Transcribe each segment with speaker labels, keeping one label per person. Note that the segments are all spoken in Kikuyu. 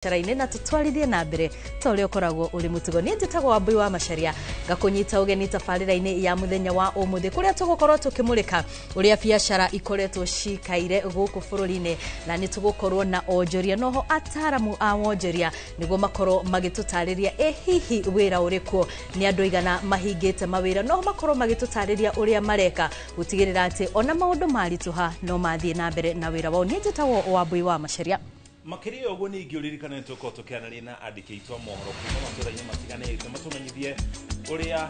Speaker 1: Biacara-inĩ na tũtwarithie na mbere ta ũrĩa ũkoragwo ũrĩ mũtugo. Niĩ njĩtagwo Wambui wa Macharia, ngakũnyita ũgeni tabarĩra-inĩ ya mũthenya wa ũmũthĩ kũrĩa tũgũkorwo tũkĩmũrĩka ũrĩa biacara ikoretwo cikaire gũkũ bũrũri-inĩ, na nĩ tũgũkorwo na onjoria noho ataramu a wonjoria nĩguo makorwo magĩtũtarĩria ĩ hihi wĩra ũrĩkũ, nĩ andũ aigana mahingĩte mawĩra, noho makorwo magĩtũtarĩria ũrĩa mareka gũtigĩrĩra atĩ ona maũndũ maritũha no mathiĩ na mbere na wĩra wao. Niĩ njĩtagwo Wambui wa Macharia.
Speaker 2: Makĩria ũguo ningĩ ũririkane tũkorwo tũkĩaranĩria na andĩki aitũ a mohoro kuma matũra-inĩ matiganĩte matũmenyithie ũrĩa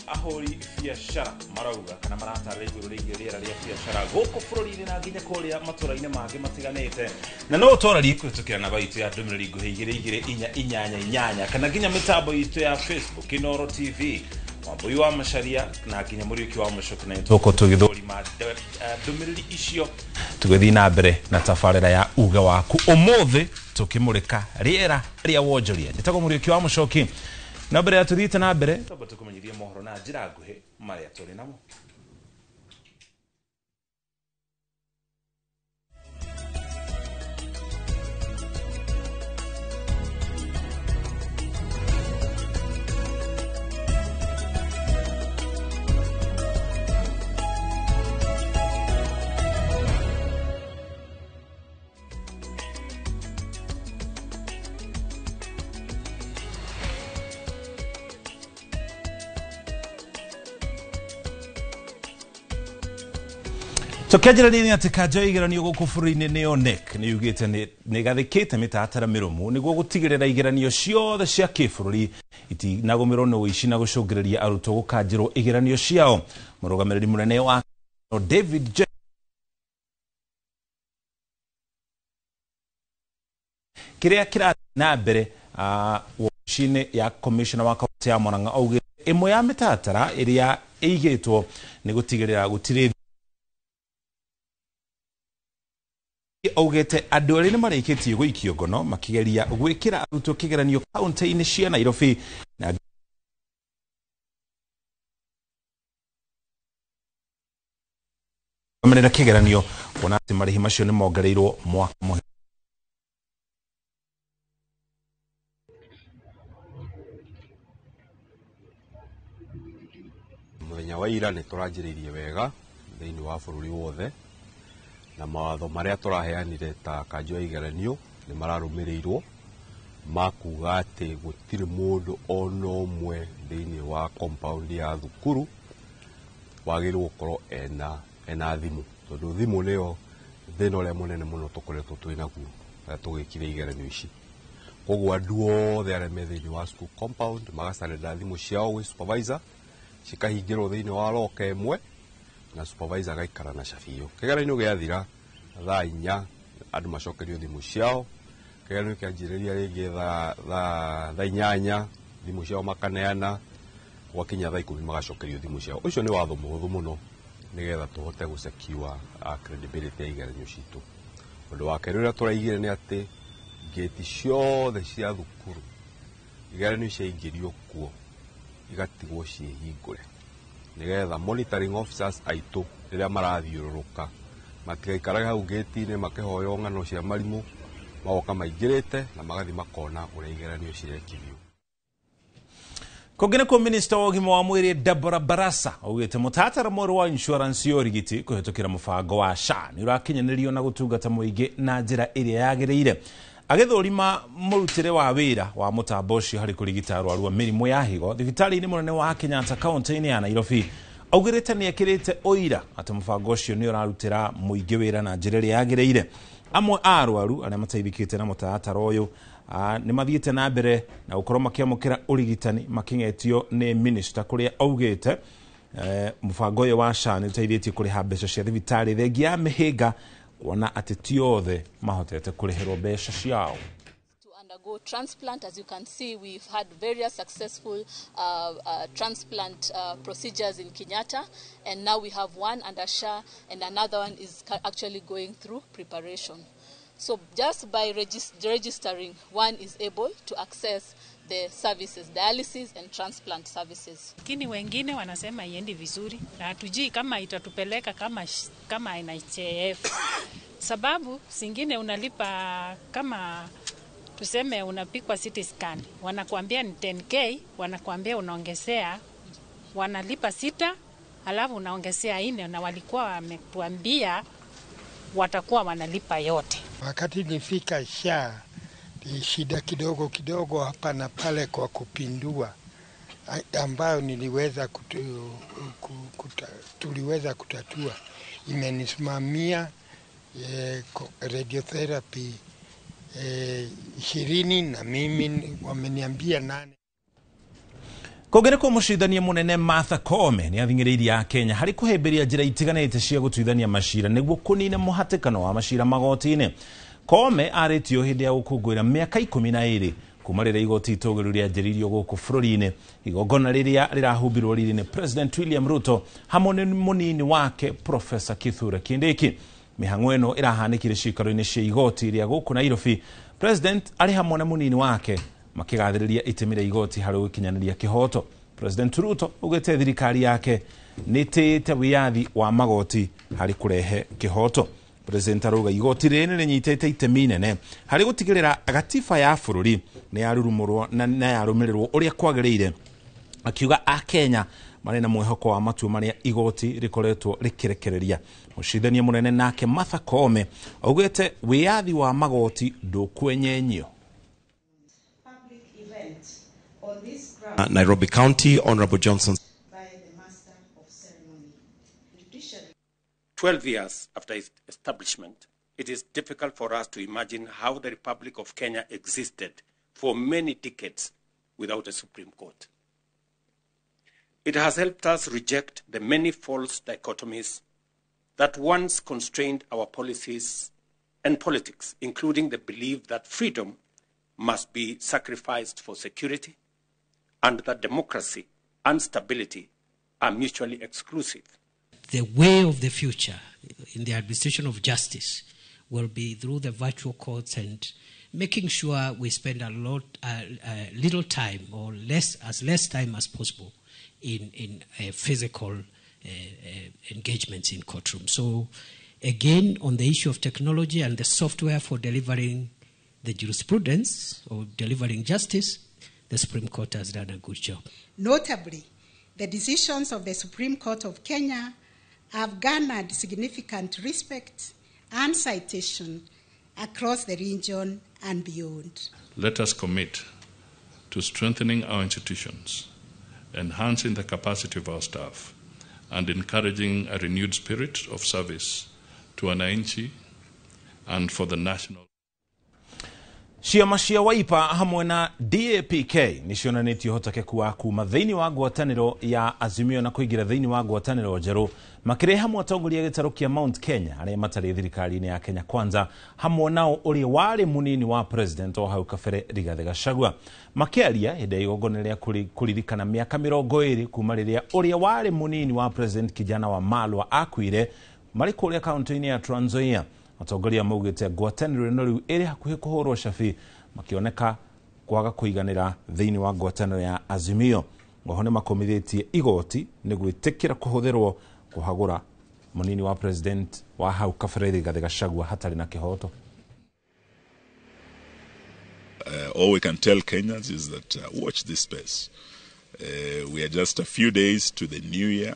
Speaker 2: ahũri biacara marauga kana maratarĩria igũrũ rĩgiĩ rĩera rĩa biacara gũkũ bũrũri-inĩ na nginya kũrĩa matũra-inĩ mangĩ matiganĩte. Na no ũtwararie kũhĩtũkĩra namba itũ ya ndũmĩrĩri nguhĩ 22488 kana nginya mĩtambo itũ ya Facebook Inooro TV, Wambui wa Macharia na nginya Mũriũki wa Mũcoki, na tũgũkorwo tũgĩthũrima ndũmĩrĩri icio tũgĩthiĩ na mbere na tabarĩra ya uga waku ũmũthĩ tũkĩmũrĩka rĩera rĩa wonjoria. Njĩtagwo Mũriũki wa Mũcoki, na mbere ya tũthiĩte na mbere twamba tũkũmenyithie mohoro na njĩra nguhĩ marĩa tũrĩ namo. Tũkĩanjĩrĩria atĩ kanjo ya igeranio gũkũ bũrũri-inĩ nĩyo KNEC nĩ yugĩte nĩ ĩgathĩkĩte mĩtaratara mĩrũmu nĩguo gũtigĩrĩra igeranio ciothe cia kĩbũrũri itinagũmĩrwo nĩ ũici na gũcũngĩrĩria arutwo gũkanjĩrwo igeranio ciao. Mũrũgamĩrĩri mũnene wa David J kĩrĩa kĩrathiĩ na mbere wabici-inĩ ya commissioner wa kaunti ya Murang'a augĩte ĩmwe ya mĩtaratara ĩrĩa ĩigĩtwo nĩ gũtigĩrĩra gũtirĩ augĩte andũ erĩ nĩ marĩkĩtie gũikio ngono makĩgeria gwĩkĩra arutwo kĩgeranio kaunti-inĩ cia Nairobi na merera kĩgeranio kuona atĩ marĩhi macio nĩ mongereirwo mwaka mũhĩtũku.
Speaker 3: Mũthenya wa ira nĩ tũranjĩrĩirie wega thĩinĩ wa bũrũri wothe, na mawatho marĩa tũraheanire ta kanjo ya igeranio nĩ mararũmĩrĩirwo ma kuga atĩ gũtirĩ mũndũ ona ũmwe thĩinĩ wa compound ya thukuru wagĩrĩirwo gũkorwo ena thimũ, tondũ thimũ nĩyo thĩna ũrĩa mũnene mũno tũkoretwo twĩ naguo rĩrĩa tũgĩkire igeranio ici. Koguo andũ othe arĩa me thĩinĩ wa school compound magacarĩra thimũ ciao gwĩ supervisor, cikahingĩrwo thĩinĩ wa locker ĩmwe na supervisor agaikara na cabi ĩyo. Kĩgeranio gĩathira thaa 4 andũ macokerio thimũ ciao, kĩgeranio kĩanjĩrĩria rĩngĩ thaa 8 thimũ ciao makaneana, gwakinya thaa 10 magacokerio thimũ ciao. Ũcio nĩ watho mũhũthũ mũno nĩgetha tũhote gũsecure credibility ya igeranio citũ. Ũndũ wa kerĩ ũrĩa tũraigire nĩ atĩ ngĩti ciothe cia thukuru igeranio ciaingĩrio kuo igatigwo ciĩhingũre nĩgetha monitoring officers aitũ rĩrĩa marathiũrũrũka matigaikarage hau ngĩti-inĩ makĩhoywo ng'ano cia marimũ, magoka maingĩrĩte na magathiĩ makona ũrĩa igeranio cirekithio.
Speaker 2: Kũngĩ nĩkuo minista wa ũgima wa mwĩrĩ Deborah Barasa augĩte mũtaratara mwerũ wa insurance ya ũrigiti kũhĩtũkĩra mũbango wa SHA nĩ ũrakinyanĩrio na gũtungata mũingĩ na njĩra ĩrĩa yagĩrĩire. Agĩthũrima mũrutĩre wa wĩra wa mũtambo ũcio harĩ kũrigita arwaru a mĩrimũ ya higo thibitarĩ-inĩ mũnene wa Kenyatta kaunti-inĩ ya Nairobi, augĩrĩte nĩ ekĩrĩte ũira atĩ mũbango ũcio nĩ ũrarutĩra mũingĩ wĩra na njĩra ĩrĩa yagĩrĩire. Amwe a arwaru arĩa mateithĩkĩte na mũtaratara ũyũ nĩ mathiĩte na mbere na gũkorwo makĩamũkĩra ũrigitani makĩng'etio nĩ minista kũrĩa augĩte mũbango ũyũ wa SHA nĩ ũteithĩtie kũrĩha mbeca cia thibitarĩ thengia ya mĩhĩnga kuona atĩ ti othe mahotete kũrĩhĩrwo mbeca ciao.
Speaker 4: To undergo transplant. As you can see, we've had various successful transplant procedures in Kenyatta, and now we have one under SHA and another one is actually going through preparation. So just by registering, one is able to access the services, dialysis and transplant services.
Speaker 5: Lakini wengine wanasema iendi vizuri na hatujui kama itatupeleka kama NHIF. Sababu zingine unalipa kama Tuseme unapikwa CT scan, wanakuambia ni 10K, wanakuambia unaongezea, wanalipa 6, alafu unaongezea 4, na walikuwa wametuambia watakuwa wanalipa yote.
Speaker 6: Wakati nilifika SHA ni shida kidogo kidogo hapa na pale kwa kupindua ambayo niliweza tuliweza kutatua. Imenisimamia radiotherapy 20 na mimi wameniambia 8.
Speaker 2: Kongereko mucindania munene Martha Koome ni athing'ĩrĩirie a Kenya harĩ kũhĩmbĩria njĩra itiganĩte cia gũtuithania macira nĩguo kũnina mũhatĩkano wa macira magoti-inĩ. Koome arĩtio hĩndĩ ya gũkũngũĩra mĩaka 12 kuma rĩrĩa igoti itũgĩru rĩanjĩrĩirio gũkũ bũrũri-inĩ, igongona rĩrĩa rĩrahumbirwo riri nĩ President William Ruto hamwe na mũnini wake Professor Kithure Kindiki. Mĩhang'o ĩno ĩrahanĩkire ciikaro-inĩ cia igoti rĩa gũkũ Nairobi. President arĩ hamwe na mũnini wake makigathĩrĩria itemi rĩa igoti harĩ gũkinyanĩria kĩhoto. President Ruto augĩte thirikari yake nĩtĩĩte wĩyathi wa magoti harĩ kũrehe kĩhoto. President arauga igoti rĩrĩ nĩrĩnyitĩte itemi inene harĩ gũtigĩrĩra gatiba ya bũrũri nĩ yarurumũrwo na yarũmĩrĩrwo ũrĩa kwagĩrĩire, akiuga akenya marĩ na mwĩhoko wa matua marĩa igoti rĩkoretwo rĩkĩrekereria. Mũcindania mũnene nake Martha Koome augĩte wĩyathi wa magoti ndũkwenyenyio.
Speaker 7: Nairobi County, Honorable Johnson.
Speaker 8: By the Master of Ceremony.
Speaker 9: 12 years after its establishment, it is difficult for us to imagine how the Republic of Kenya existed for many decades without a Supreme Court. It has helped us reject the many false dichotomies that once constrained our policies and politics, including the belief that freedom must be sacrificed for security and that democracy and stability are mutually exclusive.
Speaker 10: The way of the future in the administration of justice will be through the virtual courts and making sure we spend a lot, little time or less, as less time as possible in physical engagements in courtroom. So again, on the issue of technology and the software for delivering the jurisprudence or delivering justice, the Supreme Court has done a good job.
Speaker 8: Notably, the decisions of the Supreme Court of Kenya have garnered significant respect and citation across the region and beyond.
Speaker 11: Let us commit to strengthening our institutions, enhancing the capacity of our staff, and encouraging a renewed spirit of service to wananchi and for the national.
Speaker 2: Ciama cia Wiper hamwe na DAPK nĩcionanĩtie ũhotekeku wa kuma thĩinĩ wa ngwatanĩro ya Azimio na kũingĩra thĩinĩ wa ngwatanĩro njerũ, makĩrehe hamwe atongoria gĩtarũ kĩa Mount Kenya arĩa matarĩ thirikari-inĩ ya Kenya Kwanza, hamwe nao ũrĩa warĩ mũnini wa president o hau kabere Rigathĩ Gachagua. Makĩaria hĩndĩ ya igongona rĩa kũririkana mĩaka 20 kuma rĩrĩa ũrĩa warĩ mũnini wa president Kijana wa Malwa akuire marĩ kũrĩa kaunti-inĩ ya Trans Nzoia. Atongoria maugĩte ngwatanĩro ĩno rĩu ĩrĩ hakuhĩ kũhũrwo cabi, makĩoneka kwaga kũiganĩra thĩinĩ wa ngwatanĩro ya Azimio. Oho nĩ makomithĩtie igoti nĩ gwĩtĩkĩra kũhũthĩrwo kũhagũra mũnini wa president wa hau kabere Rigathĩ Gachagua hatarĩ na kĩhoto.
Speaker 12: All we can tell Kenyans is that watch this space. We are just a few days to the new year,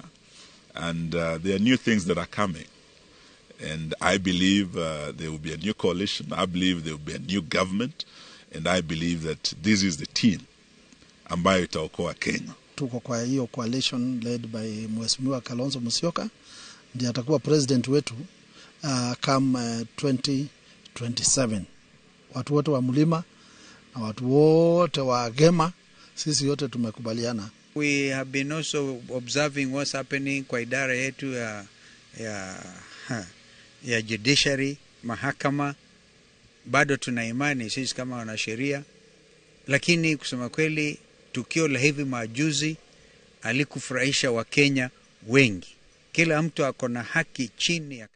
Speaker 12: and there are new things that are coming. And I believe there will be a new coalition. I believe there will be a new government. And I believe that this is the team ambayo itaokoa Kenya.
Speaker 13: Tuko kwa hiyo coalition led by Mheshimiwa Kalonzo Musyoka, ndiye atakuwa president wetu come 2027. Watu wote wa mlima na watu wote wa Gema, sisi yote tumekubaliana.
Speaker 14: We have been also observing what's happening kwa idara yetu ya judiciary, mahakama. Bado tuna imani sisi kama wanasheria, lakini kusema kweli tukio la hivi majuzi alikufurahisha Wakenya wengi. Kila mtu ako na haki chini ya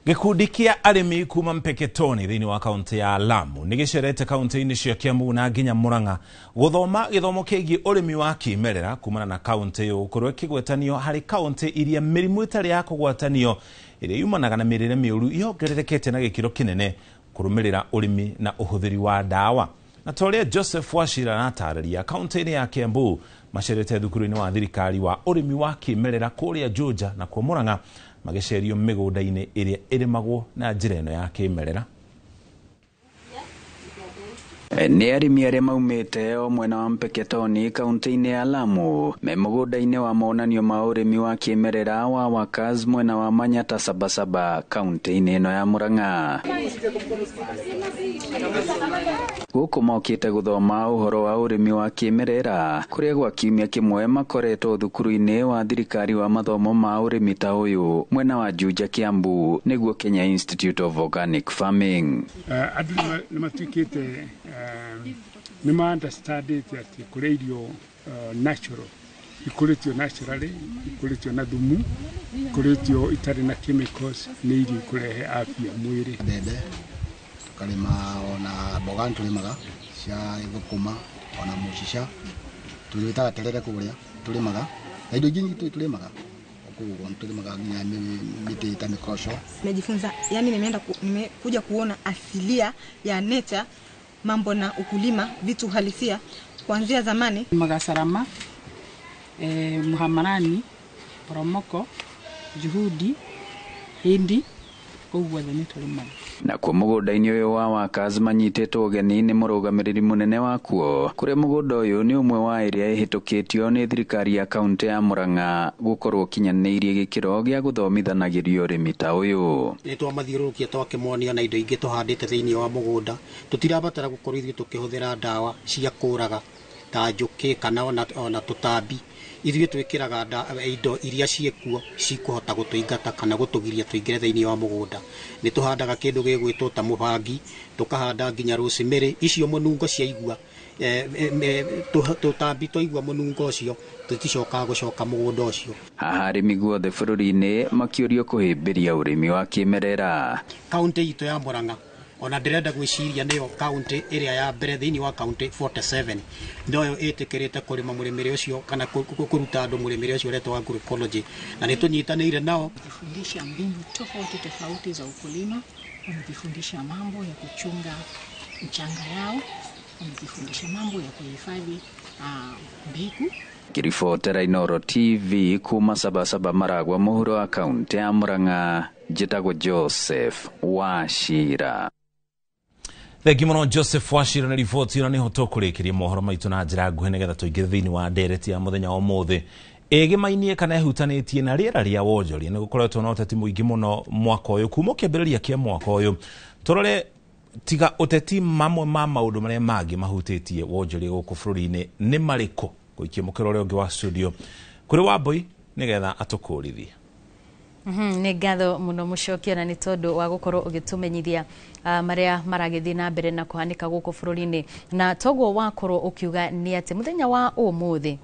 Speaker 2: Gĩkundi kĩa arĩmi kuma Mpeketoni thĩinĩ wa kaunti ya Lamu nĩ gĩcerete kaunti-inĩ cia Kiambu na nginya Murang'a gũthoma gĩthomo kĩgiĩ ũrĩmi wa kĩmerera kumana na kaunti ĩyo gũkorwo ĩkĩgwetanio harĩ kaunti iria mĩrimũ ĩtarĩ ya kũgwatanio ĩrĩa yumanaga na mĩrĩre mĩũru yongererekete na gĩkĩro kĩnene Kũrũmĩrĩra ũrĩmi na ũhũthĩri wa ndawa. Na ta ũrĩa Joseph Wachira aratarĩria, kaunti-inĩ ya Kiambu macerete thukuru-inĩ wa thirikari wa ũrĩmi wa kĩmerera kũrĩa Juja na kuo Murang'a magĩcerio mĩgũnda-inĩ ĩrĩa ĩrĩmagwo na njĩra ĩno ya kĩmerera.
Speaker 15: Nĩ arĩmi arĩa maumĩte o mwena wa Mpeketoni kaunti-inĩ ya Lamu me mũgũnda-inĩ wa monanio ma ũrĩmi wa kĩmerera wa Workers mwena wa Manyata Sabasaba kaunti-inĩ ĩno ya Murang'a. Gũkũ mokĩte gũthoma ũhoro wa ũrĩmi wa kĩmerera kũrĩa gwa kiumia kĩmwe makoretwo thukuru-inĩ wa thirikari wa mathomo ma ũrĩmi ta ũyũ mwena wa Juja Kiambu nĩguo Kenya Institute of Organic Farming.
Speaker 16: Andũ nĩ matuĩkĩte nĩ ma understandĩte atĩ kũrĩa irio natural ikũrĩtio naturally, ikũrĩtio na thumu, ikũrĩtio itarĩ na chemicals, nĩ irio ikũrehe afya mwĩrĩ.
Speaker 17: Mbembe tukarĩma ona mboga nĩtũrĩmaga cia thũkũma ona mũcica tũrĩtaga terere kũrĩa tũrĩmaga na indo ingĩ nyingĩ tũrĩmaga koguo tũrĩmaga nginya mĩtĩ ta mĩkoroco.
Speaker 18: Nimejifunza, yani nimeenda nimekuja kuona asilia ya nature, mambo na ukulima, vitu halisia kuanzia zamani.
Speaker 19: Magasarama, Muhamarani, Poromoko, Juhudi, Hindi, koguo guothe nĩtũrĩmaga.
Speaker 15: Nakuo mũgũnda-inĩ ũyũ wa Workers manyitĩtwo ũgeni nĩ mũrũgamĩrĩri mũnene wakuo kũrĩa mũgũnda ũyũ nĩ ũmwe wa ĩrĩa ĩhĩtũkĩtio nĩ thirikari ya kaunti ya Murang'a gũkorwo ũkinyanĩirie gĩkĩro gĩa gũthomithanagĩrio ũrĩmi ta ũyũ.
Speaker 20: Nĩ twamathiũrũrũkia twakĩmonia na indo ingĩ tũhandĩte thĩinĩ wa mũgũnda, tũtirabatara gũkorwo ithuĩ tũkĩhũthĩra ndawa cia kũraga ta njũkĩ kana ona tũtambi. Ithuĩ twĩkĩraga indo iria ciĩkuo cikũhota gũtũingata kana gũtũgiria tũingĩre thĩinĩ wa mũgũnda. Nĩ tũhandaga kĩndũ gĩgwĩtwo ta mũbangi, tũkahanda nginya rosemary, icio mũnungo ciaigua tũtambi twaigua mũnungo ũcio tũticokaga gũcoka mũgũnda ũcio.
Speaker 15: Haha arĩmi guothe bũrũri-inĩ makĩũrio kũhĩmbĩria ũrĩmi wa kĩmerera.
Speaker 20: Kaunti itũ ya Murang'a ona ndĩrenda gwĩciria nĩyo kaunti ĩrĩa ya mbere thĩinĩ wa kaunti 47 noyo ĩtĩkĩrĩte kũrĩma mũrĩmĩre ũcio kana kũruta andũ mũrĩmĩre ũcio ũretwo agroecology, na nĩ tũnyitanĩire nao.
Speaker 21: Kufundisha mbinu tofauti tofauti za ukulima, wamejifundisha mambo ya kuchunga mchanga yao, wamejifundisha mambo ya kuhifadhi mbegu.
Speaker 15: Ngĩribotera Inooro TV kuma Sabasaba Maragwa mũhuro wa kaunti ya Murang'a, njĩtagwo Joseph Wachira.
Speaker 2: Thengi mũno Joseph Wachira na riboti ĩno. Nĩho tũkũrĩkĩria mohoro maitũ na njĩra nguhĩ nĩgetha tũingĩre thĩinĩ wa ndereti ya mũthenya wa ũmũthĩ ĩgĩmainie kana ĩhutanĩtie na rĩera rĩa wonjoria. Nĩ gũkoretwo na ũteti mũingĩ mũno mwaka ũyũ kuma kĩambĩrĩria kĩa mwaka ũyũ. Tũrore tiga ũteti mamwe ma maũndũ marĩa mangĩ mahutĩtie wonjoria gũkũ bũrũri-inĩ nĩ marĩkũ. Gũikia mũkĩra ũrĩa ũngĩ wa studio kũrĩ Wambui nĩgetha atũkũrithie.
Speaker 1: Nĩ ngatho mũno Mũcokia, na nĩ tondũ wa gũkorwo ũgĩtũmenyithia marĩa maragĩthiĩ na mbere na kũhanĩka gũkũ bũrũri-inĩ. Na toguo wakorwo ũkiuga nĩ atĩ mũthenya wa ũmũthĩ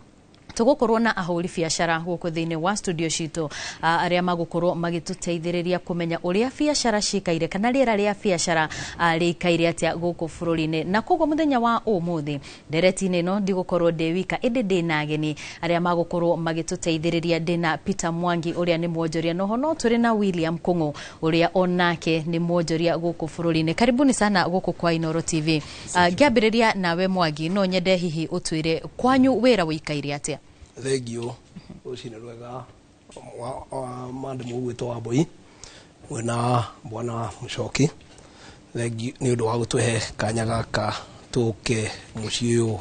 Speaker 1: tũgũkorwo na ahũri biacara gũkũ thĩinĩ wa studio citũ arĩa magũkorwo magĩtũteithĩrĩria kũmenya ũrĩa biacara cikaire kana rĩera rĩa biacara rĩikaire atĩa gũkũ bũrũri-inĩ. Na koguo mũthenya wa ũmũthĩ ndereti-inĩ ĩno ndigũkorwo ndĩ wika, ĩndĩ ndĩ na ageni arĩa magũkorwo magĩtũteithĩrĩria. Ndĩ na Peter Mwangi ũrĩa nĩ mwonjoria, noho no tũrĩ na William Kung'u ũrĩa onake nĩ mwonjoria gũkũ bũrũri-inĩ. Karibuni sana gũkũ kwa Inooro TV. Ngĩambĩrĩria nawe Mwangi, no nyende hihi ũtwĩre kwanyu wĩra wĩikaire atĩa?
Speaker 22: Thengio rũcinĩ rwega mandũ mũgwĩtwo Wambui mwena bwana Mũcoki, thengio nĩ ũndũ wa gũtũhe kanya gaka tũke mũciĩ ũyũ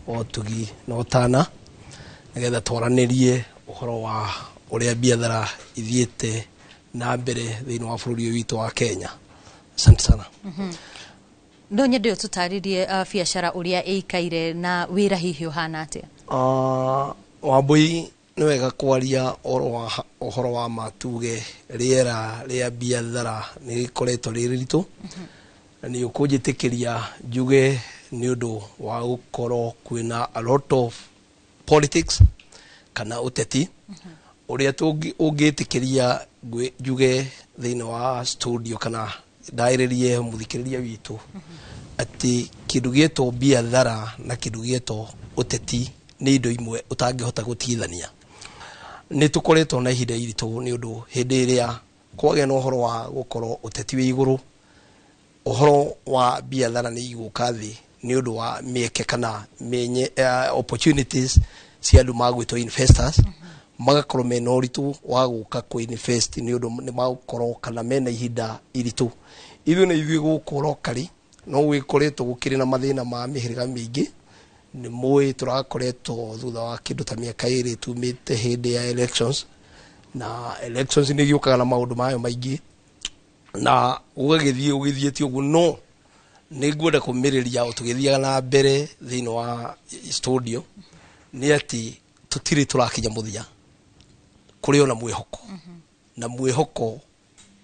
Speaker 22: wa ũtugi na ũtana nĩgetha twaranĩrie ũhoro wa ũrĩa biathara ithiĩte na mbere thĩinĩ wa bũrũri ũyũ witũ wa Kenya. Asante sana.
Speaker 1: No nyende ũtũtarĩrie biacara ũrĩa ĩikaire na wĩra hihi ũhana atĩa?
Speaker 22: Wambui, nĩ wega kwaria ũhoro wa ma tuge rĩera rĩa biathara nĩ rĩkoretwo rĩ rĩritũ, na nĩ ũkũnjĩtĩkĩria njuge nĩ ũndũ wa gũkorwo kwĩna a lot of politics kana ũteti ũrĩa ũngĩtĩkĩria njuge thĩinĩ wa studio kana ndaĩrĩrie mũthikĩrĩria witũ atĩ kĩndũ gĩetwo biathara na kĩndũ gĩetwo ũteti nĩ indo imwe ũtangĩhota gũtigithania. Nĩ tũkoretwo na ihinda iritũ nĩ ũndũ hĩndĩ ĩrĩa kwagĩa na ũhoro wa gũkorwo ũteti wĩ igũrũ, Ũhoro wa biathara nĩ igũka thĩ nĩ ũndũ wa mĩeke kana mĩenye opportunities cia andũ magwĩtwo investors, magakorwo mena ũritũ wa gũka kũ invest nĩ ũndũ nĩ magũkorwo kana mena ihinda iritũ. Ithuĩ na ithuĩ gũkũ locally no gwĩkoretwo gũkĩrĩ na mathĩna ma mĩhĩrĩga mĩingĩ. Nĩ mũĩ tũrakoretwo thutha wa kĩndũ ta mĩaka 2 tumĩte hĩndĩ ya elections, na elections nĩ igĩũkaga na maũndũ mayo maingĩ na ũgagĩthiĩ ũgĩthiĩte ũguo. No nĩ ngwenda kũmĩrĩria o tũgĩthiaga na mbere thĩinĩ wa studio nĩ atĩ tũtirĩ tũrakinya mũthia, kũrĩ ona mwĩhoko, na mwĩhoko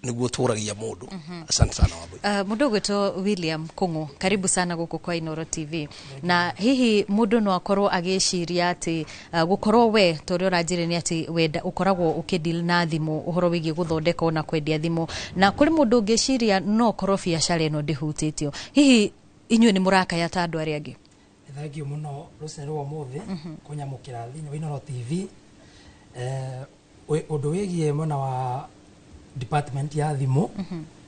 Speaker 22: nĩguo tũragia mũndũ. Asante sana, Wambui.
Speaker 1: Mũndũ ũgwĩtwo William Kung'u, karibu sana gũkũ kwa Inoro TV. Na hihi mũndũ no akorwo agĩciria atĩ gũkorwo we ta ũrĩa ũranjĩra nĩ atĩ wenda ũkoragwo ũkĩdeal na thimũ, ũhoro wĩgiĩ gũthondeka ona kwendia thimũ, na kũrĩ mũndũ ũngĩciria no korwo biacara ĩno ndĩhutĩtio, hihi inyuĩ nĩ mũrakaya ta andũ arĩa angĩ?
Speaker 3: Thank you mũno rũcinĩ rwa ũmũthĩ kũnyamũkĩra thĩinĩ wa Inoro TV. Ũndũ wĩgiĩ mwena wa department ya thimũ,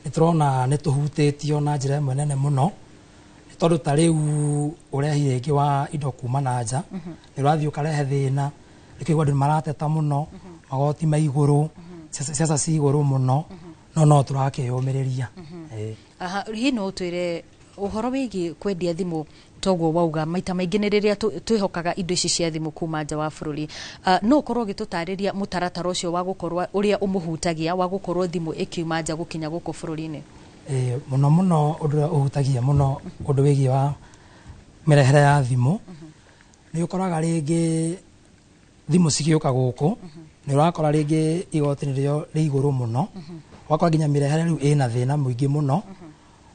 Speaker 3: nĩ tũrona nĩ tũhutĩtio na njĩra ĩmwe nene mũno, nĩ tondũ ta rĩu ũrehi rĩngĩ wa indo kuma na nja nĩ ũrathiĩ ũkarehe thĩna. Nĩkĩo andũ nĩ marateta mũno, magoti me igũrũ, ciaca ci igũrũ mũno, no tũrakĩyũmĩrĩria. Ĩĩ.
Speaker 1: Aha, hihi no ũtwĩre ũhoro wĩgiĩ kwendia thimũ? Toguo wauga maita maingĩ nĩ rĩrĩa twĩhokaga indo ici cia thimũ kuma nja wa bũrũri. No ũkorwo ũgĩtũtarĩria mũtaratara ũcio wa gũkorwo ũrĩa ũmũhutagia wa gũkorwo thimũ ĩkiuma nja gũkinya gũkũ bũrũri-inĩ?
Speaker 3: Ĩĩ, mũno mũno ũndũ ũrĩa ũhutagia mũno ũndũ wĩgiĩ wa mĩrehere ya thimũ, nĩ ũkoraga rĩngĩ thimũ cigĩũka gũkũ nĩ ũrakora rĩngĩ igoti nĩrĩo rĩ igũrũ mũno, ũgakora nginya mĩrehere rĩu ĩna thĩna mũingĩ mũno,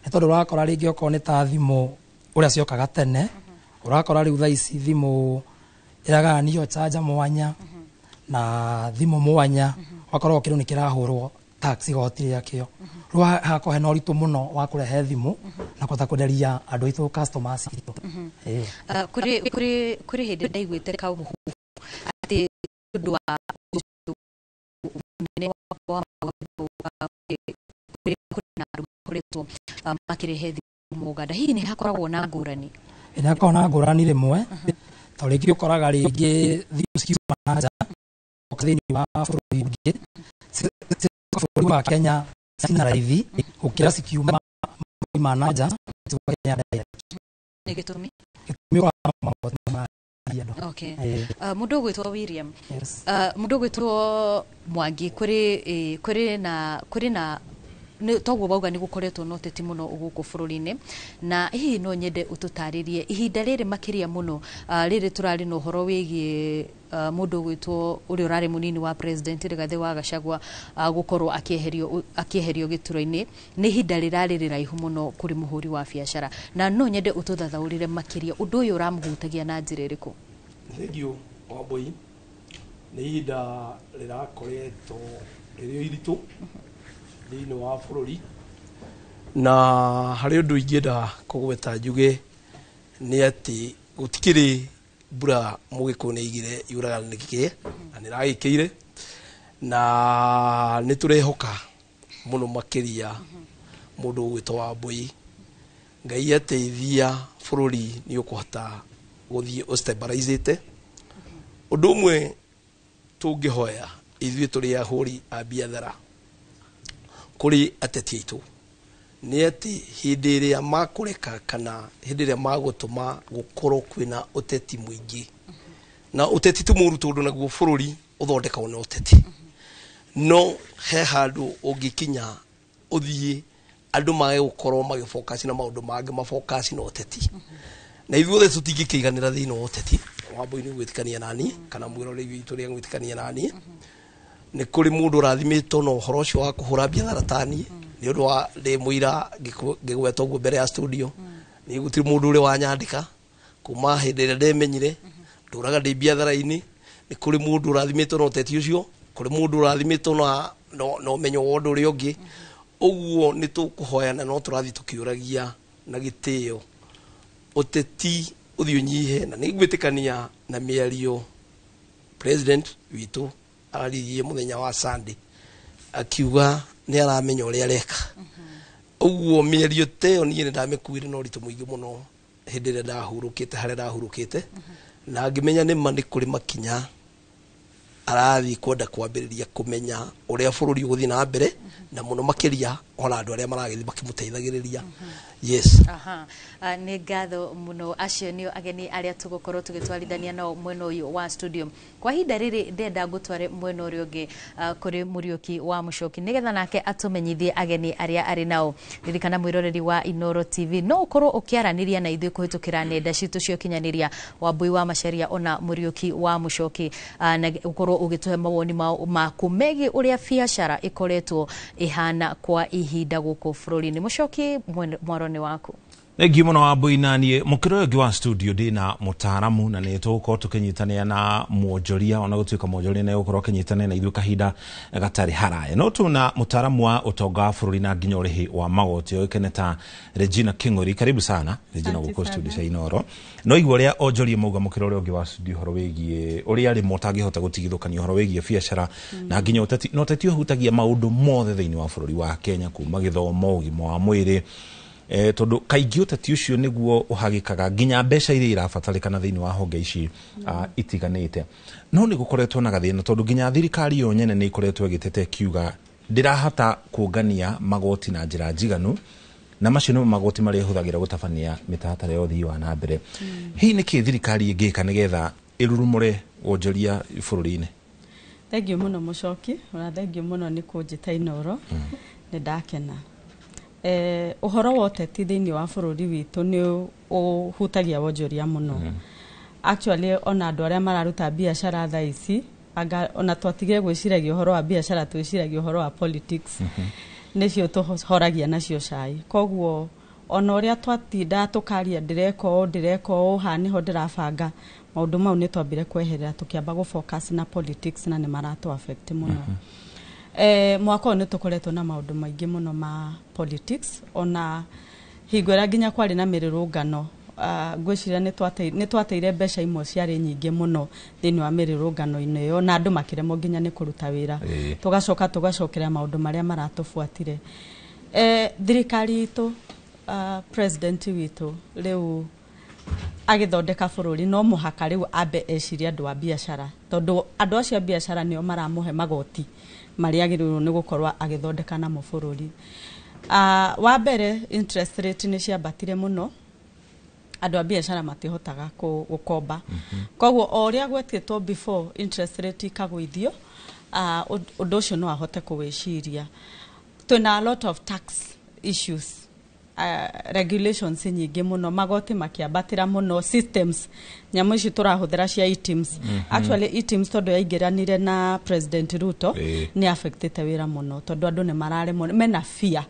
Speaker 3: nĩ tondũ ũrakora rĩngĩ okorwo nĩ ta thimũ ũrĩa ciokaga tene, ũrakora rĩu thaa ici thimũ ĩragayanio charger mwanya na thimũ mwanya, ũgakora o kĩndũ nĩ kĩrahũrwo tax, igoti rĩakĩo. Rĩu hagakorwo hena ũritũ mũno wa kũrehe thimũ na kũhota kwenderia andũ aitũ, customers aitũ. Ĩĩ.
Speaker 1: Kũrĩ hĩndĩ ndaiguĩte kaũhũhũ atĩ ũndũ wa mũnene wa kũrĩ na andũ makoretwo makĩrehe thimũ Uganda, hihi nĩ hakoragwo na ngũrani?
Speaker 3: Nĩ hakoragwo na ngũrani rĩmwe, tondũ rĩngĩ ũkoraga rĩngĩ thimũ cikiuma na nja thĩinĩ wa bũrũri ũngĩ bũrũri wa Kenya cina raithi gũkĩra cikiuma mabũrũri ma na nja cigoka Kenya direct.
Speaker 1: Nĩ gĩtũmi?
Speaker 3: Gĩtũmi ũkoraga magoti marathiĩ andũ.
Speaker 1: Okay.
Speaker 3: Ĩĩ.
Speaker 1: Mũndũ ũgwĩtwo William,
Speaker 3: Yes.
Speaker 1: Mũndũ ũgwĩtwo Mwangi, kũrĩ na nĩ toguo wauga nĩ gũkoretwo na ũteti mũno gũkũ bũrũri-inĩ, na hihi no nyende ũtũtarĩrie ihinda rĩrĩ makĩria mũno, rĩrĩ tũrarĩ na ũhoro wĩgiĩ mũndũ ũgwĩtwo ũrĩa ũrarĩ mũnini wa president Rigathĩ wa Gachagua, gũkorwo akĩeherio gĩturwa-inĩ. Nĩ ihinda rĩrarĩ rĩraihu mũno kũrĩ mũhũri wa biacara, na no nyende ũtũthathaũrĩre makĩria ũndũ ũyũ ũramũhutagia na njĩra ĩrĩkũ?
Speaker 22: Thank you, Wambui. Nĩ ihinda rĩrakoretwo rĩrĩ iritũ thĩinĩ wa bũrũri, na harĩ ũndũ ingĩenda kũgweta njuge nĩ atĩ gũtikĩrĩ mbura mũgĩkũyũ nĩ aigire yuraga nĩkĩ na nĩ ĩragĩkĩire, na nĩ tũrehoka mũno makĩria mũndũ ũgwĩtwo Wambui, Ngai ateithia bũrũri nĩ ũkũhota gũthiĩ ũstabilizĩte. Ũndũ ũmwe tũngĩhoya ithuĩ tũrĩ ahũri a biathara kũrĩ ateti aitũ nĩ atĩ hĩndĩ ĩrĩa makũreka kana hĩndĩ ĩrĩa magũtũma gũkorwo kwĩna ũteti mũingĩ, na ũteti ti mũru tondũ naguo bũrũri ũthondekagwo na ũteti, no he handũ ũngĩkinya ũthiĩ andũ mage gũkorwo magĩfocus na maũndũ mangĩ, mafocus na ũteti, na ithuothe tũtingĩkĩiganĩra thĩinĩ wa ũteti. Wambui nĩ gwĩtĩkania nani kana mwĩroreri witũ ũrĩa gwĩtĩkania nani, nĩ kũrĩ mũndũ ũrathimĩtwo na ũhoro ũcio wa kũhũra biathara tani, nĩ ũndũ wa ndĩ mũira ngĩgweta ũguo mbere ya studio, nĩ gũtirĩ mũndũ ũrĩ wanyandĩka kuma hĩndĩ ĩrĩa ndemenyire ndũraga ndĩ biathara-inĩ. Nĩ kũrĩ mũndũ ũrathimĩtwo na ũteti ũcio, kũrĩ mũndũ ũrathimĩtwo na ũmenyo wa ũndũ ũrĩa ũngĩ. Ũguo nĩ tũkũhoyana, no tũrathiĩ tũkĩũragia na gĩtĩo ũteti ũthiĩ ũnyihe, na nĩ ngwĩtĩkania na mĩario president witũ araririe mũthenya wa Sunday akiuga nĩ aramenya ũrĩa areka. Ũguo mĩario ta ĩyo niĩ nĩ ndamĩkuire na ũritũ mũingĩ mũno hĩndĩ ĩrĩa ndahurũkĩte harĩa ndahurũkĩte, na ngĩmenya nĩ ma nĩ kũrĩ makinya arathiĩ kwenda kwambĩrĩria kũmenya ũrĩa bũrũri ũgũthiĩ na mbere, na mũno makĩria ona andũ arĩa maragĩthiĩ makĩmũteithagĩrĩria. Yes.
Speaker 1: Aha. Nĩ ngatho mũno. Acio nĩo ageni arĩa tũgũkorwo tũgĩtwarithania nao mwena ũyũ wa studio. Kwa ihinda rĩrĩ ndenda ngũtware mwena ũrĩa ũngĩ, kũrĩ Mũriũki wa Mũcoki, nĩgetha nake atũmenyithie ageni arĩa arĩ nao. Ririkana mwĩroreri wa Inoro TV, no ũkorwo ũkĩaranĩria na ithuĩ kũhĩtũkĩra nenda citũ cia ũkinyanĩria, Wambui wa Macharia ona Mũriũki wa Mũcoki, na ũkorwo ũgĩtũhe mawoni maku megiĩ ũrĩa biacara ĩkoretwo ĩhana kwa ihinda gũkũ bũrũri-inĩ. Mũcoki, mwaro nĩ waku.
Speaker 2: Thengiũ mũno Wambui. Naniĩ mũkĩra ũyũ ũngĩ wa studio ndĩna mũtaaramu, na nĩ tũgũkorwo tũkĩnyitanĩra na mwonjoria, ona gũtuĩka mwonjoria nĩ egũkorwo akĩnyitanĩra na ithuĩ kahinda gatarĩ haraya. No tuna mũtaaramu wa ũtonga wa bũrũri na nginya ũrĩhi wa magoti oĩkaine ta Regina King'ori. Karibu sana Regina gũkũ studio cia Inoro. No igua ũrĩa onjoria mauga mũkĩra ũrĩa ũngĩ wa studio ũhoro wĩgiĩ ũrĩa rĩmwe ũtangĩhota gũtigithũkania ũhoro wĩgiĩ biacara na nginya ũteti, na ũteti ũhutagia maũndũ mothe thĩinĩ wa bũrũri wa Kenya, kuma gĩthomo, ũgima wa mwĩrĩ, tondũ kaingĩ ũteti ũcio nĩguo ũhagĩkaga nginya mbeca iria irabatarĩkana thĩinĩ wa honge ici itiganĩte. No nĩ gũkoretwo na gathĩna, tondũ nginya thirikari yo nyene nĩ ĩkoretwo ĩgĩteta ĩkiuga ndĩrahota kũngania magoti na njĩra njiganu, na macio nĩmo magoti marĩa ĩhũthagĩra gũtabania mĩtaratara ya ũthii wa na mbere. Hihi nĩkĩ thirikari ĩngĩka nĩgetha ĩrurumũre wonjoria bũrũri-inĩ?
Speaker 4: Thengiũ mũno Mũcoki, ona thengiũ mũno nĩ kũnjĩta Inoro, nĩ ndakena. Ũhoro wa ũteti thĩinĩ wa bũrũri witũ nĩ ũhutagia wonjoria mũno. Actually, ona andũ arĩa mararuta biacara thaa ici, anga ona twatigire gwĩciragia ũhoro wa biacara, twĩciragia ũhoro wa politics. Nĩcio tũhoragia nacio cai. Koguo ona ũrĩa twatinda tũkaria ndĩreka ũũ, ndĩreka ũũ, haha nĩho ndĩrabanga, maũndũ mau nĩ twambire kweherera tũkĩamba gũ focus na politics, na nĩ maratũ affect mũno. Mwaka ũyũ nĩ tũkoretwo na maũndũ maingĩ mũno ma politics, ona hingo ĩrĩa nginya kwarĩ na mĩrũrũngano, ngwĩciria nĩ twateire mbeca imwe ciarĩ nyingĩ mũno thĩinĩ wa mĩrũrũngano-inĩ ĩyo, na andũ makĩremwo nginya nĩ kũruta wĩra. Tũgacoka tũgacokera maũndũ marĩa maratũbuatire. Thirikari itũ, president witũ rĩu agĩthondeka bũrũri, no mũhaka rĩu ambe ecirie andũ a biacara, tondũ andũ acio a biacara nĩo maramũhe magoti marĩa agĩrĩirwo nĩ gũkorwo agĩthondeka namo bũrũri. Wa mbere, interest rate nĩ ciambatire mũno, andũ a biacara matihotaga gũkomba. Koguo o ũrĩa gwetĩtwo before interest rate ikagũithio, ũndũ ũcio no ahote kũwĩciria. Twĩna a lot of tax issues, regulations nyingĩ mũno, magoti makĩambatĩra mũno, systems nyamũ ici tũrahũthĩra cia eTIMS. Actually eTIMS tondũ yaingĩranire na President Ruto, nĩ affectĩte wĩra mũno, tondũ andũ nĩ mararemwo, mena fear.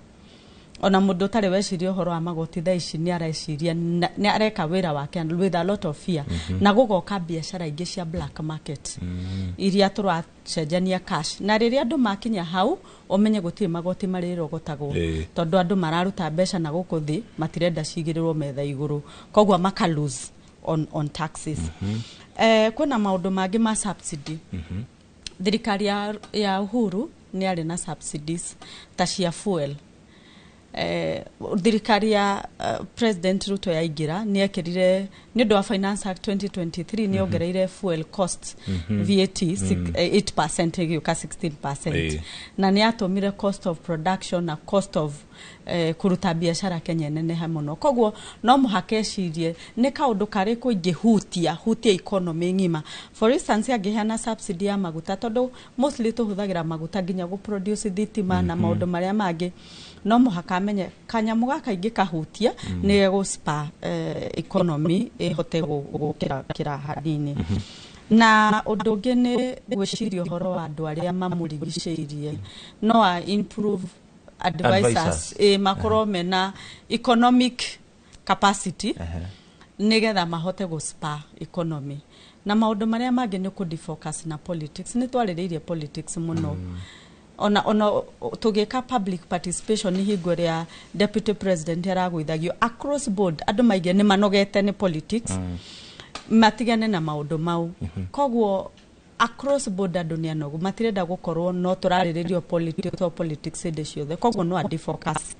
Speaker 4: Ona mũndũ ũtarĩ weciria ũhoro wa magoti thaa ici nĩ areciria, nĩ areka wĩra wake with a lot of fear. Na gũgoka biacara ingĩ cia black market iria tũracenjania cash, na rĩrĩa andũ makinya hau ũmenye gũtirĩ magoti marĩrogotagwo, tondũ andũ mararuta mbeca na gũkũ thĩ, matirenda cigĩrĩrwo metha igũrũ, koguo maka lose on taxes. Kwĩna maũndũ mangĩ ma subsidy. Thirikari ya Uhuru nĩ arĩ na subsidies ta cia fuel. Thirikari ya President Ruto yaingĩra nĩ ekĩrire nĩ ũndũ wa Finance Act 2023, nĩ ongereire fuel cost, VAT 8% ĩgĩũka 16%, na nĩ atũmire cost of production na cost of kũruta biacara Kenya nenehe mũno. Koguo no mũhaka ecirie nĩ kaũndũ karĩkũ ingĩhutia hutia economy ng'ima. For instance, angĩheana subsidy ya maguta, tondũ mostly tũhũthagĩra maguta nginya gũ produce thitima na maũndũ marĩa mangĩ, no mũhaka amenye kanyamũ gaka ingĩkahutia nĩ gegũ spur economy ĩhote gũkĩra kĩra hanini. Na ũndũ ũngĩ nĩ gwĩciria ũhoro wa andũ arĩa mamũrigicĩirie, no a improve advisors,
Speaker 2: Advisors.
Speaker 4: Makorwo mena economic capacity nĩgetha mahote gũ spur economy. Na maũndũ marĩa mangĩ nĩ kũ defocus na politics. Nĩ twarĩrĩirie politics mũno, ona tũgĩka public participation hingo ĩrĩa deputy president aragũithagio, across board andũ maige nĩ manogete nĩ politics, matigane na maũndũ mau. Koguo across board andũ nĩ anogu, matirenda gũkorwo no tũrarĩrĩrio politics, politics hĩndĩ ciothe. Koguo no a defocus.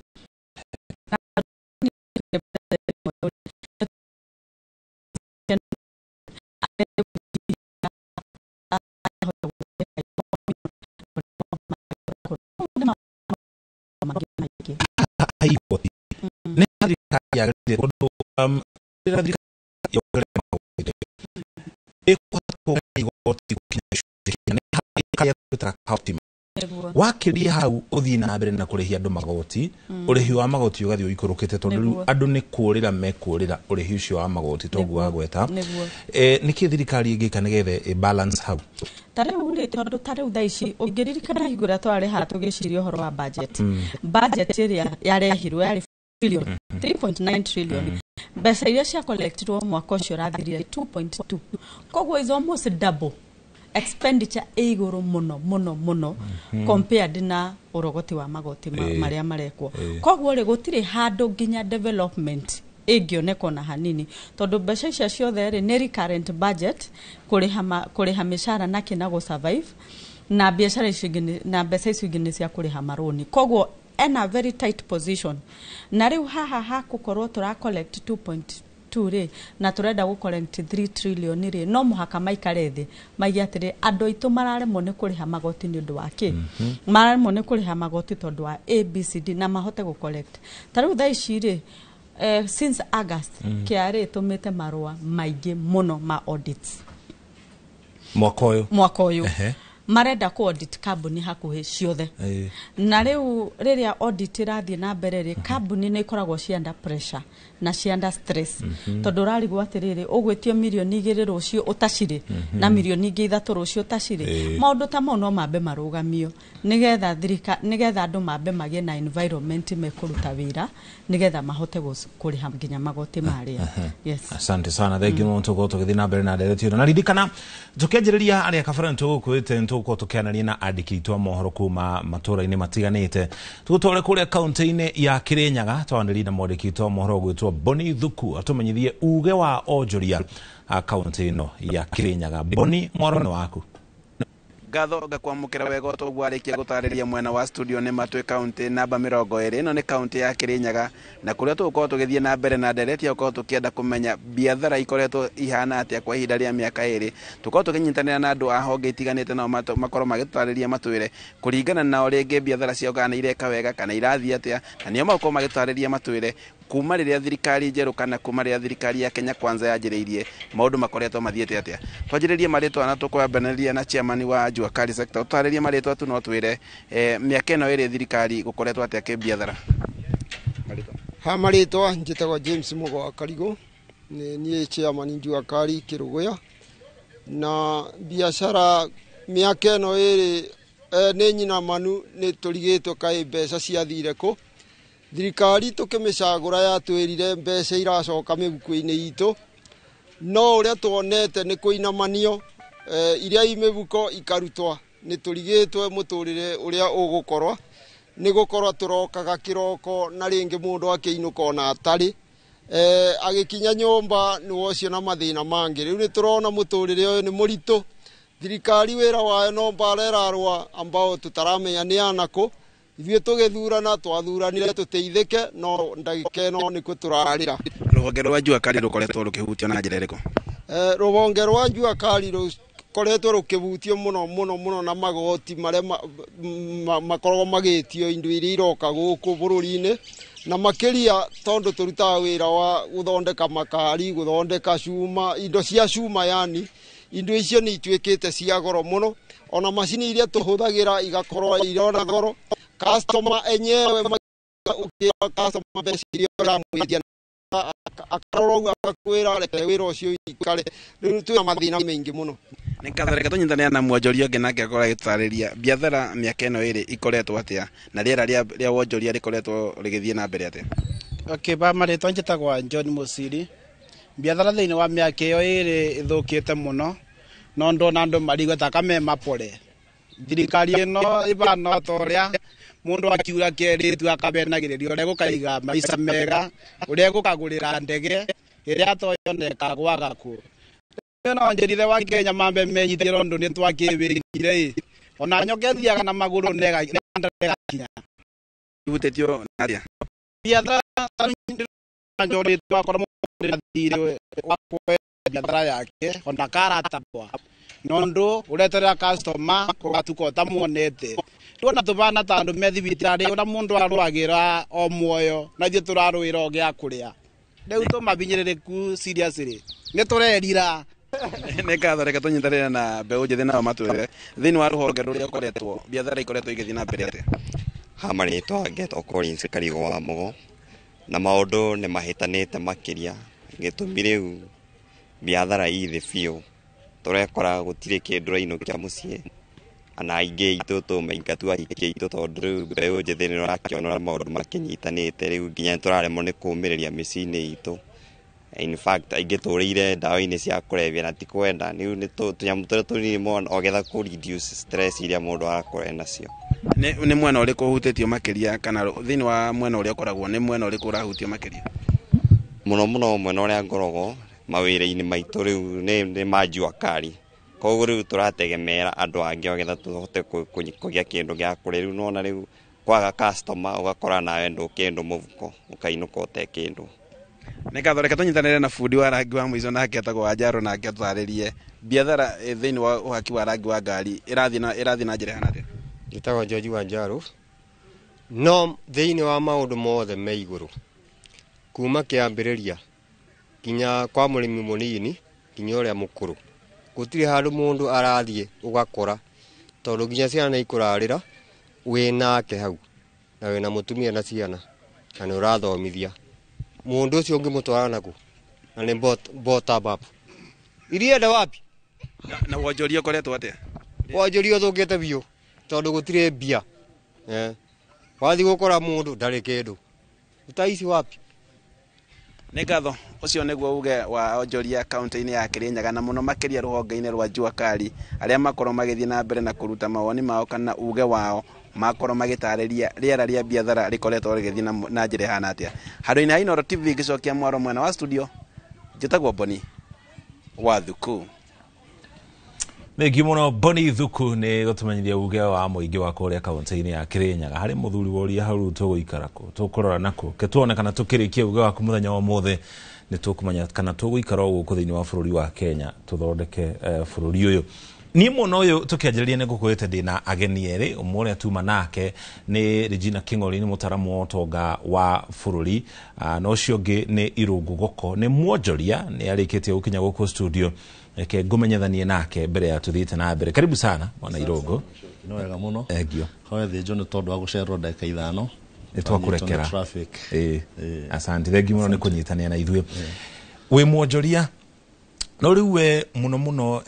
Speaker 2: Igoti nĩ thirikari yagĩrĩire tondũ rĩrĩa thirikari yongerera magoti ĩkũhota kuongerera igoti gũkinya gĩcunjĩ kĩna nĩ harĩa twĩtaga county. Wakĩria hau ũthiĩ na mbere na kũrĩhia andũ magoti, ũrĩhi wa magoti ũgathiĩ ũikũrũkĩte tondũ rĩu andũ nĩ kũrĩra mekũrĩra ũrĩhi ũcio wa magoti toguo wagweta. Nĩkĩ thirikari ĩngĩka nĩgetha ĩ balance hau?
Speaker 4: Ta rĩu rĩ, tondũ ta rĩu thaa ici ũngĩririkana hingo ĩrĩa twarĩ haha tũgĩciria ũhoro wa budget, budget ĩrĩa yarehirwo yarĩ billion 3.9 trillion. Mbeca iria cia collectirwo mwaka ũcio ũrathirire 2.2, koguo is almost double. Expenditure ĩ igũrũ mũno mũno mũno compared na ũrogoti wa magoti marĩa marekwo. Koguo rĩ, gũtirĩ handũ nginya development ĩngĩoneka ona hanini, tondũ mbeca icio ciothe rĩ nĩ recurrent budget, kũrĩha kũrĩha mĩcara na kĩ na gũ survive na biacara icio ingĩ na mbeca icio ingĩ nĩ cia kũrĩha marũni. Koguo ena very tight position. Na rĩu haha hakũkorwo tũra collect 2.2 rĩ, na tũrenda gũ collect 3 trillion rĩ, no mũhaka maikare thĩ maige atĩrĩ, andũ aitũ mararemwo nĩ kũrĩha magoti nĩ ũndũ wa kĩ? Mararemwo nĩ kũrĩha magoti tondũ wa ABCD, na mahote gũ collect. Ta rĩu thaa ici rĩ, since August, KRA ĩtũmĩte marũa maingĩ mũno ma audits.
Speaker 2: Mwaka ũyũ?
Speaker 4: Mwaka ũyũ. Marenda ku audit kambuni hakuhĩ ciothe. Na rĩu rĩrĩa audit ĩrathiĩ na mbere rĩ, kambuni nĩ ikoragwo ci under pressure na ci under stress, tondũ ũrarigwo atĩrĩrĩ, ũgwĩtio 2 mirioni rũciũ ũtacirĩ, na 3 mirioni rũciũ ũtacirĩ. Maũndũ ta mau no mambe marũgamio nĩgetha nĩgetha andũ mambe magĩe na environment mekũruta wĩra nĩgetha mahote kũrĩha nginya magoti marĩa. Yes.
Speaker 2: Asante sana, thank you mũno. Tũgũkorwo tũgĩthiĩ na mbere na ndereti ĩno, na ririkana tũkĩanjĩrĩria arĩa kabere nĩtũgũkwĩte nĩtũgũkorwo tũkĩanĩria na andĩki aitũ a mohoro kuma matũra-inĩ matiganĩte. Tũgũtware kũrĩa kaunti-inĩ ya Kĩrĩnyaga, twanĩrie na mwandĩki witũ wa mohoro ũgwĩtwo Boni Thuku atũmenyithie uge wa onjoria a kaunti ĩno ya Kĩrĩnyaga. Boni, mwaro nĩ waku.
Speaker 5: Ngatho ngakwamũkĩra wega ũtoguo arĩkia gũtarĩria mwena wa studio. Nĩ matwĩ kaunti namba 20, ĩno nĩ kaunti ya Kĩrĩnyaga, na kũrĩa tũgũkorwo tũgĩthiĩ na mbere na ndereti ya gũkorwo tũkĩenda kũmenya biathara ikoretwo ihana atĩa kwa ihinda rĩa mĩaka 2. Tũkorwo tũkĩnyitanĩra na andũ a honge itiganĩte, nao makorwo magĩtũtarĩria matwĩre kũringana nao rĩngĩ biathara ciao kana nĩ ireka wega kana irathiĩ atĩa, na nĩo magũkorwo magĩtũtarĩria matwĩre kuma rĩrĩa thirikari njerũ kana kuma rĩrĩa thirikari ya Kenya Kwanza yanjĩrĩirie maũndũ makoretwo mathiĩte atĩa. Twanjĩrĩrie marĩtwa na tũkwambanĩria na chairman wa Jua Kali sector. Ũtarĩrie marĩtwa tu no twĩre mĩaka ĩno ĩrĩ thirikari gũkoretwo atĩa kĩbiathara.
Speaker 6: Ha marĩtwa njĩtagwo James Mũgo wa Karigũ, nĩ niĩ chairman Jua Kali Kĩrũgũya. Na biacara mĩaka ĩno ĩrĩ nĩ nyina manu, nĩ tũrigĩtwo kaĩ mbeca ciathire kũ. Thirikari tũkĩmĩcagũra yatwĩrire mbeca iracoka mĩhuko-inĩ itũ, no ũrĩa tuonete nĩ kũinamanio iria i mĩhuko ikarutwa. Nĩ tũrigĩtwo mũtũrĩre ũrĩa ũgũkorwo nĩ gũkorwo tũrokaga kĩroko na rĩngĩ mũndũ akĩinũka ona atarĩ agĩkinya nyũmba nĩ wocio na mathĩna mangĩ. Rĩu nĩ tũrona mũtũrĩre ũyũ nĩ mũritũ. Thirikari wĩra wayo no mbara ĩrarũa ambao tũtaramenya nĩ anakũ. Ithuĩ tũgĩthurana twathuranire tũteithĩke, no ndagĩka ĩno nĩkuo tũrarĩra.
Speaker 5: Rũhonge rwa Jua Kali rũkoretwo rũkĩhutio na njĩra ĩrĩkũ?
Speaker 6: Rũhonge rwa Jua Kali rũkoretwo rũkĩhutio mũno mũno mũno na magoti marĩa makoragwo magĩtio indo iria iroka gũkũ bũrũri-inĩ, na makĩria tondũ tũrutaga wĩra wa gũthondeka makari, gũthondeka cuma, indo cia cuma, yani indo icio nĩ ituĩkĩte cia goro mũno. Ona macini iria tũhũthagĩra igakorwo irona goro. Customer enyewe ũkĩra customer mbeca iria ũramwĩtia akarora ũguo agakwĩra reke wĩra ũcio ũikare. Rĩu twĩna mathĩna maingĩ mũno.
Speaker 5: Nĩ ngatho. Reke tũnyitanĩre na mwonjoria ũngĩ nake akorwo agĩtũtarĩria biathara mĩaka ĩno ĩrĩ ikoretwo atĩa na rĩera rĩa wonjoria rĩkoretwo rĩgĩthiĩ na mbere atĩa.
Speaker 23: Okay, ba marĩtwa njĩtagwa John Musiri. Biathara thĩinĩ wa mĩaka ĩyo ĩrĩ ĩthũkĩte mũno, no ndona andũ marigwe taka me mapore. Thirikari ĩno ĩbana ta ũrĩa mũndũ akiura kerĩtu akabenagĩrĩria ũrĩa gũkaiga maica mega, ũrĩa gũkagũrĩra ndege ĩrĩa atoyoneka gwagaku. Rĩu no njĩrire wa Kenya mambe menyitĩre ũndũ nĩ twakĩwĩkire ĩ ona nyoka ĩthiaga na magũrũ nĩgakinya.
Speaker 5: Ihutĩtio na atĩa?
Speaker 23: Biathara njorĩtwo akorwo mũndũ na thirĩ wa kuoya biathara yake ona karatabwa nondu ũreterera customer ũgatuka ũtamuonete. Tuona tũbana ta andũ me thibitarĩ ũrĩa mũndũ arũagĩra o muoyo na ithuĩ tũrarũĩra o gĩa kũrĩa. Rĩu tũmabinyĩrĩrĩku seriously nĩ tũrerira.
Speaker 5: Nĩ ngatho, reke tũnyitanĩre na mbeũ njĩthĩ nao matwĩre thĩinĩ wa rũhonge rũrĩa ũkoretwo biathara ikoretwo igĩthiĩ na mbere atĩa.
Speaker 7: Ha marĩtwa ngetwo Collins Karigo wa Mũgo, na maũndũ nĩ mahĩtanĩte makĩria. Gĩtũmi rĩu biathara ĩ thĩ biũ, tũrekora gũtirĩ kĩndũ ũrainũkia mũciĩ, na aingĩ aitũ tũmaingatu ahiki aitũ, tondũ rĩu mbeũ njĩthĩ nĩ ũrakĩona ũrĩa maũndũ makĩnyitanĩte, rĩu nginya nĩtũraremwo nĩ kũmĩrĩria mĩciĩ-inĩ itũ. In fact aingĩ tũrĩire ndawa-inĩ cia kũrebia na ti kwenda, rĩu nĩ tũnyamũ tũrĩa tũnini mũno ogetha kũ reduce stress iria mũndũ arakorwo enacio.
Speaker 5: Nĩ mwena ũrĩkũ ũhutĩtio makĩria, kana thĩinĩ wa mwena ũrĩa ũkoragwo nĩ mwena ũrĩkũ ũrahutio makĩria?
Speaker 7: Mũno mũno mwena ũrĩa ngoragwo mawĩra-inĩ maitũ rĩu nĩ ma jua kali, koguo rĩu tũrategemera andũ angĩ ogetha tũhote kũgĩa kĩndũ gĩa kũrĩa. Rĩu nĩwona rĩu kwaga customer ũgakora nawe ndũ kĩndũ mũhuko, ũkainũka ũte kĩndũ.
Speaker 5: Nĩ ngatho, reke tũnyitanĩre na bundi wa rangi wa mũico nake etagwo Wanjarũ, nake atũtarĩrie biathara thĩinĩ wa ũhaki wa rangi wa ngari ĩrathiĩ na njĩra ĩhana atĩa.
Speaker 9: Njĩtagwo George Wanjarũ. No thĩinĩ wa maũndũ mothe me igũrũ kuma kĩambĩrĩria nginya kwa mũrĩmi mũnini nginya ũrĩa mũkũrũ, gũtirĩ handũ mũndũ arathiĩ ũgakora, tondũ nginya ciana nĩ ikũrarĩra wĩ nake hau, na wĩna mũtumia na ciana, na nĩ ũrathomithia mũndũ ũcio ũngĩmũtwara naku, na nĩ bottom up. Irienda wapi?
Speaker 5: Na wonjoria ũkoretwo atĩa?
Speaker 9: Wonjoria ũthũkĩte biũ tondũ gũtirĩ mbia. Wathiĩ gũkora mũndũ ndarĩ kĩndũ, utaici wapi?
Speaker 5: Nĩ ngatho, ũcio nĩguo uge wa onjoria kaunti-inĩ ya Kirinyaga, na mũno makĩria rũhonge-inĩ rwa Jua Kali, arĩa makorwo magĩthiĩ na mbere na kũruta mawoni mao kana uge wao, makorwo magĩtarĩria rĩera rĩa biathara rĩkoretwo rĩgĩthiĩ na njĩra ĩhana atĩa. Handũ-inĩ ha Inooro TV ngĩcokia mwaro mwena wa studio, njĩtagwo Boni wa Thuku.
Speaker 2: Thengiũ mũno Boni Thuku nĩ gũtũmenyithia uge wa mũingĩ wa kũrĩa kaunti-inĩ ya Kirinyaga. Harĩ mũthuri woria hau rĩu tũgũikara kũ, tũkũrora nakũ, ke tuone kana tũkĩrĩkia uge waku mũthenya wa ũmũthĩ nĩ tũkũmenya kana tũgũikara o gũkũ thĩinĩ wa bũrũri wa Kenya tũthondeke bũrũri ũyũ. Niĩ mwena ũyũ tũkĩanjĩrĩria nĩ ngũkwĩrĩte ndĩna ageni erĩ, ũmwe ũrĩa tuma nake nĩ Regina King'ori, nĩ mũtaramu wa ũtonga wa bũrũri, na ũcio ũngĩ nĩ Irũngũ Goko, nĩ mwonjoria, nĩ arĩkĩtie gũkinya gũkũ studio. Reke ngũmenyithanie nake mbere ya tũthiĩte na mbere. Karibu sana bwana Irũngũ.
Speaker 10: Nĩ wega mũno.
Speaker 2: Thank you.
Speaker 10: Hoe thĩnjwo nĩ tondũ wa gũcererwo ndagĩka 5.
Speaker 2: Nĩ twakũrekera.
Speaker 10: Traffic.
Speaker 2: Asante, thengiũ mũno nĩ kũnyitanĩra na ithuĩ. Wĩ mwonjoria, no rĩu we mũno mũno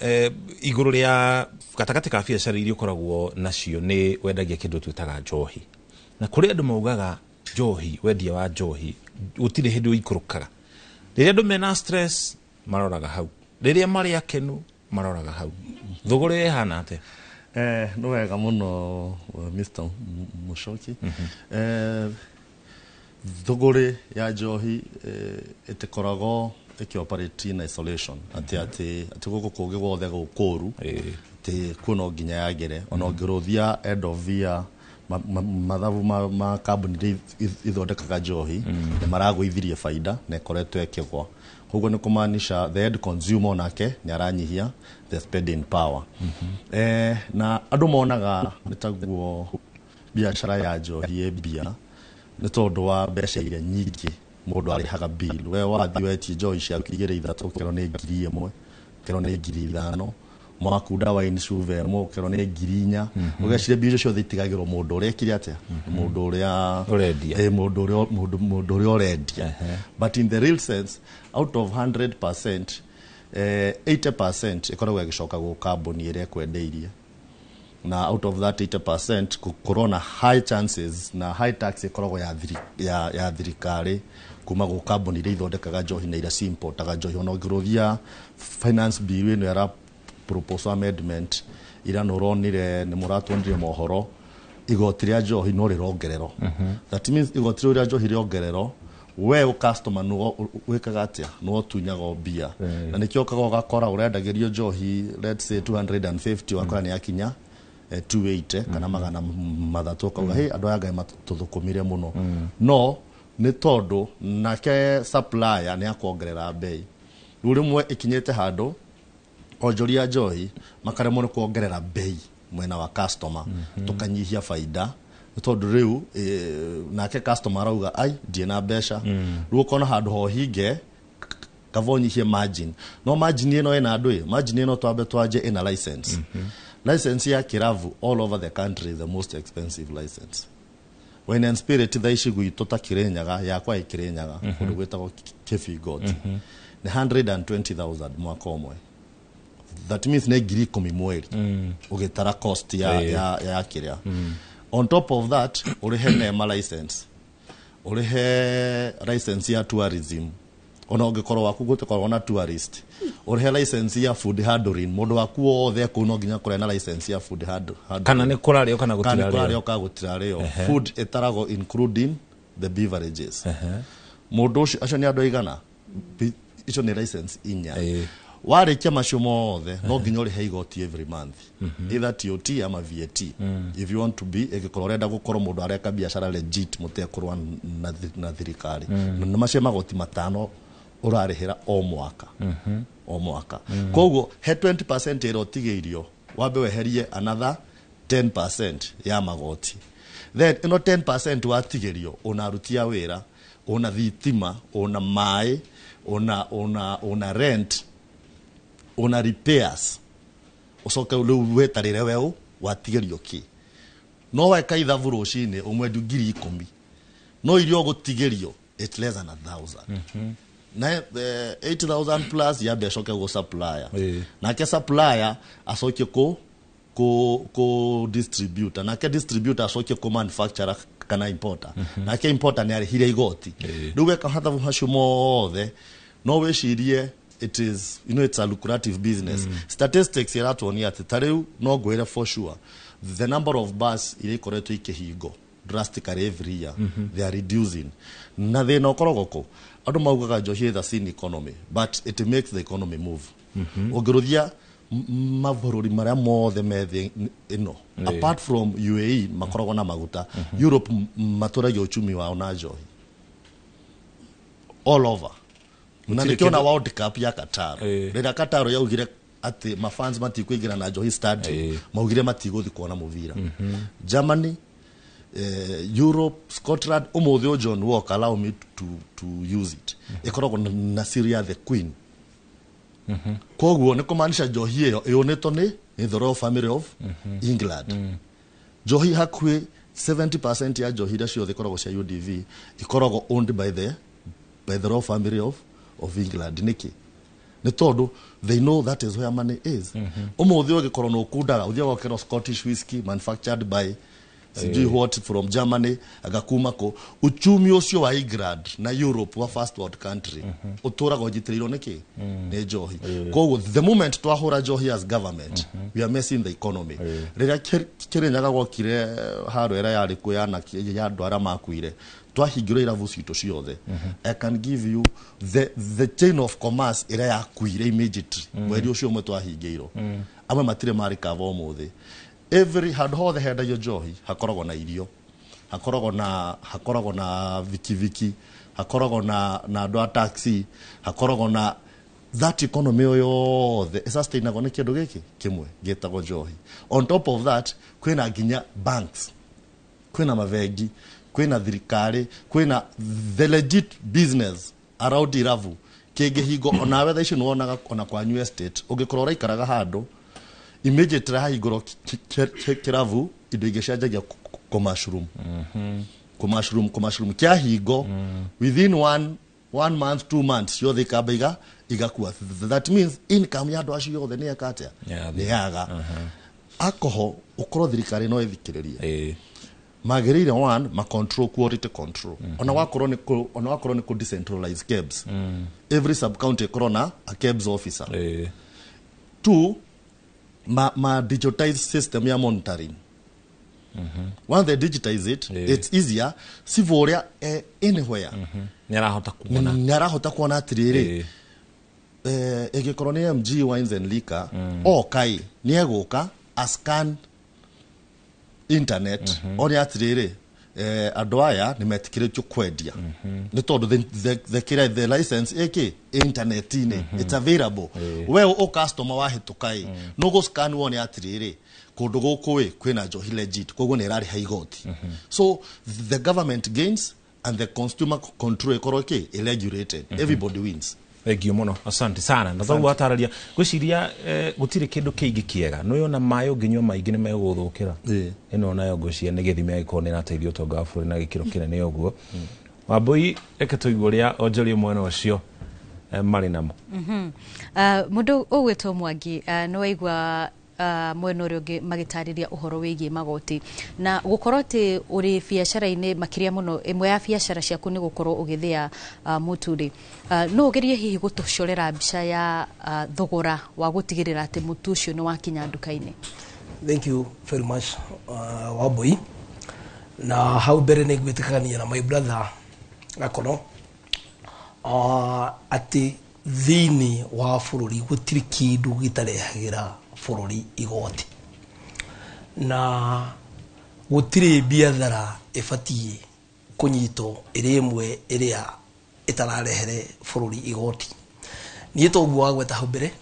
Speaker 2: igũrũ rĩa gatagatĩ ka biacara iria ũkoragwo nacio nĩ wendagia kĩndũ twĩtaga njohi, na kũrĩ andũ maugaga njohi, wendia wa njohi gũtirĩ hĩndĩ ũikũrũkaga. Rĩrĩa andũ mena stress maroraga hau, rĩrĩa marĩ akenu maroraga hau. Thũgũrĩ ĩhana atĩa?
Speaker 10: Nĩ wega mũno Mr. Mũcoki. Thũgũrĩ ya njohi ĩtĩkoragwo ĩkĩoperate in isolation, atĩ atĩ atĩ gũkũ kũngĩ guothe gũkũru atĩ kuo no nginya yagĩre. Ona ũngĩrũthia end of year mathabu ma kambuni iria ithondekaga njohi nĩ maragũithirie baida na ĩkoretwo ĩkĩgwa. Koguo nĩ kũmaanisha the end consumer onake nĩ aranyihia the spending power. Na andũ monaga nĩ taguo biacara ya njohi ĩ mbia nĩ tondũ wa mbeca iria nyingĩ mũndũ arĩhaga bill. We wathiĩ wetie njohi ciaku 2 3 ũkerwo nĩ 1000, ũkerwo nĩ 5000, mwakunda wine cuba ĩmwe ũkerwo nĩ 4000. Ũgeciria mbia icio ciothe itigagĩrwo mũndũ ũrĩa ekire atĩa, mũndũ ũrĩa
Speaker 2: ũrendia.
Speaker 10: Mũndũ ũrĩa, mũndũ ũrĩa ũrendia. But in the real sense, out of 100%, 80% ĩkoragwo ĩgĩcoka gwĩ kambuni ĩrĩa ĩkwendeirie. Na out of that 80% kũkorwo na high chances na high tax ĩkoragwo ya thirikari kuma gwĩ kambuni iria ithondekaga njohi na iria ciimportaga njohi. Ona ũngĩrũthia finance bill ĩno ĩra proposal amendment ira nĩ ũronire, nĩ mũratuonirie mohoro, igoti rĩa njohi no rĩrongererwo. That means igoti rĩu rĩa njohi rĩongererwo, we customer nĩwe wĩkaga atĩa, nĩwe ũtunyagwo mbia. Na nĩkĩo ũkaga ũgakora ũrendagĩrio njohi let's say 250, ũgakora nĩ yakinya 280 kana 300, ũkauga hey, andũ aya Ngai matũthũkũmire mũno. No nĩ tondũ nake supplier nĩ akuongerera bei. Rĩu rĩmwe ĩkinyĩte handũ onjoria njohi makaremwo nĩ kuongerera bei Mwena wa customer tukanyihia faida nĩ tondũ rĩu nake customer arauga, "Ai, ndirĩ na mbeca." Rĩu ũkona handũ ho hinge kaba ũnyihie margin, no margin ĩno ĩna andũ ĩ margin ĩno twambe twanje ĩna license. License ya kĩrabu all over the country is the most expensive license. Wine and spirit thaa ici gwitũ ta Kirinyaga, yakwa ĩ Kirinyaga, kũndũ gwĩtagwo Kĩbingoti, nĩ 120,000 mwaka ũmwe. That means nĩ 10,000 mweri ũgĩtara cost ya, ya kĩrĩa. On top of that, ũrĩhe NEMA license, ũrĩhe license ya tourism ona ũngĩkorwo waku gũtikorwo na tourist, ũrĩhe license ya food handling. Mũndũ waku wothe kũu no nginya akorwo na license ya food handling.
Speaker 2: Kana nĩ kũrarĩo kana
Speaker 10: Kana nĩ
Speaker 2: gũtirarĩo.
Speaker 10: Kũrarĩo kana gũtirarĩo. Food ĩtaragwo including the beverages. Mũndũ ũcio, acio nĩ andũ aigana? Icio nĩ license inya. Warĩkia macio mothe, no nginya ũrĩhe igoti every month, either TOT ama VAT, if you want to be, ĩngĩkorwo ũrenda gũkorwo mũndũ areka biacara legit mũtekũrũa na thirikari. Na macio magoti matano ũrarĩhĩra o mwaka, o mwaka. Koguo he 20% ĩrĩa ũtigĩirio, wambe weherie another 10% ya magoti, then ĩno 10% watigĩrio, una aruti a wĩra, una thitima, una maĩ, una rent, una repairs, ũcoke rĩu wetarĩre weũ watigĩrio kĩ. No weka ithabu rũcinĩ ũmwendu 10,000, no iria ũgũtigĩrio, it's less than 1,000. Na 8000 plus yambe acoke gũ supplier, nake supplier acoke kũ distributor, nake distributor acoke kũ manufacturer kana importer, nake importer nĩ arĩhire igoti. Rĩu weka mathabu macio mothe, no wĩcirie it is you know it's a lucrative business. Statistics iratuonia atĩ ta rĩu no ngwĩre for sure, the number of bars iria ikoretwo ikĩhingo drastically every year, they are reducing. Na thĩna ũkoragwo kũ andũ maugaga njohi is a sin economy, but it makes the economy move. Ũngĩrũthia mabũrũri marĩa mothe me thĩ ĩno, apart from UAE makoragwo na maguta, Europe matũragia uchumi wao na njohi all over. Na
Speaker 2: Gũtirĩ
Speaker 10: nĩkĩona World Cup ya Qatar, rĩrĩa Qatar yaugire atĩ mafans matikũingĩra na njohi stadium, maugire matigũthi kuona mũbira. Germany, Europe, Scotland, ũmũthĩ ũyũ John Walker, allow me to use it, ĩkoragwo na Syria the Queen. Koguo nĩ kũmaanisha njohi ĩyo ĩũnĩtwo nĩ the royal family of England. Njohi hakuhĩ 70% ya njohi iria ciothe ikoragwo cia UDV ikoragwo owned by the royal family of England. Nĩkĩ? Nĩ tondũ they know that is where money is. Ũmũthĩ ũngĩkorwo nĩ ũkundaga, ũthiaga ũkerwo Scottish whisky manufactured by sijui what from Germany, agakuma kũ. Uchumi ũcio wa England na Europe, wa first world country, ũtũraga ũnyitĩrĩirwo nĩkĩ? Nĩ njohi. Koguo the moment twahũra njohi as government, we are messing the economy. Rĩrĩa Kĩrĩnyaga gwokire haro ĩrĩa yarĩ kuo ya andũ arĩa makuire, twahingĩrwo irabu citũ ciothe. I can give you the chain of commerce ĩrĩa yakuire immediately mweri ũcio ũmwe twahingĩirwo. Amwe matirĩ marĩkava ũmũthĩ. Every handũ hothe hendagio njohi hakoragwo na irio, hakoragwo na vikiviki, hakoragwo na andũ a taxi, hakoragwo na that economy ĩyo yothe ĩsustainagwo nĩ kĩndũ gĩkĩ kĩmwe gĩtagwo njohi. On top of that, kwĩna nginya banks, kwĩna mabengi, kwĩna thirikari, kwĩna the legit business around irabu. Kĩngĩhingo onawe thaa ici nĩwonaga ona kwanyu estate, ũngĩkorwo ũraikaraga handũ, immediately hahingũrwo kĩrabu, indo ingĩ cianjagia kũ mushroom, kũ mushroom, kũ mushroom. Kĩahingo, within one month, 2 months, ciothe ikamba igakua. That means income ya andũ acio othe nĩ eka atĩa? Nĩ yaga. Alcohol ũkorwo thirikari no ĩthikĩrĩrie, magĩrĩire one, ma control quality control, ona wakorwo nĩ kũ decentralize KEBS, every sub county ĩkorwo na a KEBS officer. Two, ma digitize system ya monitoring. Once they digitize it, it's easier civil ũrĩa anywhere
Speaker 2: nĩ arahota kuona.
Speaker 10: Nĩ arahota kuona atĩrĩrĩ, ĩngĩkorwo nĩ MG Wines and Liquor, okai nĩ egũka a scan internet one atĩrĩrĩ, Andũ aya nĩ metĩkĩrĩtio kwendia nĩ tondũ the license ĩkĩ internet-inĩ, it's available. We ũ customer wahĩtũka ĩ, no gũ scan wone atĩrĩrĩ, kũndũ gũkũ ĩ kwĩna njohi legit, koguo nĩ ĩrarĩha igoti. So the government gains and the consumer control ĩkorwo ĩkĩ ĩ regulated. Everybody wins.
Speaker 2: Thank you muno, asante sana. Na thoguo atararia gwiciria gutire kindu kingi kiega no yona maĩ ũngĩnyua maingĩ nĩ megũgũthũkĩra. Ĩno nayo ngwĩciria nĩ gĩthimi angĩkorwo nĩ ĩrateithia ũtonga wa bũrũri na gĩkĩro kĩnene ũguo. Wambui, reke tũigue ũrĩa onjoria mwena ũcio marĩ namo.
Speaker 1: Mũndũ ũgwĩtwo Mwangi, nĩ waigua mwena ũrĩa ũngĩ magĩtarĩria ũhoro wĩgiĩ magoti na gũkorwo atĩ ũrĩ biacara-inĩ, makĩria mũno ĩmwe ya biacara ciaku nĩ gũkorwo ũgĩthĩa mũtu rĩ, no ũgerie hihi gũtũcorera mbica ya thogora wa gũtigĩrĩra atĩ mũtu ũcio nĩ wakinya nduka-inĩ?
Speaker 22: Thank you very much, Wambui. Na hau mbere nĩ ngwĩtĩkania na my brother Gakono atĩ thĩinĩ wa bũrũri gũtirĩ kĩndũ gĩtarehagĩra bũrũri igoti, na gũtirĩ biathara ĩbatiĩ kũnyitwo ĩrĩ ĩmwe ĩrĩa ĩtararehere bũrũri igoti. Niĩ toguo wagweta hau mbere,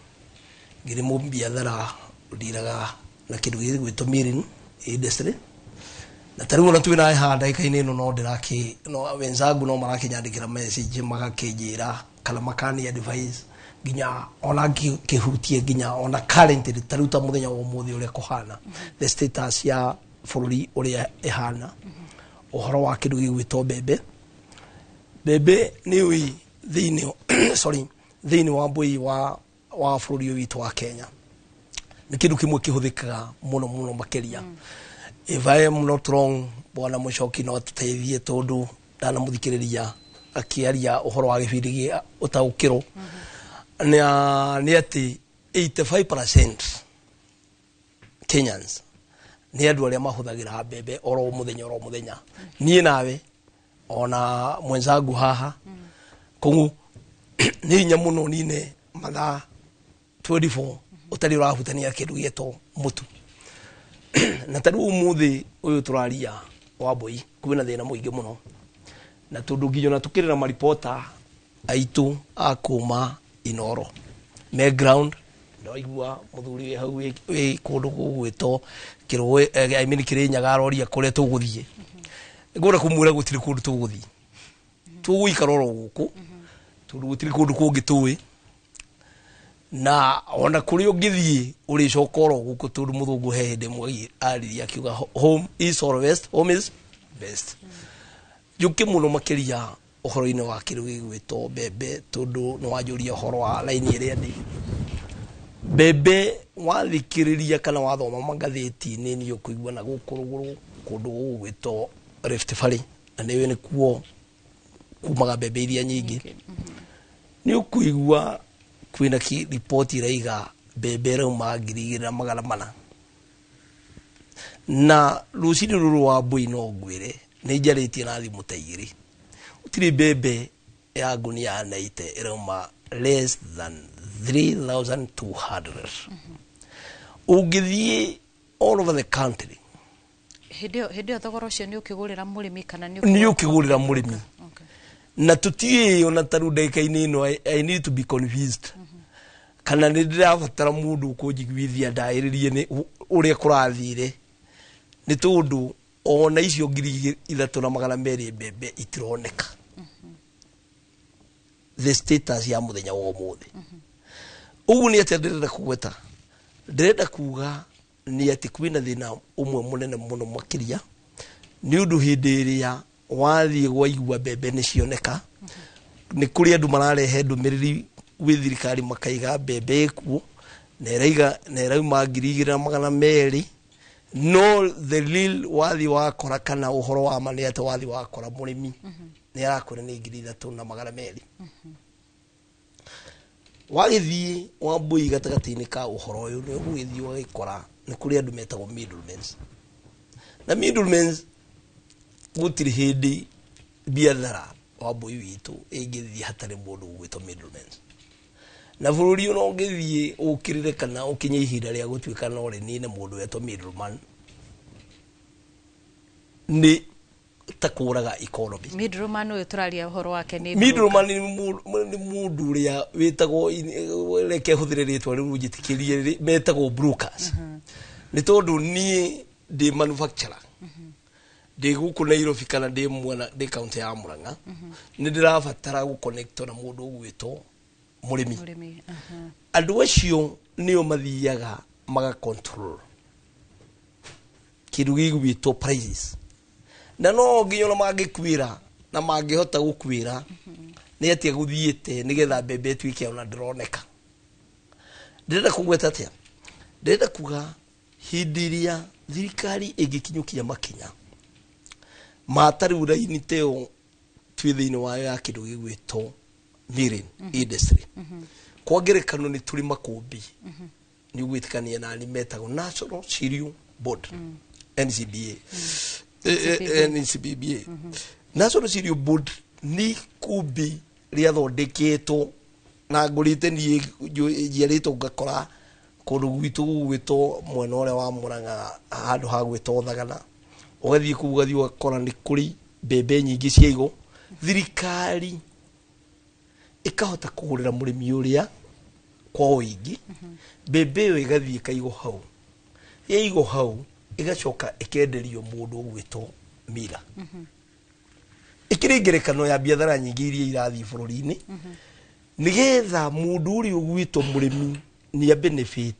Speaker 22: ngĩrĩ mũbiathara ũndiraga na kĩndũ gĩgwĩtwo milling industry, na ta rĩu ona twĩ nawe haha ndagĩka-inĩ ĩno, no ndĩrakĩ no wenzangu no marakĩnyandĩkĩra message, magakĩnjĩra kana makani advice nginya ona ngĩhutie nginya ona currently, ta rĩu ta mũthenya wa ũmũthĩ ũrĩa kũhana, the status ya bũrũri ũrĩa ĩhana, ũhoro wa kĩndũ gĩgwĩtwo mbembe. Mbembe nĩ ũĩ thĩinĩ, sorry, thĩinĩ wa mbũi wa bũrũri ũyũ witũ wa Kenya nĩ kĩndũ kĩmwe kĩhũthĩkaga mũno mũno makĩria. If I am not wrong, bwana Mũcoki no atũteithie, tondũ ndanamũthikĩrĩria akĩaria ũhoro wa gĩbindi gĩa ũtaũkĩrwo nĩ atĩ 85% Kenyans nĩ andũ arĩa mahũthagĩra mbembe oro mũthenya oro mũthenya. Niĩ nawe ona mwenzangu haha koguo nĩ hinya mũno nine mathaa 24 ũtarĩ ũrahutania kĩndũ gĩetwo mũtu. Na ta rĩu ũmũthĩ ũyũ tũraria, Wambui, kwĩna thĩna mũingĩ mũno, na tondũ nginya ona tũkĩrĩ na maripota aitũ a kuma Inoro me ground, ndaigua mũthuri wĩ hau wĩ kũndũ gũgwĩtwo Kĩrũĩ, I mean Kĩrĩnyaga, aroria kũrĩa tũgũthiĩ. Ngwenda kũmwĩra gũtirĩ kũndũ tũgũthiĩ, tũgũikara oro gũkũ, tondũ gũtirĩ kũndũ kũngĩ tũĩ, na ona kũrĩa ũngĩthiĩ ũrĩcoka oro gũkũ, tondũ mũthũngũ he hĩndĩ ĩmwe aririe akiuga, "Home is always, home is best." Njũke mũno makĩria ũhoro-inĩ wa kĩndũ gĩgwĩtwo mbembe, tondũ nĩ wanjũria ũhoro wa raini ĩrĩa ndĩ mbembe. Wathikĩrĩria kana wathoma magathĩti-inĩ, nĩ ũkũigua na gũkũ rũgũrũ kũndũ gũgwĩtwo Rift Valley, na nĩwe nĩkuo kumaga mbembe iria nyingĩ, nĩ ũkũigua kwĩna ripoti ĩraiga mbembe ĩrauma 2400. Na rũcinĩ rũrũ wa mbũi, no ngwĩre nĩ njarĩtie na thimũ ta igĩrĩ, gũtirĩ mbembe ya ngunia ya 90 ĩrauma less than 3200 ũngĩthiĩ all over the country.
Speaker 1: Hĩndĩ ĩyo thogora ũcio nĩ ũkĩgũrĩra mũrĩmi kana nĩ
Speaker 22: Nĩ ũkĩgũrĩra mũrĩmi, na tũtiĩ ona ta rĩu ndagĩka-inĩ ĩno I need to be convinced, kana nĩ ndĩrabatara mũndũ ũkũnjiguithia ndaĩrĩrie nĩ ũrĩa kũrathire, nĩ tondũ ona icio 3200 mbembe itironeka, the status ya mũthenya wa ũmũthĩ. Ũguo nĩ atĩa ndĩrenda kũgweta? Ndĩrenda kuga nĩ atĩ kwĩna thĩna ũmwe mũnene mũno makĩria, nĩ ũndũ hĩndĩ ĩrĩa wathiĩ waigua mbembe nĩ cioneka, nĩ kũrĩ andũ mararehe ndũmĩrĩri gwĩ thirikari makaiga mbembe ĩkuo na ĩraiga na ĩrauma 2200, no the real wathiĩ wakora, kana ũhoro wa ma nĩ atĩ wathiĩ wakora mũrĩmi nĩ arakwĩra nĩ 3200. Wagĩthiĩ Wambui gatagatĩ-inĩ ka ũhoro ũyũ, nĩ ũgũgĩthiĩ ũgagĩkora nĩ kũrĩ andũ metagwo middlemen, na middlemen gũtirĩ hĩndĩ biathara, Wambui witũ, ĩngĩthiĩ hatarĩ mũndũ ũgwĩtwo middlemen. Na bũrũri ũno ũngĩthiĩ ũkĩrĩre kana ũkinye ihinda rĩa gũtuĩka no rĩnine mũndũ wetwo middleman, nĩ ta kũraga economy.
Speaker 1: Middleman ũyũ tũraria ũhoro wake nĩ
Speaker 22: Middleman nĩ mũndũ ũrĩa wĩtagwo, reke hũthĩre rĩtwa rĩu njĩtĩkĩrie, metagwo brokers. Nĩ tondũ niĩ ndĩ manufacturer, ndĩ gũkũ Nairobi kana ndĩ mwena ndĩ kaunti ya Murang'a, nĩ ndĩrabatara gũconnect na mũndũ ũgwĩtwo mũrĩmi.
Speaker 1: Mũrĩmi.
Speaker 22: Andũ acio nĩo mathiaga maga control kĩndũ gĩgwĩtwo prices, na no nginya ona mangĩkwĩra na mangĩhota gũkwĩra nĩ atĩa gũthiĩte nĩgetha mbembe ĩtuĩke ona ndĩroneka. Ndĩrenda kũgweta atĩa? Ndĩrenda kuga hĩndĩ ĩrĩa thirikari ĩngĩkinyũkia makinya ma ta rĩu raini ta ĩyo twĩ thĩinĩ wayo ya kĩndũ gĩgwĩtwo milling industry. Kwa ngerekano, nĩ tũrĩ makũmbĩ, nĩ ũgwĩtĩkania nani, metagwo National Cereal Board, NCBA. NCBA, National Cereal Board nĩ ikũmbĩ rĩathondeketwo na ngũrĩte niĩ njiarĩtwo ngakora kũndũ gwitũ gũgwĩtwo mwena ũrĩa wa Murang'a, handũ ha gwĩtwo Thagana. Ũgathiĩ kũu, ũgathiĩ ũgakora nĩ kũrĩ mbembe nyingĩ cia igũ. Thirikari ĩkahota kũgũrĩra mũrĩmi ũrĩa kwa ũingĩ mbembe ĩyo, ĩgathiĩ ĩkaigwo hau. Yaigwo hau, ĩgacoka ĩkenderio mũndũ ũgwĩtwo mira. Ĩkĩrĩ ngerekano ya biathara nyingĩ iria irathiĩ bũrũri-inĩ, nĩgetha mũndũ ũrĩa ũgwĩtwo mũrĩmi nĩ a benefit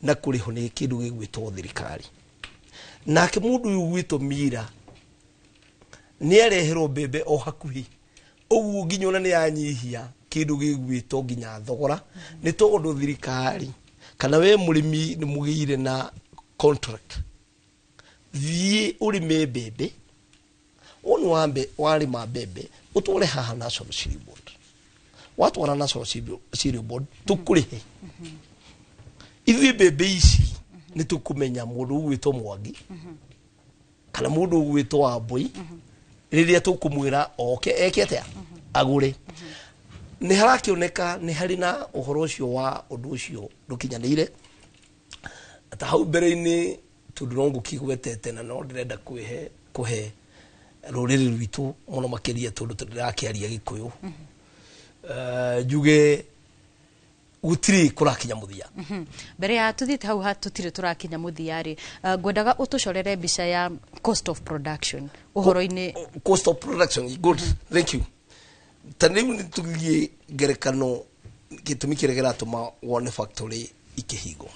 Speaker 22: na kũrĩhwo nĩ kĩndũ gĩgwĩtwo thirikari. Nake mũndũ ũyũ ũgwĩtwo mira nĩ areherwo mbembe o hakuhĩ ũguo, nginya ona nĩ yanyihia kĩndũ gĩgwĩtwo nginya thogora, nĩ tondũ thirikari kana we mũrĩmi nĩ mũgĩire na contract, thiĩ ũrĩme mbembe. Woni wambe warĩma mbembe, ũtware haha National Cereal Board. Watwara National Cereal Board, tũkũrĩhe ithuĩ mbembe ici. Nĩ tũkũmenya mũndũ ũgwĩtwo Mwangi kana mũndũ ũgwĩtwo Wambui rĩrĩa tũkũmwĩra oke eke atĩa, agũre. Nĩ harakĩoneka nĩ harĩ na ũhoro ũcio wa ũndũ ũcio ndũkinyanĩire ta hau mbere-inĩ, tondũ no ngũkĩgwetete na no ndĩrenda kwĩhe kũhe rũrĩrĩ rwitũ mũno makĩria, tondũ ndĩrakĩaria Gĩkũyũ. Njuge gũtirĩ kũrakinya mũthia.
Speaker 1: Mbere ya tuthiĩte hau ha tũtirĩ tũrakinya mũthia rĩ, ngwendaga ũtũcorere mbica ya cost of production ũhoro-inĩ.
Speaker 22: Cost of production, good, thank you. Ta rĩu nĩ tũgiĩ ngerekano, gĩtũmi kĩrĩa kĩratũma wone factory ikĩhingwo.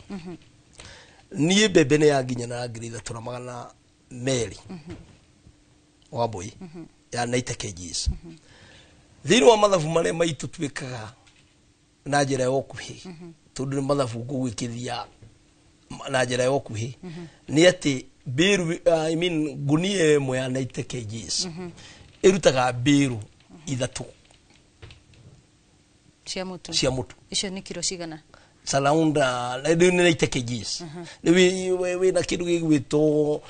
Speaker 22: Niĩ mbembe nĩ yanginya na 3200, Wambui, ya 90 kgs. Thĩinĩ wa mathabu marĩa maitũ twĩkaga na njĩra ya ũkuhĩ, tondũ nĩ mathabu ngũgwĩkithia na njĩra ya ũkuhĩ, nĩ atĩ mbĩru, I mean, ngunia ĩmwe ya 90 kgs ĩrutaga mbĩru 3
Speaker 1: cia mũtu.
Speaker 22: Cia mũtu.
Speaker 1: Icio nĩ kiro cigana?
Speaker 22: Around rĩu nĩ 90 kgs. Rĩu wĩna kĩndũ gĩgwĩtwo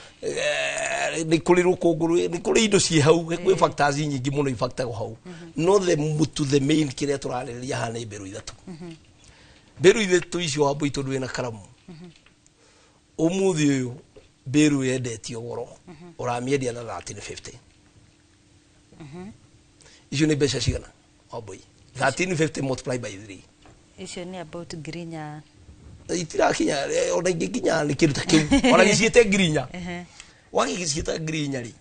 Speaker 22: nĩ kũrĩ rũkũngũ, nĩ kũrĩ indo ciĩ hau, gwĩ factors nyingĩ mũno ibaktagwo hau, no the mũtu, the main kĩrĩa tũrarĩrĩria haha nĩ mbĩrũ 3. Mbĩrũ 3 icio, Wambui, tondũ wĩna karamu, ũmũthĩ ũyũ mbĩrũ yendetio goro, ũramĩendia na 1350. Icio nĩ mbeca cigana, Wambui? 1350 multiply by 3.
Speaker 1: Icio nĩ about 4,000.
Speaker 22: Itirakinya ona ingĩkinya nĩ kĩndũ ta kĩu, ona gĩciĩte 4,000. Wagĩgĩciĩta 4,000 rĩ,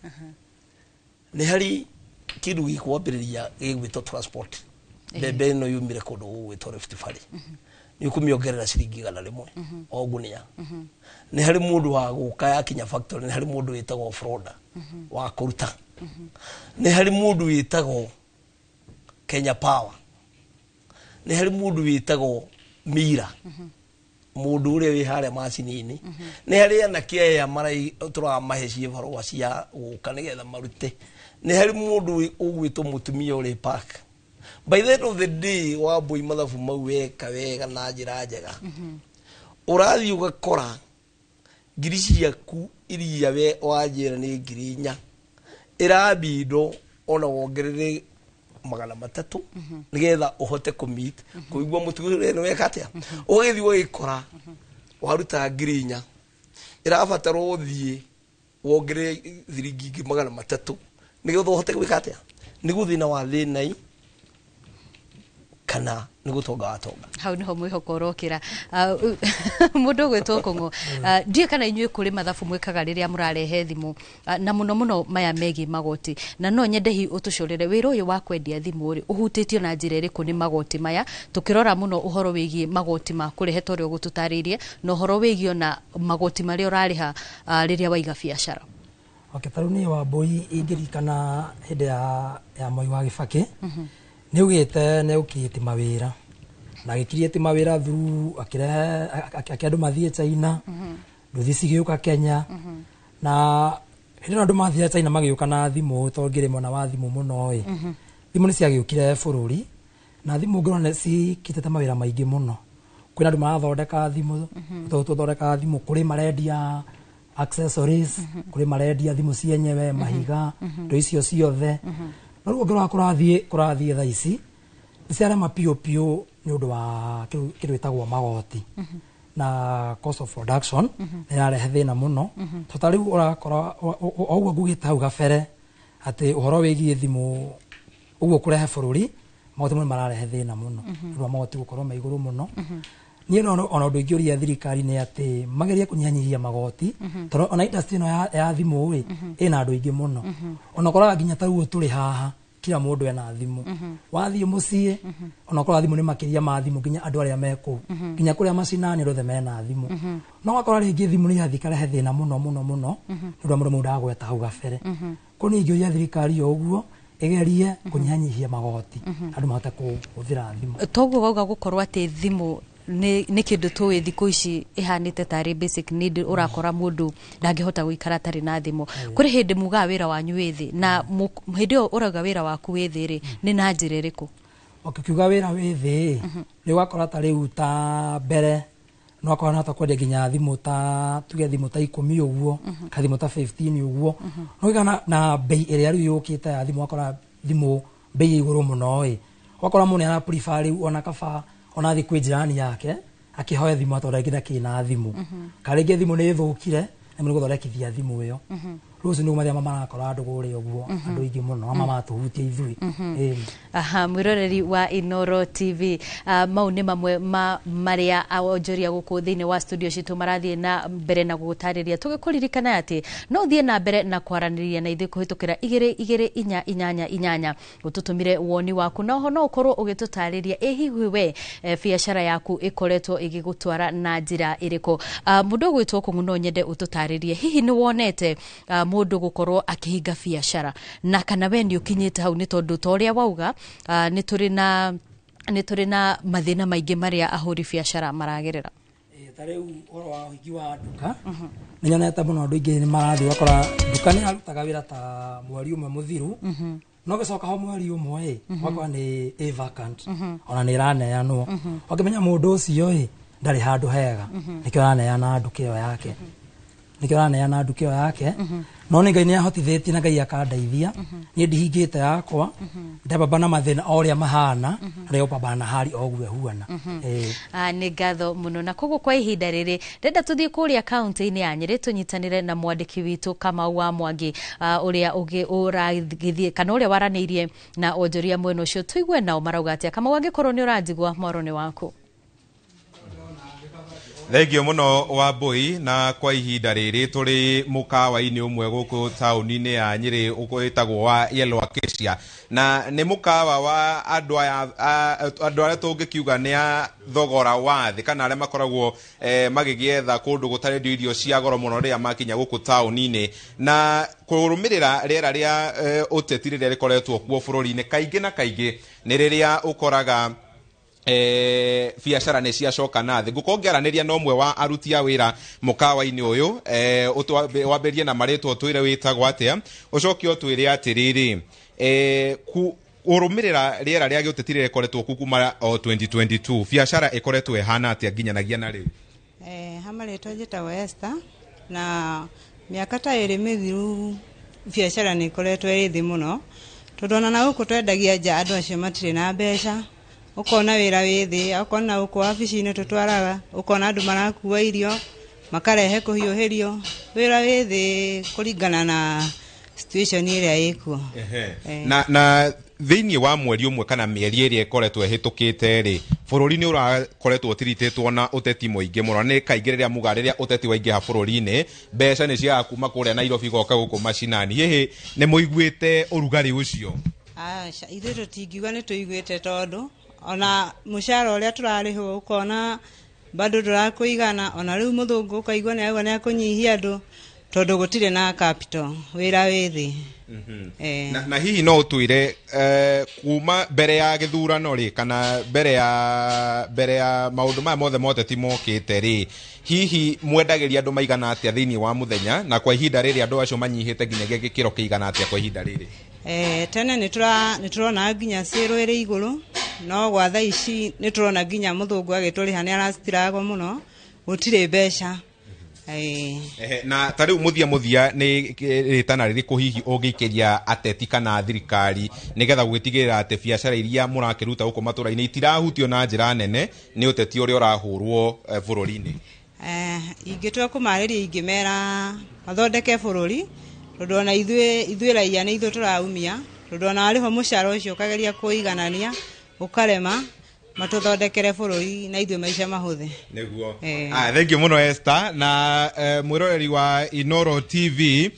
Speaker 22: nĩ harĩ kĩndũ gĩkwambĩrĩria gĩgwĩtwo transport. Mbembe ĩno yumire kũndũ gũgwĩtwo Rift Valley, nĩ ũkũmĩongerera ciringi 100 o ngunia. Nĩ harĩ mũndũ wa gũka yakinya factory, nĩ harĩ mũndũ wĩtagwo froda wa kũruta, nĩ harĩ mũndũ wĩtagwo Kenya Power, nĩ harĩ mũndũ wĩtagwo Mira, mũndũ ũrĩa wĩ harĩa macini-inĩ, nĩ harĩ anake aya tũramahe cibarũa cia gũka nĩgetha marute, nĩ harĩ mũndũ ũgwĩtwo mũtumia ũrĩ park. By the end of the day, Wambui, mathabu mau weka wega na njĩra njega, ũrathiĩ ũgakora ngiri ciaku iria we wanjĩra nĩ 4,000 ĩrambindwo ona wongerere 300 nĩgetha ũhote kũmeet kũigua mũtugo ũrĩa nĩ weka atĩa. Ũgagĩthiĩ ũgagĩkora waruta 4,000 ĩrabatarwo ũthiĩ Wongerere thiringi ingĩ 300 nĩgetha ũhote gwĩka atĩa? Nĩ gũthĩna wa thĩna kana nĩ gũtonga watonga.
Speaker 1: Hau niho mwĩhoko ũrokĩra. Mũndũ ũgwĩtwo Kũng'ũ, ndiũĩ kana inyuĩ kũrĩ mathabu mwĩkaga rĩrĩa mũrarehe thimũ, na mũno mũno maya megiĩ magoti, na no nyende hihi ũtũcorere wĩra ũyũ wa kwendia thimũ rĩ ũhutĩtio na njĩra ĩrĩkũ nĩ magoti maya, tũkĩrora mũno ũhoro wĩgiĩ magoti ma kũrehe ta ũrĩa ũgũtũtarĩirie, na ũhoro wĩgiĩ ona magoti marĩa ũrarĩha rĩrĩa waiga biacara.
Speaker 3: Okay, ta rĩu niĩ Wambũi ingĩririkana hĩndĩ ya Moi wa Gĩbakĩ, nĩ augĩte nĩ egũ-create mawĩra, na agĩ-create mawĩra through akĩrehe andũ mathiĩ China, nduthi cigĩũka Kenya, na hĩndĩ ĩno andũ mathire China magĩũka na thimũ, tondũ ngĩrĩ mwena wa thimũ mũno ĩ, thimũ nĩ ciagĩũkire bũrũri, na thimũ ngĩrona nĩ cikĩtĩte mawĩra maingĩ mũno. Kwĩna andũ marathondeka thimũ, tondũ tũthondekaga thimũ, kũrĩ marendia accessories, kũrĩ marendia thimũ cienyewe, mahiga, indo icio ciothe. No rĩu ũngĩrora kũrathiĩ thaa ici nĩ ciarema piũ piũ nĩ ũndũ wa kĩndũ gĩtagwo magoti na cost of production nĩ ĩrarehe thĩna mũno. To ta rĩu ũrakora o ũguo ngugĩte hau gabere atĩ ũhoro wĩgiĩ thimũ ũguo kũrehe bũrũri, magoti nĩ mararehe thĩna mũno nĩ ũndũ wa magoti gũkorwo me igũrũ mũno. Niĩ ona ũndũ ingĩũria thirikari nĩ atĩ magerie kũnyihanyihia magoti, tondũ ona industry ĩno ya thimũ rĩ ĩna andũ aingĩ mũno. Ona ũkoraga nginya ta rĩu tũrĩ haha kila mũndũ ena thimũ, wathiĩ mũciĩ ona ũkoraga thimũ nĩ makĩria ma thimũ nginya andũ arĩa me kũu, nginya kũrĩa macinani andũ othe mena thimũ. No ũgakora rĩngĩ thimũ nĩ irathiĩ ikarehe thĩna mũno mũno mũno nĩ ũndũ wa mũndũ ndagweta hau gabere. Kũu niĩ ingĩũria thirikari o ũguo ĩgerie kũnyihanyihia magoti andũ mahote kũhũthĩra thimũ.
Speaker 1: Toguo wauga gũkorwo atĩ thimũ nĩ kĩndũ tũĩ thikũ ici ĩhanĩte tarĩ basic need, ũrakora mũndũ ndangĩhota gũikara atarĩ na thimũ. Kũrĩ hĩndĩ mugaga wĩra wanyu wĩ thĩ, na hĩndĩ ĩyo ũrauga wĩra waku wĩ thĩ rĩ, nĩ na njĩra ĩrĩkũ?
Speaker 3: Ũkiuga wĩra wĩ thĩ nĩ ũgakora ta rĩu ta mbere no akorwo nahota kwendia nginya thimũ ta tuge thimũ ta 10 ũguo, kana thimũ ta 15 ũguo, no ũgĩka na bei ĩrĩa rĩu yũkĩte ya thimũ, ũgakora thimũ bei ĩ igũrũ mũno ĩ, ũgakora mũndũ nĩ ara prefer rĩu ona kaba ona athiĩ kwĩ jirani yake akĩhoe thimũ tondũ rĩngĩ ndakĩrĩ na thimũ, kana rĩngĩ thimũ nĩ ĩthũkire na nĩ gũthondekithia thimũ ĩyo. Rĩu ũcio nĩguo mathĩna marakora andũ kũrĩa ũguo, andũ aingĩ mũno ama matũhutia ithuĩ.
Speaker 1: Aha, mwĩroreri wa Inooro TV, mau nĩ mamwe ma marĩa onjoria gũkũ thĩinĩ wa studio citũ marathiĩ na mbere na gũgũtarĩria, tũgĩkũririkana atĩ no ũthiĩ na mbere na kwaranĩria na ithuĩ kũhĩtũkĩra 2 2 4 8 8 ũtũtũmĩre woni waku, na oho no ũkorwo ũgĩtũtarĩria ĩ hihi we biacara yaku ĩkoretwo ĩgĩgũtwara na njĩra ĩrĩkũ. Mũndũ ũgwĩtwo Kũng'ũ, no nyende ũtũtarĩrie hihi nĩ wonete mũndũ gũkorwo akĩhinga biacara, na kana we nĩ ũkinyĩte hau, nĩ tondũ ta ũrĩa wauga nĩ tũrĩ na mathĩna maingĩ marĩa ahũri biacara maragerera.
Speaker 3: Ta rĩu ũhoro wa ũhingi wa nduka nĩ nyonete mũno andũ aingĩ nĩ marathiĩ ũgakora nduka nĩ yarutaga wĩra ta mweri ũmwe mũthiru, no gĩcoka ho mweri ũmwe ĩ ũgakora nĩ ĩ vacant, ona nĩ ĩraneanwo, ũkĩmenya mũndũ ũcio ĩ ndarĩ handũ hega, nĩkĩo araneana nduka ĩyo yake, nĩkĩo araneana nduka ĩyo yake. No nĩ Ngai nĩ ahotithĩtie na Ngai akandeithia, niĩ ndihingĩte yakwa, ndababa na mathĩna o ũrĩa mahana, na ũpambana na hali o ũguo ĩhuana.
Speaker 1: Nĩ ngatho mũno, na koguo kwa ihinda rĩrĩ ndĩrenda tũthiĩ kũrĩa kaunti-inĩ ya Nyĩrĩ tũnyitanĩre na mwandĩki witũ Kamau wa Mwangi, ũrĩa ũragĩthiĩ kana ũrĩa waranĩirie na onjoria mwena ũcio, tũigue nao marauga atĩa. Kamau, angĩkorwo nĩ ũranjigua, mwaro nĩ waku.
Speaker 8: Thengio mũno Wambũi, na kwa ihinda rĩrĩ tũrĩ mũkawa-inĩ ũmwe gũkũ taũni-inĩ ya Nyĩrĩ wĩtagwo wa Yellow Acacia, na nĩ mũkawa wa andũ aya, andũ arĩa tũngĩkiuga nĩ a thogora wa thĩ, kana arĩa makoragwo magĩgĩetha kũndũ gũtarendio irio cia goro mũno rĩrĩa makinya gũkũ taũni-inĩ. Na kũrũmĩrĩra rĩera rĩa ũteti rĩrĩa rĩkoretwo kuo bũrũri-inĩ kaingĩ na kaingĩ nĩ rĩrĩa ũkoraga biacara nĩ ciacoka na thĩ. Ngũkorwo ngĩaranĩria na ũmwe wa aruti a wĩra mũkawa-inĩ ũyũ, wambĩrĩrie na marĩtwa ũtwĩre wĩtagwo atĩa, ũcoke ũtwĩre atĩrĩrĩ, kũrũmĩrĩra rĩera rĩa gĩũteti rĩrĩa rĩkoretwo kuo kuma o 2022, biacara ĩkoretwo ĩhana atĩa nginyanagia na rĩu?
Speaker 11: Ha marĩtwa njĩtagwo Esther, na mĩaka ta ĩrĩ mĩthiru biacara nĩ ĩkoretwo ĩrĩ thĩ mũno, tondũ ona na gũkũ twendagia nja andũ acio matirĩ na mbeca, ũkona wĩra wĩ thĩ, ũkona gũkũ wabici-inĩ tũtwaraga, ũkona andũ marakua irio Makarehe kũhiũhĩrio. Wĩra wĩ thĩ kũringana na situation ĩrĩa ĩkuo.
Speaker 8: Na thĩinĩ wa mweri ũmwe kana mĩeri ĩrĩa ĩkoretwo ĩhĩtũkĩte rĩ, bũrũri nĩ ũrakoretwo ũtiritĩtwo na ũteti mũingĩ mũno. Nĩ kaingĩ rĩrĩa muga rĩrĩa ũteti waingĩha bũrũri-inĩ, mbeca nĩ ciagaga kuma kũrĩa Nairobi igoka gũkũ macinani. Hihi nĩ mũiguĩte ũrugarĩ ũcio?
Speaker 11: Aca, ithuĩ tũtingiuga nĩ tũiguĩte tondũ ona mũcara ũrĩa tũrarĩhwo ũkona bado ndũrakũigana. Ona rĩu mũthũngũ ũkaigua nĩ auga nĩ akũnyihia andũ tondũ gũtirĩ na capital, wĩra wĩ thĩ.
Speaker 8: Na hihi no ũtwĩre kuma mbere ya gĩthurano rĩ, kana mbere ya maũndũ maya mothe ma ũteti mokĩte rĩ, hihi mwendagĩria andũ maigana atĩa thĩinĩ wa mũthenya, na kwa ihinda rĩrĩ andũ acio manyihĩte nginyagia gĩkĩro kĩigana atĩa kwa ihinda rĩrĩ?
Speaker 11: Tene nĩ tũrona nginya cĩrũ ĩrĩ igũrũ, no gwa thaa ici nĩ tũrona nginya mũthũngũ agĩtũrĩha nĩ aracitiragwo mũno, gũtirĩ mbeca.
Speaker 8: Na ta rĩu mũthia nĩ rĩtana rĩrĩkũ hihi ũngĩikĩria ateti kana thirikari nĩgetha gũgĩtigĩrĩra atĩ biacara iria mũrakĩruta gũkũ matũra-inĩ itirahutio na njĩra nene nĩ ũteti ũrĩa ũrahũrwo bũrũri-inĩ?
Speaker 11: Ingĩtua kũmarĩria ingĩmera mathondeke bũrũri, tondũ ona ithuĩ raia nĩ ithuĩ tũraumia, tondũ ona warĩhwo mũcara ũcio ũkageria kũiganania ũkarema, matũthondekere bũrũri na ithuĩ maica mahũthe.
Speaker 8: Nĩguo. Thank you mũno Esther. Na mwĩroreri wa Inoro TV,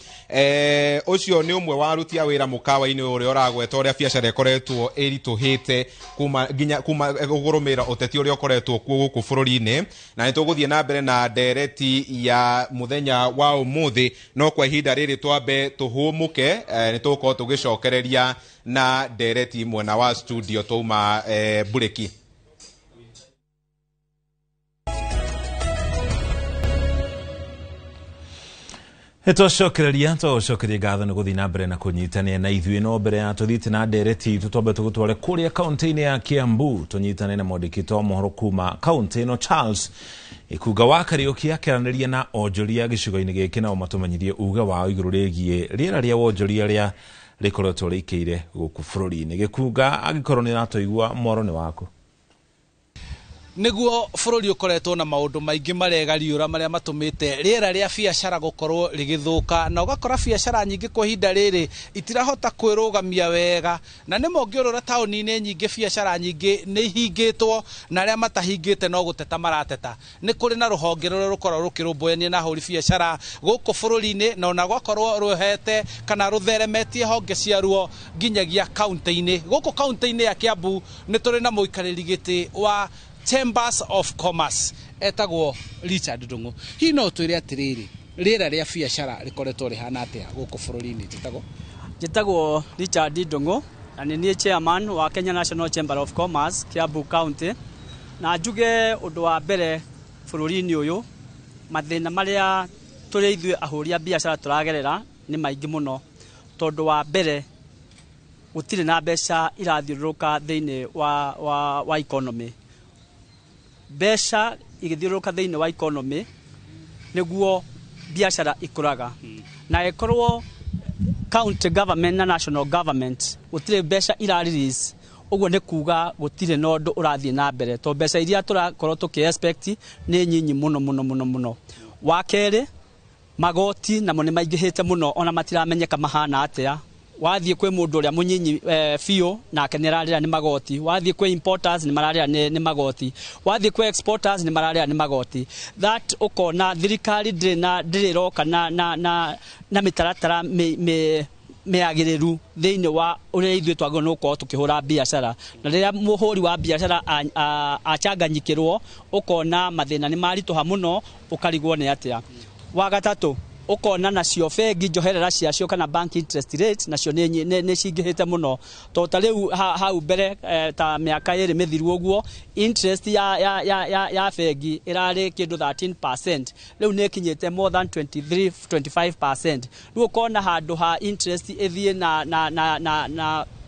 Speaker 8: ũcio nĩ ũmwe wa aruti a wĩra mũkawa-inĩ ũrĩa ũragweta ũrĩa biacara ĩkoretwo ĩritũhĩte kuma nginya kuma gũrũmĩrĩra ũteti ũrĩa ũkoretwo kuo gũkũ bũrũri-inĩ. Na nĩ tũgũthiĩ na mbere na ndereti ya mũthenya wa ũmũthĩ, no kwa ihinda rĩrĩ twambe tũhũmũke. Nĩ tũgũkorwo tũgĩcokereria na ndereti mwena wa studio twauma bureki.
Speaker 2: Twacokereria twagũcokeria ngatho nĩ gũthiĩ na mbere na kũnyitania na ithuĩ. No mbere ya tũthiĩte na ndereti itũ, twambe tũgũtware kũrĩa kaũntĩ-inĩ ya Kiambu tũnyitane na mwandĩki wa mohoro kuma kaũntĩ ĩno Charles Ikunga wa Kariũki akĩaranĩria na onjoria gĩcigo-inĩ gĩkĩ, nao matũmenyithie uge wao igũrũ rĩgiĩ rĩera rĩa wonjoria rĩa rĩkoretwo rĩikĩire gũkũ bũrũri-inĩ. Gĩkunga, angĩkorwo nĩ ũratũigua, mwaro nĩ waku.
Speaker 12: Nĩguo bũrũri ũkoretwo na maũndũ maingĩ maregariũra marĩa matũmĩte rĩera rĩa biacara gũkorwo rĩgĩthũka, na ũgakora biacara nyingĩ kwa ihinda rĩrĩ itirahota kwĩrũgamia wega. Na nĩmo ũngĩũrũra taũni-inĩ nyingĩ biacara nyingĩ nĩ ihingĩtwo, na arĩa matahingĩte no gũteta marateta. Nĩ kũrĩ na rũhonge rũrĩa rũkoragwo rũkĩrũmbũyania na ahũri biacara gũkũ bũrũri-inĩ, na ona gwakorwo rũhete kana rũtheremetie honge ciaruo nginyagia kaũntĩ-inĩ. Gũkũ kaũntĩ-inĩ ya Kiambu nĩ tũrĩ na mũikarĩri gĩtĩ wa Chambers of Commerce etagwo Richard Ndung'u. Hihi no twĩre atĩrĩrĩ, rĩera rĩa biacara rĩkoretwo rĩhana atĩa gũkũ bũrũri-inĩ?
Speaker 13: Njĩtagwo Richard Ndung'u na nĩ niĩ chairman wa Kenya National Chamber of Commerce Kiambu County. Na njuge ũndũ wa mbere bũrũri-inĩ ũyũ, mathĩna marĩa tũrĩ ithuĩ ahũri a biacara tũragerera nĩ maingĩ mũno, tondũ wa mbere gũtirĩ na mbeca irathiũrũrũka thĩinĩ wa economy. Mbeca igĩthiũrũrũka thĩinĩ wa economy nĩguo biacara ikũraga. Na ĩkorwo county government na national government gũtirĩ mbeca ira release, ũguo nĩ kuga gũtirĩ na ũndũ ũrathiĩ na mbere, tondũ mbeca iria tũrakorwo tũkĩ expect nĩ nyinyi mũno mũno mũno mũno. Wa kerĩ, magoti namo nĩ maingĩhĩte mũno, ona matiramenyeka mahana atĩa. Wathiĩ kwĩ mũndũ ũrĩa mũnyinyi biũ nake nĩ ararĩra nĩ magoti, wathiĩ kwĩ importers nĩ mararĩra nĩ magoti, wathiĩ kwĩ exporters nĩ mararĩra nĩ magoti. That ũkona thirikari ndĩrĩ ĩroka na mĩtaratara mĩagĩrĩru thĩinĩ wa ũrĩa ithuĩ twagĩrĩirwo nĩ gũkorwo tũkĩhũra biacara. Na rĩrĩa mũhũri wa biacara acanganyikĩrwo, ũkona mathĩna nĩ maritũha mũno, ũkarigwo nĩ atĩa. Wa gatatũ, ũkona nacio bengi njoherera ciacio kana bank interest rate nacio nĩ cingĩhĩte mũno, tondũ ta rĩu hau mbere ta mĩaka ĩrĩ mĩthiru ũguo interest ya bengi ĩrarĩ kĩndũ 13%, rĩu nĩ ĩkinyĩte more than 23 25%. Rĩu ũkona handũ ha interest ĩthiĩ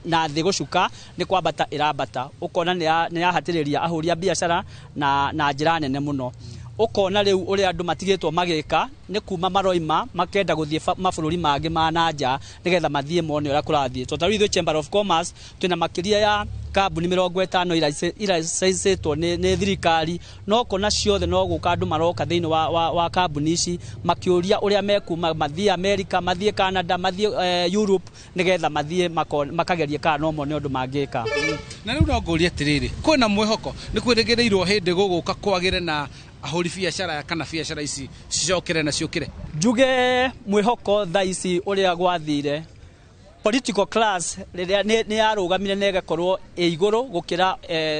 Speaker 13: na thĩ gũcuka nĩ kwambata ĩrambata, ũkona nĩ yahatĩrĩria ahũri a biacara na njĩra nene mũno. Ũkona rĩu ũrĩa andũ matigĩtwo magĩka nĩ kuma maroima makenda gũthiĩ mabũrũri mangĩ ma na nja nĩgetha mathiĩ mone ũrĩa kũrathiĩ. Tondũ ta rĩu ithuĩ Chamber of Commerce twĩna makĩria ya kambuni 50 iraicĩtwo nĩ thirikari, no kona ciothe no gũka andũ maroka thĩinĩ wa kambuni ici makĩũria ũrĩa mekuma mathiĩ America, mathiĩ Canada, mathiĩ Europe nĩgetha mathiĩ makagerie kana no mone ũndũ mangĩka.
Speaker 12: Na rĩu no ngũrie atĩrĩrĩ, kwĩna mwĩhoko nĩ kwĩrĩgĩrĩirwo hĩndĩ gũgũka kwagĩre na ahũri biacara kana biacara ici cicokere na ciũkĩre?
Speaker 13: Njuge mwĩhoko thaa ici ũrĩa gwathire political class rĩrĩa nĩ yarũgamire na ĩgakorwo ĩ igũrũ gũkĩra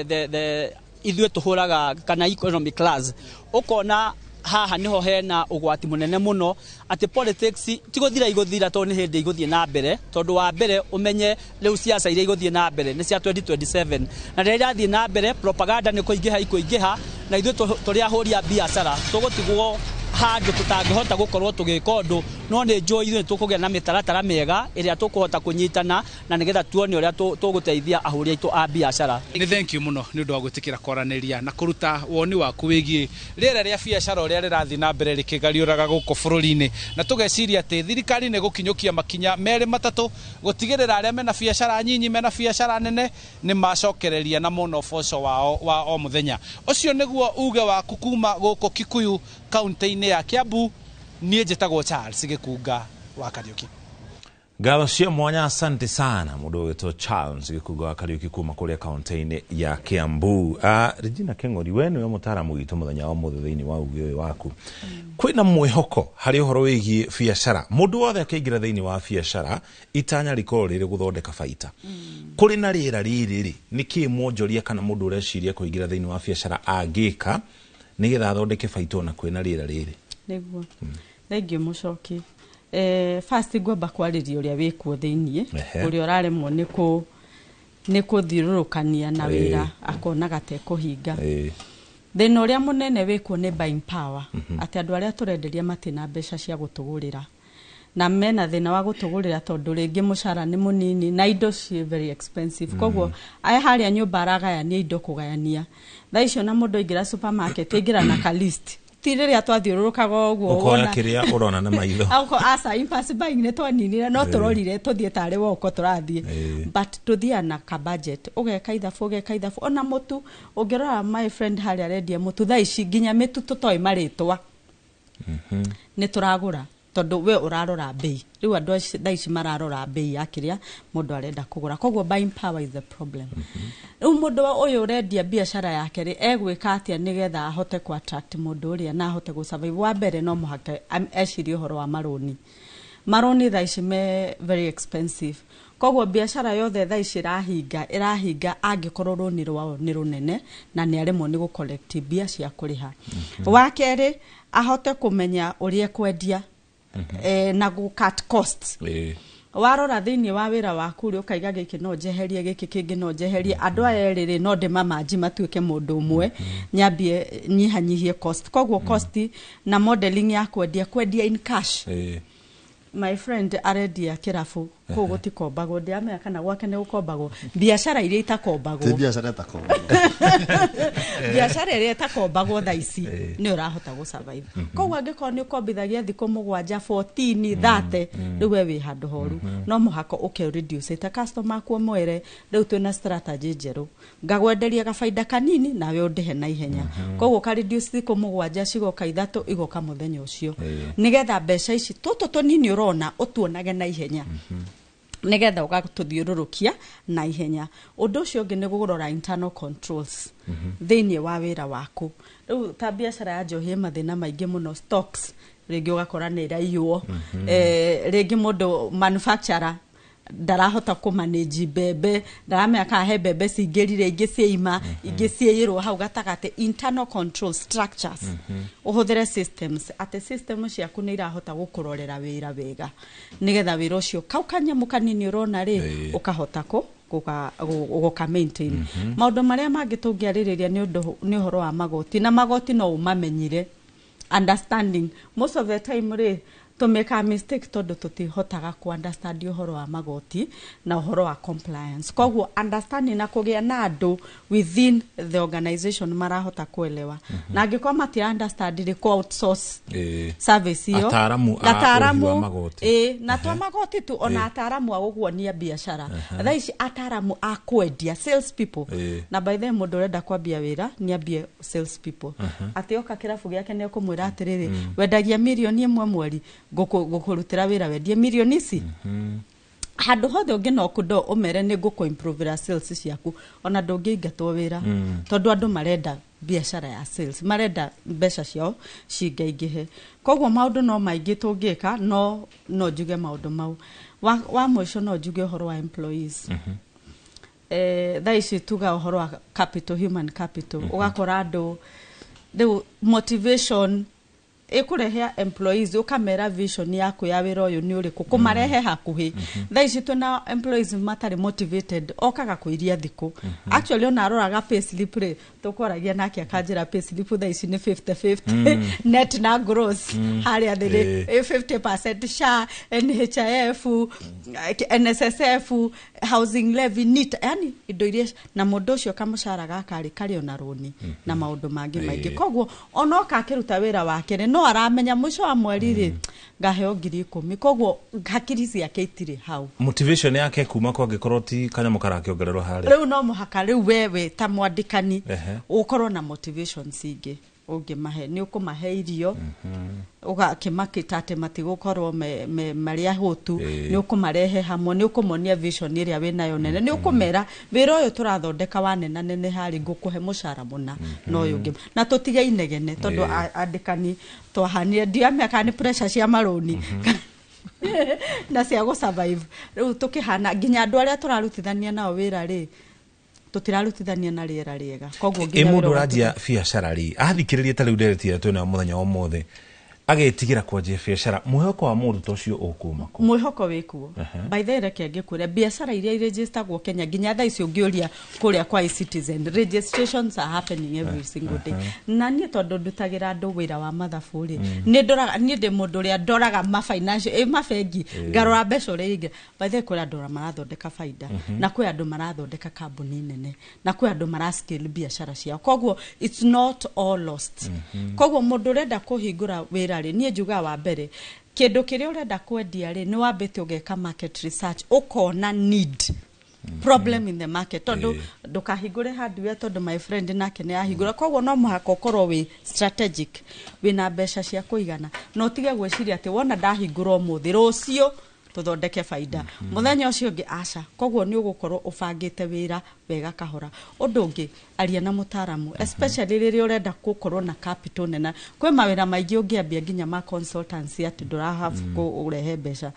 Speaker 13: the ithuĩ tũhũraga kana economic class. Ũkona haha niho hena ũgwati mũnene mũno atĩ politics ti gũthira igũthira, tondũ nĩ hĩndĩ igũthiĩ na mbere. Tondũ wa mbere ũmenye rĩu siasa iria igũthiĩ na mbere nĩ cia 2027, na rĩrĩa irathiĩ na mbere propaganda nĩ kũingĩha ikũingĩha, na ithuĩ tũrĩ ahũri a biacara tũgũtigwo handũ tũtangĩhota gũkorwo tũgĩka ũndũ. No nĩ njũĩ ithuĩ nĩ tũkũgĩa na mĩtaratara mĩega ĩrĩa tũkũhota kũnyitana na nĩgetha tuone ũrĩa tũgũteithia ahũri aitũ a biacara.
Speaker 12: Nĩ thank you mũno nĩ ũndũ wa gwĩtĩkĩra kwaranĩria na kũruta woni waku wĩgiĩ rĩera rĩa biacara ũrĩa rĩrathiĩ na mbere rĩkĩgariũraga gũkũ bũrũri-inĩ, na tũgeciria atĩ thirikari nĩ gũkinyũkia makinya merĩ matatũ gũtigĩrĩra arĩa mena biacara nyinyi, mena biacara nene nĩ macokereria na mona ũboco wao wa o mũthenya. Ũcio nĩguo uge waku kuma gũkũ Kikuyu kaunti-inĩ ya Kiambu. Niĩ njĩtagwo Charles Gĩkunga wa Kariũki.
Speaker 2: Ngatho cia mwanya, asante sana mũndũ ũgĩtwo Charles Gĩkunga wa Kariũki kuma kũrĩa kaunti-inĩ ya Kiambu. Regina Keng'ori, we nĩwe mũtaaramu witũ mũthenya wa ũmũthĩ thĩinĩ wa uge ũyũ waku. Kwĩna mwĩhoko harĩ ũhoro wĩgiĩ biacara? Mũndũ wothe akĩingĩra thĩinĩ wa biacara itanya rĩkorwo rĩrĩ gũthondeka baita. Kũrĩ na rĩera rĩrĩ rĩ, nĩkĩĩ mwonjoria kana mũndũ ũreciria kũingĩra thĩinĩ wa biacara angĩka nĩgetha athondeke baita ona kwĩna rĩera rĩrĩ?
Speaker 4: Nĩguo. Thank you Mũcoki. First ngwamba kwarĩria ũrĩa wĩkuo thĩiniĩ, ũrĩa ũraremwo nĩ kũthiũrũrũkania na wĩra akonaga ta ekũhinga. Thĩna ũrĩa mũnene wĩkuo nĩ buying power, atĩ andũ arĩa tũrenderia matina mbeca cia gũtũgũrĩra, na mena thĩna wa gũtũgũrĩra tondũ rĩngĩ mũcara nĩ mũnini na indo ciĩ very expensive. Koguo aya harĩa nyũmba aragayania indo kũgayania thaa icio, na mũndũ aingĩra supermarket aingĩra na ka list, ti rĩrĩa twathiũrũrũkaga ũguo.
Speaker 2: Ũkoya kĩrĩa ũrona na maitho.
Speaker 4: Auko aca, impulse buying nĩ twaninire, no tũrorire tũthiĩ tarĩ woko tũrathiĩ, but tũthiaga na ka budget, ũgeka ithabu, ũgeka ithabu. Ona mũtu ũngĩrora, my friend harĩa arendia mũtu thaa ici, nginya mĩtu tũtoĩ marĩtwa nĩ tũragũra tondũ we ũrarora bei. Rĩu andũ thaa ici mararora bei ya kĩrĩa mũndũ arenda kũgũra, koguo buying power is the problem. Rĩu mũndũ ũyũ ũrendia biacara yake rĩ, egwĩka atĩa nĩgetha ahote ku attract mũndũ ũrĩa na ahote gũ survive? Wa mbere no mũhaka ecirie ũhoro wa marũni. Marũni thaa ici me very expensive, koguo biacara yothe thaa ici ĩrahinga ĩrahinga angĩkorwo rũni rwao nĩ rũnene na nĩ aremwo nĩ gũ collect mbia cia kũrĩha. Wa kerĩ, ahote kũmenya ũrĩa ekwendia na gũ cut costs. Warora thĩinĩ wa wĩra waku rĩ, ũkaiga gĩkĩ no njeherie, gĩkĩ kĩngĩ no njeherie, andũ aya erĩ rĩ no ndĩmamanji matuĩke mũndũ ũmwe, nyambie nyihanyihie cost. Koguo cost na modeling ya kwendia, kwendia in cash. My friend arendia kĩrabu kũu gũtikombagwo, ndiramenya kana gwake nĩ gũkombagwo, biacara iria itakombagwo.
Speaker 10: Ti biacara ĩtakombagwo.
Speaker 4: Biacara ĩrĩa ĩtakombagwo thaa ici nĩ ũrahota gũ survive. Koguo angĩkorwo nĩ ũkombithagia thikũ 7, 14, 30, rĩu we wĩ handũ horu. No mũhaka ũke reduce ta customer aku, ũmwĩre rĩu twĩna strategy njerũ, ngagwenderia gabaida kanini nawe ũndĩhe na ihenya. Koguo ka reduce thikũ 7 cigoka 3, igoka mũthenya ũcio, nĩgetha mbeca ici tũtũ tũnini ũrona ũtuonage na ihenya, nĩgetha ũgatũthiũrũrũkia na ihenya. Ũndũ ũcio ũngĩ nĩ kũrora internal controls thĩinĩ wa wĩra waku. Rĩu ta biacara ya njohi ĩ mathĩna maingĩ mũno, stocks rĩngĩ ũgakora nĩ ĩraiywo, rĩngĩ mũndũ manufacturer ndarahota kũmanage mbembe, ndaramenya kana he mbembe cingĩrire, ingĩ ciaima, ingĩ ciaiyĩrwo hau gatagatĩ. Internal control structures, ũhũthĩre systems, atĩ system ciaku nĩ irahota gũkũrorera wĩra wega, nĩgetha wĩra ũcio kau kanyamũ kanini ũrona rĩ, ũkahota kũ gũka maintain. Maũndũ marĩa mangĩ tũngĩarĩrĩria nĩ ũndũ nĩ ũhoro wa magoti, na magoti no ũmamenyire, understanding most of the time rĩ, Tũmĩkaga mistake tondũ tũtihotaga ku understand ũhoro wa magoti na ũhoro wa compliance. Koguo understanding na kũgĩa na andũ within the organization marahota kuelewa, na angĩkorwo matira understand rĩ, kũ outsource service ĩyo.
Speaker 2: Ataaramu a
Speaker 4: Ataaramu,
Speaker 2: ũrĩhi wa magoti.
Speaker 4: Ĩ, na to magoti tu, ona ataaramu a gũkuonia biacara. Thaa ici ataaramu a kwendia, sales people. Na by the way, mũndũ ũrenda kwambia wĩra nĩ ambie sales people. Atĩ oka kĩrabu gĩake nĩ ũkũmwĩra atĩrĩrĩ, wendagia 1 mirioni mweri, ngũkũrutĩra wĩra wendie mirioni ici. Handũ hothe ũngĩ no kũndo ũmere nĩ ngũkũ-improvera sales ciaku, ona ndũngĩingatwo wĩra, tondũ andũ marenda biacara ya sales, marenda mbeca ciao cingaingĩhe. Koguo maũndũ no maingĩ tũngĩka, no njuge maũndũ mau. Wa mũico no njuge ũhoro wa employees. Thaa ici tuga ũhoro wa capital, human capital, ũgakora andũ rĩu motivation ĩkũrehe employees, ũkamera vision yaku ya wĩra ũyũ nĩ ũrĩkũ, kũmarehe hakuhĩ. Thaa ici twĩna employees matarĩ motivated, okaga kũiria thikũ. Actually, ona aroraga pay slip rĩ, tũkwaragia nake akanjĩra pay slip thaa ici nĩ 50-50, net na gross. Harĩa thĩ rĩ, 50% SHA, NHIF, NSSF, housing levy, NITA, yani indo iria na mũndũ ũcio kamũcara gaka rĩ, karĩ ona rũni na maũndũ mangĩ maingĩ. Koguo ona oka akĩruta wĩra wake rĩ, no aramenya mũico wa mweri rĩ, ngaheo 10,000. Koguo hakiri ciake itirĩ hau.
Speaker 2: Motivation yake kuma kwa angĩkorwo ti kanyamũ karakĩongererwo harĩa.
Speaker 4: Rĩu no mũhaka rĩu wewe ta mwandĩkani ũkorwo na motivations ingĩ ũngĩmahe. Nĩ ũkũmahe irio, ũgakĩmakĩta atĩ matigũkorwo marĩ ahũtu. Nĩ ũkũmarehe hamwe, nĩ ũkũmonia vision ĩrĩa wĩnayo nene, nĩ ũkũmera wĩra ũyũ tũrathondeka wanena nene harĩ ngũkũhe mũcara mũna na ũyũ ũngĩ, na tũtige inegene tondũ andĩkani twahanire ndiamenya kana nĩ pressure cia marũni na cia gũ survive. Rĩu tũkĩhana nginya andũ arĩa tũrarutithania nao wĩra rĩ, tũtirarutithania na rĩera rĩega. Koguo
Speaker 2: Ĩ
Speaker 4: nginya
Speaker 2: mũndũ
Speaker 4: wĩra
Speaker 2: ũranjia biacara rĩ, athikĩrĩrie ta rĩu ndereti ĩrĩa twĩnayo mũthenya wa ũmũthĩ, agetigĩra kwanjia biacara, mwĩhoko wa mũndũ ta ũcio ũkuma kũ?
Speaker 4: Mwĩhoko wĩkuo. By the way, reke ngĩkwĩre, biacara iria iregistagwo Kenya nginya thaa ici, ũngĩũria kũrĩa kwa eCitizen, registrations are happening every single day. Na niĩ tondũ ndutagĩra andũ wĩra wa mathabu rĩ, nĩ ndoraga, niĩ ndĩ mũndũ ũrĩa ndoraga ma financial ĩ mabengi, ngarora mbeca ũrĩa ingĩ. By the way, kwĩ andũ marathondeka baida, na kwĩ andũ marathondeka kambuni nene, na kwĩ andũ mara scale biacara ciao. Koguo it's not all lost. Koguo mũndũ ũrenda kũhingũra wĩra rĩ, niĩ njugaga wa mbere, kĩndũ kĩrĩa ũrenda kwendia rĩ, nĩ wambĩte ũgeka market research, ũkona need, problem in the market, tondũ ndũkahingũre hardware tondũ my friend nake nĩ ahingũra. Koguo no mũhaka ũkorwo wĩ strategic, wĩna mbeca cia kũigana, na ũtige gwĩciria atĩ wona ndahingũra ũmũthĩ, rũciũ tũthondeke baida, mũthenya ũcio ũngĩ aca. Koguo nĩ ũgũkorwo ũbangĩte wĩra wega kahora. Ũndũ ũngĩ, aria na mũtaramu, especially rĩrĩa ũrenda gũkorwo na capital nene. Kwĩ mawĩra maingĩ ũngĩambia nginya ma consultancy atĩ ndũrahave kũrehe mbeca,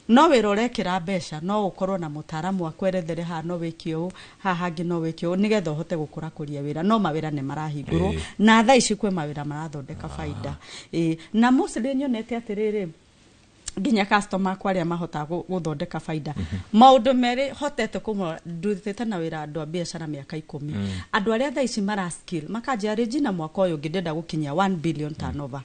Speaker 4: no wĩra ũrekĩra mbeca, no ũkorwo na mũtaramu akwerethere haha no wĩke ũũ, haha hangĩ no wĩke ũũ, nĩgetha ũhote gũkũra kũria wĩra. No mawĩra nĩ marahingũrwo, na thaa ici kwĩ mawĩra marathondeka baida. Ĩĩ, na mostly nyonete atĩrĩrĩ, nginya customer akwa arĩa mahotaga gũthondeka baida, maũndũ merĩ hotete kũmora. Ndutĩte na wĩra andũ a biacara mĩaka 10. Andũ arĩa thaa ici mara skill makanjia, "Regina, mwaka ũyũ ũngĩ ndĩrenda gũkinyia 1 billion turnover,"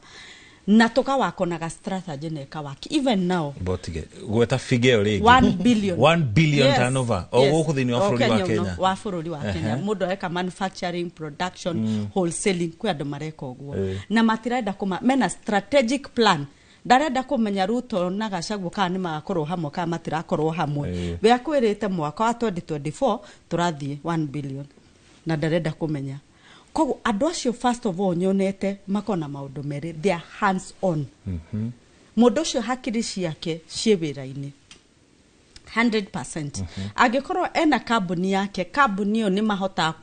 Speaker 4: na tũkawakonaga strategy na ĩkawaki even now.
Speaker 2: Botige gweta figure ĩyo rĩngĩ.
Speaker 4: 1 billion.
Speaker 2: 1 billion
Speaker 4: Yes,
Speaker 2: turnover o
Speaker 4: yes.
Speaker 2: gũkũ thĩinĩ wa
Speaker 4: O
Speaker 2: bũrũri wa
Speaker 4: Kenya
Speaker 2: Kenya.
Speaker 4: ũno, wa bũrũri wa Kenya. Mũndũ areka manufacturing, production, wholesaling, kwĩ andũ mareka ũguo, na matirenda kũma mena strategic plan. Ndarenda kũmenya Ruto na Gachagua kana nĩ magakorwo hamwe kana matirakorwo hamwe. We akwĩrĩte mwaka wa 2024 tũrathiĩ 1 billion na ndarenda kũmenya. Koguo andũ acio, first of all, nyonete makona maũndũ merĩ: they are hands on. Mũndũ ũcio hakiri ciake ciĩ wĩra-inĩ 100%. Angĩkorwo ena kambuni yake, kambuni ĩyo nĩ mahotaga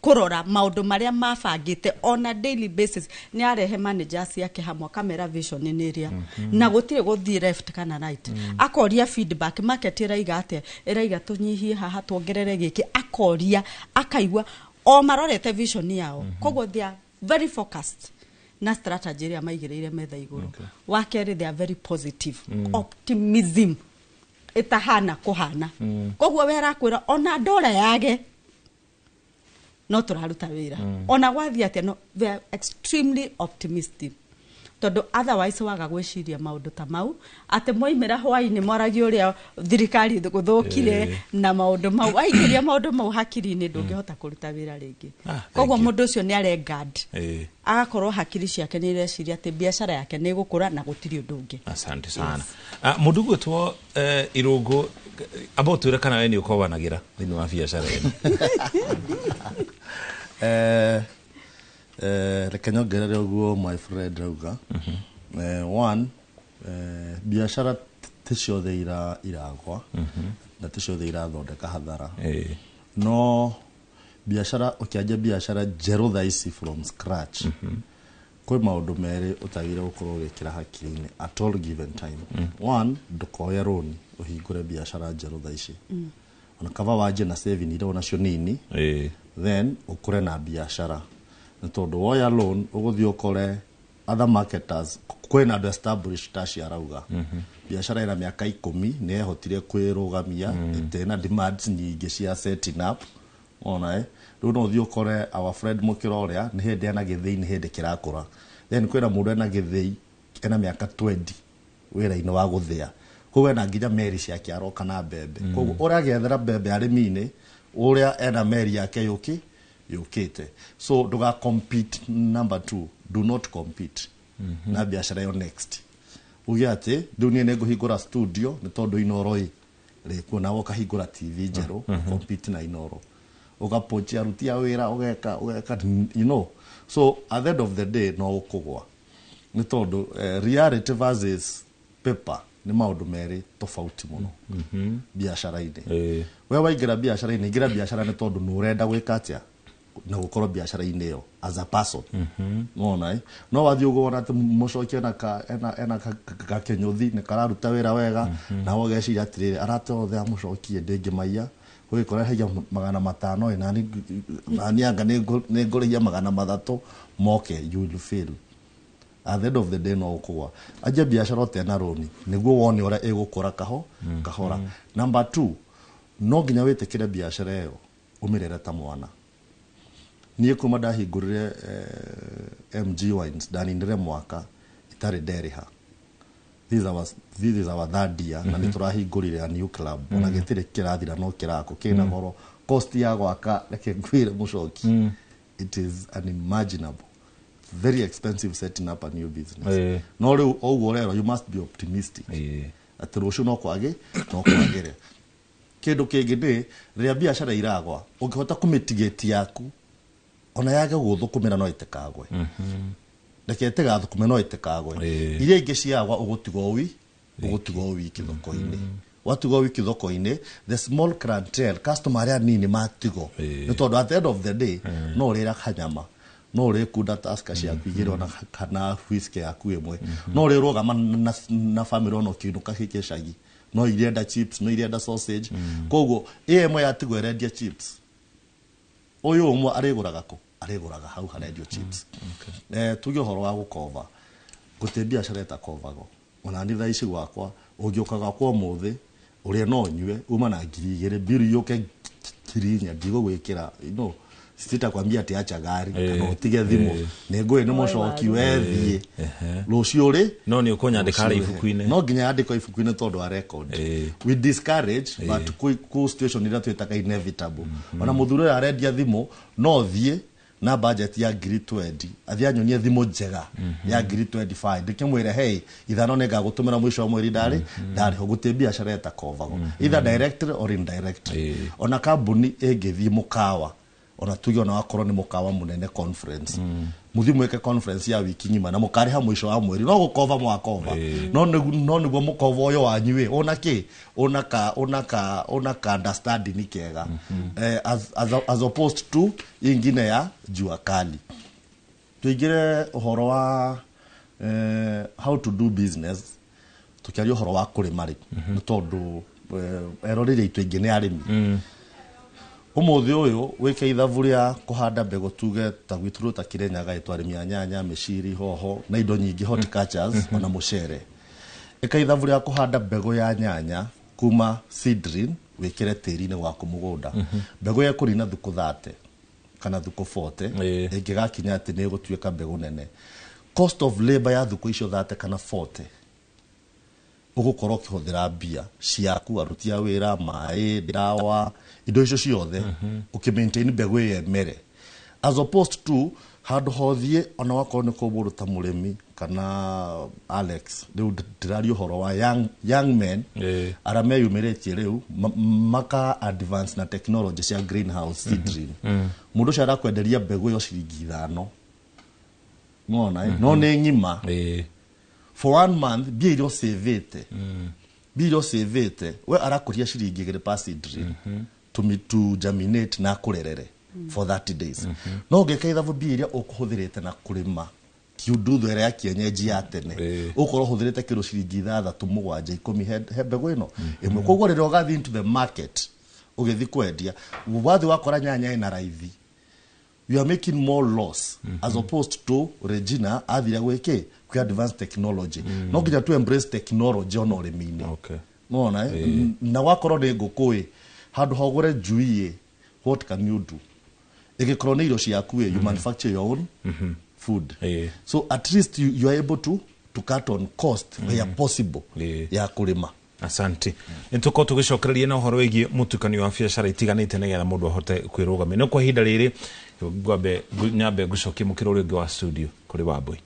Speaker 4: kũrora maũndũ marĩa mabangĩte on a daily basis. Nĩ arehe managers yake hamwe, akamera vision nĩ ĩrĩa, na gũtirĩ gũthiĩ left kana right. Akoria feedback, market ĩraiga atĩa, ĩraiga tũnyihie haha, tuongerere gĩkĩ. Akoria, akaigua o marorete vision yao. Koguo they are very focused na strategy ĩrĩa maigĩrĩire metha igũrũ. Wa kerĩ, they are very positive. Optimism ĩtahana kũhana. Koguo we arakwĩra ona ndora yage no tũraruta wĩra, ona gwathiĩ atĩa, no they are extremely optimistic. Tondu otherwise waga gwiciria maundu ta mau ati mwaimira hwaini mwaragia uria thirikari guthukire na maundu mau waingiria maundu mau hakiri-ini ndungihota kuruta wira ringi. Koguo mundu ucio ni are guard, agakorwo hakiri ciake ni ireciria ati biacara yake ni gukura na gutiri undu ungi.
Speaker 2: Asante sana. Mundu gwitwo Irungu, amba utwire kana we ni ukobanagira thiini wa biacara ino.
Speaker 10: Reke nyongerere ũguo my friend rauga. One, biacara ti ciothe iragwa na ti ciothe irathondeka hathara. No biacara ũkĩanjia biacara njerũ thaa ici from scratch, kwĩ maũndũ merĩ ũtagĩrĩire gũkorwo ũgĩkĩra hakiri-inĩ at all given time. One, ndũkoye rũni ũhingũre biacara njerũ thaa ici. Ona kaba wanjie na saving iria onacio nini, then ũkũre na biacara. Nĩ tondũ woya loan ũgũthiĩ ũkore other marketers, kwĩna andũ established ta acio arauga. Biacara ĩna mĩaka 10 nĩ ehotire kwĩrũgamia, ĩtĩ demands nyingĩ cia setting up. Ona rĩu no ũthiĩ ũkore our friend Mũkĩra ũrĩa nĩ hĩndĩ ena gĩthĩi, nĩ hĩndĩ kĩrakũra. Then kwĩna mũndũ ena gĩthĩi ena mĩaka 20 wĩra-inĩ wa gũthĩa, koguo ena nginya meri ciake aroka na mbembe. Koguo ũrĩa agĩethera mbembe arĩmi-inĩ, ũrĩa ena meri yake yũkĩte. So ndũga compete. Number 2, do not compete na biacara ĩyo next. Uge atĩ rĩu niĩ nĩngũhingũra studio nĩ tondũ Inoro ĩ rĩkuo, nawe ũkahingũra TV njerũ, compete na Inoro, ũgapochi aruti a wĩra, ũgeka you know. So at the end of the day no ũkũgwa, nĩ tondũ reality versus paper nĩ maũndũ merĩ tofauti mũno biacara-inĩ. We waingĩra biacara-inĩ, ingĩra biacara nĩ tondũ nĩ ũrenda gwĩka atĩa na gũkorwo biacara-inĩ ĩyo as a person. Nona no wathiĩ ũguo wona atĩ mũcoki ena gakenyũthi nĩ kararuta wĩra wega, na ũgeciria atĩrĩrĩ, arata othe a mũcoki ndĩngĩmaiya, ũgĩkora haiya 500 nani anga nĩ ngũrĩhia 300 moke, you will fail. At the end of the day no ũkũgwa. Anjia biacara ũtena rũni nĩguo wone ũrĩa ĩgũkũra kahora. Number 2, no nginya wĩtĩkĩre biacara ĩyo ũmĩrere ta mwana. Niĩ kuma ndahingũrire MG Wines, ndaninire mwaka itarĩ nderĩha. This is our third year, na nĩ tũrahingũrire a new club. Ona gĩtirĩ kĩrathira no kĩrako kĩna goro. Cost ya gwaka, reke ngwĩre mũcoki, it is unimaginable, very expensive setting up a new business. No rĩu ũguo ũrerwo, you must be optimistic atĩ rũciũ no kwagĩre. Kĩndũ kĩngĩ nĩ rĩrĩa biacara iragwa, ũngĩhota kũmĩtigĩti yaku ona yage gũthũkũmĩra no ĩtĩkagwe. Reke ĩtigathũkũme no ĩtĩkagwe. Iria ingĩ ciagwa ũgũtigwo wiki thoko-inĩ. Watigwo wiki thoko-inĩ, the small clientele, customer arĩa nini matigwo. Nĩ tondũ at the end of the day no ũrĩra kanyama, no ũrĩkunda Tusker ciaku igĩrĩ ona kana whisky yaku ĩmwe, no ũrĩrũgama na family ona ũkĩinũka gĩcagi, no irenda chips, no irenda sausage. Koguo ĩ ĩmwe yatigwo ĩrendia chips, ũyũ ũmwe arĩgũraga kũ? Arĩgũraga hau harendio chips. Tuge ũhoro wa gũkova, gũtirĩ biacara ĩtakovago. Ona ni thaa ici gwakwa ũngĩũka gwakwa ũmũthĩ ũrĩa no nyue uma na 2,000 mbiru yũke 4,000 ndigũgwĩkĩra, you know, sitakwambia atĩ acha gari kana ũtige thimũ, nĩ ngũĩ nĩ mũcoki wethiĩ rũciũ rĩ
Speaker 2: no nĩ ũkũnyandĩka harĩa ibuku-inĩ.
Speaker 10: No nginya yandĩkwo ibuku-inĩ tondũ wa record. We discourage, but kwĩ situation iria twĩtaga inevitable. Ona mũthuri ũyũ arendia thimũ no thiĩ na budget ya 20,000 athiĩ anyonie thimũ njega ya 25,000 ndĩkĩmwĩre hey, 5 nĩngagũtũmĩra mũico wa mweri ndarĩ ndarĩho. Gũtirĩ biacara ĩtakovago, either directly or indirectly. Ona kambuni ĩngĩthiĩ mũkawa, ona tuge ona wakorwo nĩ mũkawa mũnene conference, mũthiĩ mwĩke conference ya wiki ng'ima na mũkarĩha mũico wa mweri, no gũkova mwakova. No nĩguo mũkova ũyũ wanyu ĩ ũna kĩ ũna ka understanding kega, as opposed to ingine ya jua kali. Tuingire ũhoro wa how to do business, tukiaria ũhoro wa kũrĩma rĩ, nĩ tondũ eroreri aitũ aingĩ nĩ arĩmi. Ũmũthĩ ũyũ wĩke ithabu rĩa kũhanda mbegũ, tuge ta gwitũ ta Kirinyaga twarĩmi a nyanya, mĩciri, hoho na indo nyingĩ, horticultures ona mũcere. Ĩka ithabu rĩa kũhanda mbegũ ya nyanya kuma seedling wĩkĩre tĩri-inĩ waku mũgũnda. Mbegũ ĩyo ĩkũrina thukũ 30 kana thukũ 40 ĩngĩgakinya atĩ nĩ ĩgũtuĩka mbegũ nene. Cost of labor ya thukũ icio 30 kana 40 ũgũkorwo ũkĩhũthĩra mbia ciaku, aruti a wĩra, maĩ, ndawa, indo icio ciothe, ũkĩ maintain mbegũ ĩyo ĩmere, as opposed to handũ hothiĩ ona wakorwo nĩ kũ mũndũ ta mũrĩmi kana Alex. Rĩu ndĩraria ũhoro wa young men arĩa meyumĩrĩtie rĩu maka advance na technology cia greenhouse seedling. Mũndũ ũcio arakwenderia mbegũ ĩyo ciringi 5, nona no nĩ ng'ima for one month. Mbia iria ũcĩvĩte, mbia iria ũcĩvĩte, we arakũria ciringi 2 per seedling to germinate na akũrerere for 30 days. No ũngĩka ithabu mbia iria ũkũhũthĩrĩte na kũrĩma kiundutho ĩrĩa ya kienyeji ya tene, ũkorwo ũhũthĩrĩte kĩndũ ciringi 6, 7, 10 he mbegũ ĩno ĩmwe. Koguo rĩrĩa ũgathiĩ into the market ũgĩthiĩ kwendia, wathiĩ wakora nyanya ĩna raithi, you are making more loss as opposed to Regina athire gwĩkĩ kwĩ advanced technology. No nginya tu embrace technology ona ũrĩmi-inĩ. Nona na wakorwo nĩ ngũkũ ĩ, handũ ha ũgũre njui ĩ, what can you do? Ĩgĩkorwo nĩ irio ciaku ĩ, you manufacture your own food, so at least you are able to cut on cost where possible ya kũrĩma.
Speaker 2: Asante. Nĩ tũkorwo tũgĩcokereria na ũhoro wĩgiĩ mũtukanio wa biacara itiganĩte nĩgetha mũndũ ahote kwĩrũgamia, no kwa ihinda rĩrĩ ngwambe nyambe ngũcokie mũkĩra ũrĩa ũngĩ wa studio kũrĩ Wambui.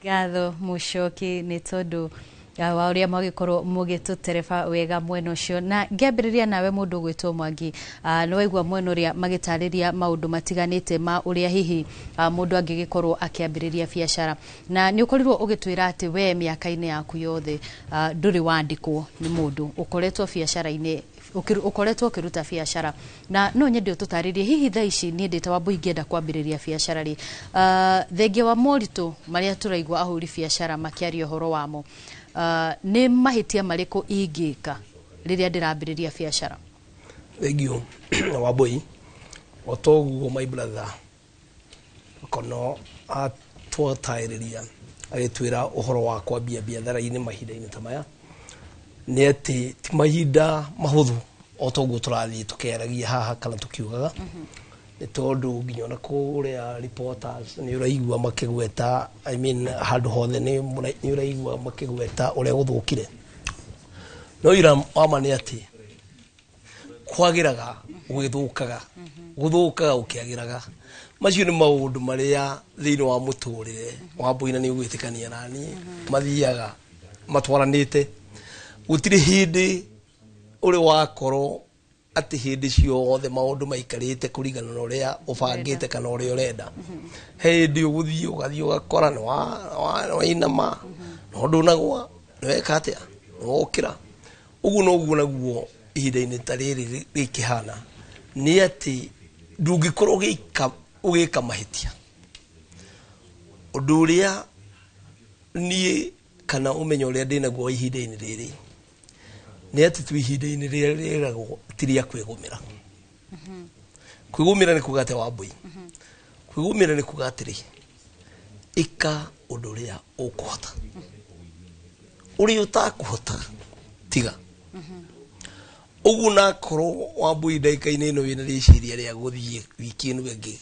Speaker 1: Ngatho Mũcoki nĩ tondũ wa ũrĩa mwagĩkorwo mũgĩtũtereba wega mwena ũcio. Na ngĩambĩrĩria nawe mũndũ ũgwĩtwo Mwangi, nĩ waigua mwena ũrĩa magĩtarĩria maũndũ matiganĩte ma ũrĩa hihi mũndũ angĩgĩkorwo akĩambĩrĩria biacara, na nĩ ũkorirwo ũgĩtwĩra atĩ we mĩaka-inĩ yaku yothe ndũrĩ wandĩkwo nĩ mũndũ, ũkoretwo biacara-inĩ, ũkoretwo ũkĩruta biacara. Na no nyende ũtũtarĩrie hihi thaa ici niĩ ndĩ ta Wambui ingĩenda kwambĩrĩria biacara rĩ, thengia wa moritũ marĩa tũraigua ahũri biacara makĩaria ũhoro wamo, nĩ mahĩtia marĩkũ ingĩka rĩrĩa ndĩrambĩrĩria biacara?
Speaker 22: Thank you, Wambui. O toguo my brother kono atwataĩrĩria agĩtwĩra ũhoro wa kwambia biathara-inĩ mahinda-inĩ ta maya, nĩ atĩ ti mahinda mahũthũ o toguo tũrathiĩ tũkĩaragia haha kana tũkiugaga, nĩ tondũ nginya ona kũrĩa reporters nĩ ũraigua makĩgweta, I mean, handũ hothe nĩ ũraigua makĩgweta ũrĩa gũthũkire. No ira wama nĩ atĩ kwagĩraga gũgĩthũkaga, gũthũkaga gũkĩagĩraga. Macio nĩ maũndũ marĩa thĩinĩ wa mũtũrĩre wa mbũina nĩ ũgwĩtĩkania naniĩ mathiaga matwaranĩte. Gũtirĩ hĩndĩ ũrĩ wakorwo atĩ hĩndĩ ciothe maũndũ maikarĩte kũringana na ũrĩa ũbangĩte kana ũrĩa ũrenda. He hĩndĩ ũgũthiĩ ũgathiĩ ũgakora nĩ wainama no ndũnagwa, nĩ weka atĩa, nĩ wokĩra. Ũguo noguo naguo ihinda-inĩ ta rĩrĩ rĩkĩhana, nĩ atĩ ndũngĩkorwo ũgĩka mahĩtia. Ũndũ ũrĩa niĩ kana ũmenyo ũrĩa ndĩnaguo ihinda-inĩ rĩrĩ nĩ atĩ twĩ ihinda-inĩ rĩrĩa rĩragwo ti rĩa kwĩgũmĩra. Kwĩgũmĩra nĩ kuga atĩa, Wambui? Kwĩgũmĩra nĩ kuga atĩrĩ, ĩka ũndũ ũrĩa ũkũhota, ũrĩa ũtakũhota tiga ũguo. Nakorwo Wambui ndagĩka-inĩ ĩno wĩna rĩciria rĩa gũthiĩ wiki ĩno ĩngĩ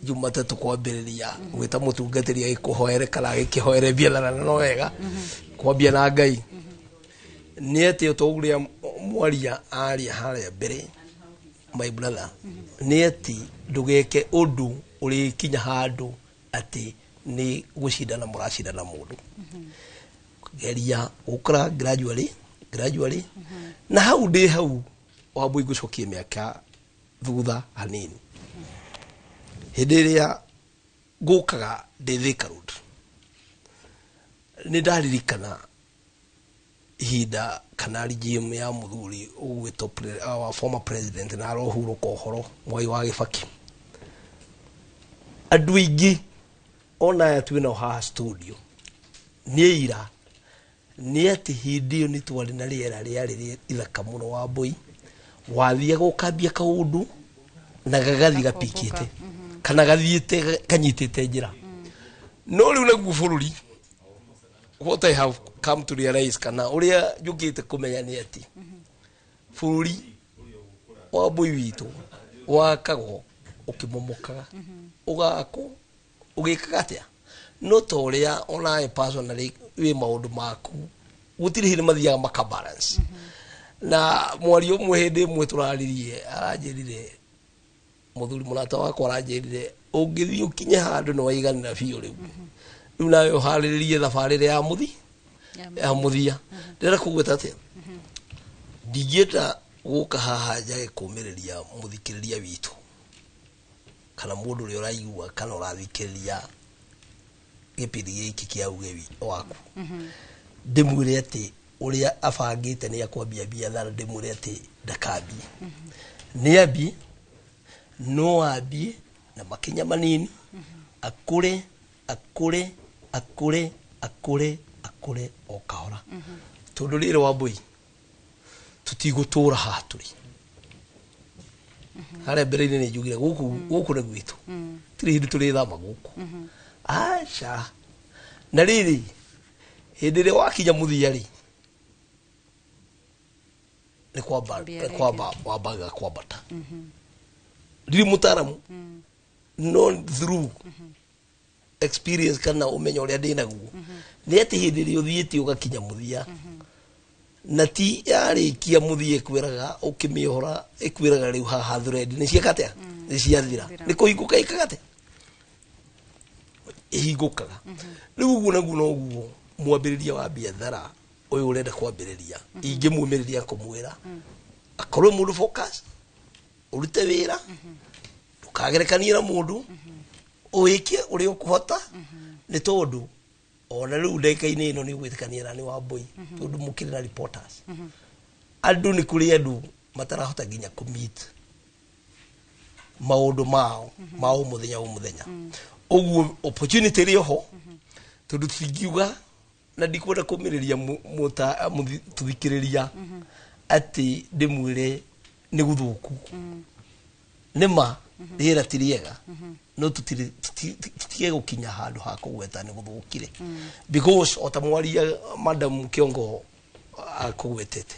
Speaker 22: Jumatatũ kwambĩrĩria gwĩta mũtungatĩri agĩkũhoere kana agĩkĩhoere biathara, na no wega kwambia na Ngai, nĩ atĩ o ũrĩa mwaria aria harĩa mbere, my brother, nĩ atĩ ndũgeke ũndũ ũrĩkinya handũ atĩ nĩ gũcindana mũracindana mũndũ. Geria gũkũra gradually, gradually. Na hau ndĩ hau, Wambui, ngũcokie mĩaka thutha hanini, hĩndĩ ĩrĩa ngũkaga ndĩ Thika Road, nĩ ndaririkana ihinda kana regime ya mũthuri ũgwĩtwo our former president na arohurũka ũhoro, Mwai wa Gĩbaki. Andũ aingĩ ona aya twĩnao haha studio nĩ ira nĩ atĩ hĩndĩ ĩyo nĩ twarĩ na rĩera rĩarĩ ithaka mũno. Wambui, wathiaga ũkambia kaũndũ na gagathiĩ gapikĩte kana gathiĩte kanyitĩte njĩra. No rĩu naguo bũrũri, what I have come to realize kana ũrĩa njũkĩte kũmenya nĩ atĩ bũrũri wa mbui witũ wakagwo ũkĩmomokaga, ũgakwo Ũgĩkaga atĩa? No ta ũrĩa onawe personally wĩ maũndũ maku, gũtirĩ hĩndĩ mathiaga maka balance. Na mwario ũmwe hĩndĩ ĩmwe tũraririe, aranjĩrire, mũthuri mũrata wakwa aranjĩrire, ũngĩthiĩ ũkinye handũ nĩ waiganĩra biũ, rĩu rĩu nawe ũharĩrĩrie thabarĩ ĩrĩa ya mũthi ya mũthia. Ndĩrenda kũgweta atĩa? Ndingĩenda gũka haha njage kũmĩrĩria mũthikĩrĩria witũ kana mũndũ ũrĩa ũraigua kana ũrathikĩrĩria gĩbindi gĩkĩ kĩa Uge Waku, ndĩmwĩre atĩ ũrĩa abangĩte nĩ akwambia biathara, ndĩmwĩre atĩ ndakambie, nĩ ambie, no ambie na makinya manini, akũre, akũre, akũre, akũre, akũre o kahora, tondũ rĩrĩ Wambũi, tũtigũtũra haha tũrĩ. Harĩa mbere-inĩ nĩ njugire gũkũ, gũkũ nĩ gwitũ, tirĩ hĩndĩ tũrĩthama gũkũ, aca. Na rĩrĩ, hĩndĩ ĩrĩa wakinya mũthia rĩ, nĩ kwamba
Speaker 1: Ambia.
Speaker 22: Nĩ kwamba wambaga kwambata. Ndirĩ mũtaramu, no through experience kana ũmenyo ũrĩa ndĩ naguo, nĩ atĩ hĩndĩ ĩrĩa ũthiĩte ũgakinya mũthia, na ti yarĩkia mũthia ĩkwĩraga ũkĩmĩohora, ĩkwĩraga rĩu haha thread nĩ cieka atĩa, nĩ ciathira, nĩ kũhingũka ĩkaga atĩa, ĩhingũkaga rĩu. Ũguo naguo noguo mwambĩrĩria wa biathara ũyũ ũrenda kwambĩrĩria, ingĩmumĩrĩria kũmwĩra akorwo mũndũ focus, ũrute wĩra, ndũkagerekanie na mũndũ, ũwĩke ũrĩa ũkũhota, nĩ tondũ ona rĩu ndagĩka-inĩ ĩno nĩ ũgwĩtĩkania na nĩ Wambũi, tondũ mũkĩrĩ na reporters, andũ nĩ kũrĩ andũ matarahota nginya kũ meet maũndũ mao ma o mũthenya o mũthenya. Ũguo opportunity ĩrĩ oho, tondũ tũtingiuga na ndikwenda kũmĩrĩria tũthikĩrĩria atĩ ndĩmwĩre nĩ gũthũku. Nĩ ma rĩera ti rĩega, no tũtige gũkinya handũ ha kũgweta nĩ gũthũkire, because o ta mwaria Madam Kiongo akũgwetete,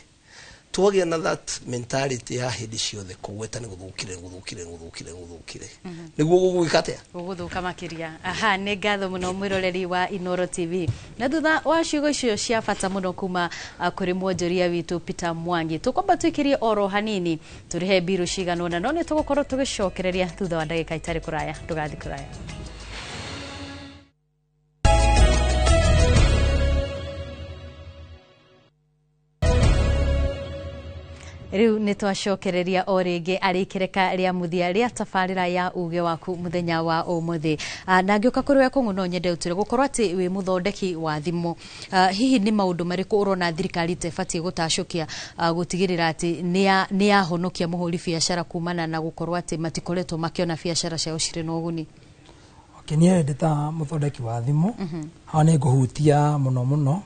Speaker 22: twagĩa na that mentality ya hĩndĩ ciothe kũgweta nĩ gũthũkire, nĩ gũthũkire, nĩ gũthũkire, nĩ gũthũkire, nĩguo gũgwĩka atĩa?
Speaker 1: Gũgũthũka makĩria. Aha, nĩ ngatho mũno mwĩroreri wa Inoro TV, na thutha wa ciugo icio cia bata mũno kuma kũrĩ mwonjoria witũ Peter Mwangi, tũkwamba tũikĩrie oro hanini tũrĩhe mbiru cigana ũna, no nĩ tũgũkorwo tũgĩcokereria thutha wa ndagĩka itarĩ kũraya. Ndũgathiĩ kũraya. Rĩu nĩ twacokereria o rĩngĩ arĩ ikereka rĩa mũthia rĩa tabarĩra ya Uge Waku mũthenya wa ũmũthĩ. Na ngĩũka kũrĩ we Kũng'ũ, no nyende ũtwĩre gũkorwo atĩ wĩ mũthondeki wa thimũ, hihi nĩ maũndũ marĩkũ ũrona thirikari ta ĩbatiĩ gũtacũkia gũtigĩrĩra atĩ nĩ yahonokia mũhũri biacara kumana na gũkorwo atĩ matikoretwo makĩona biacara ciao cirĩ na ũguni?
Speaker 3: Okay, niĩ ndĩ ta mũthondeki wa thimũ, haha nĩ ngũhutia mũno mũno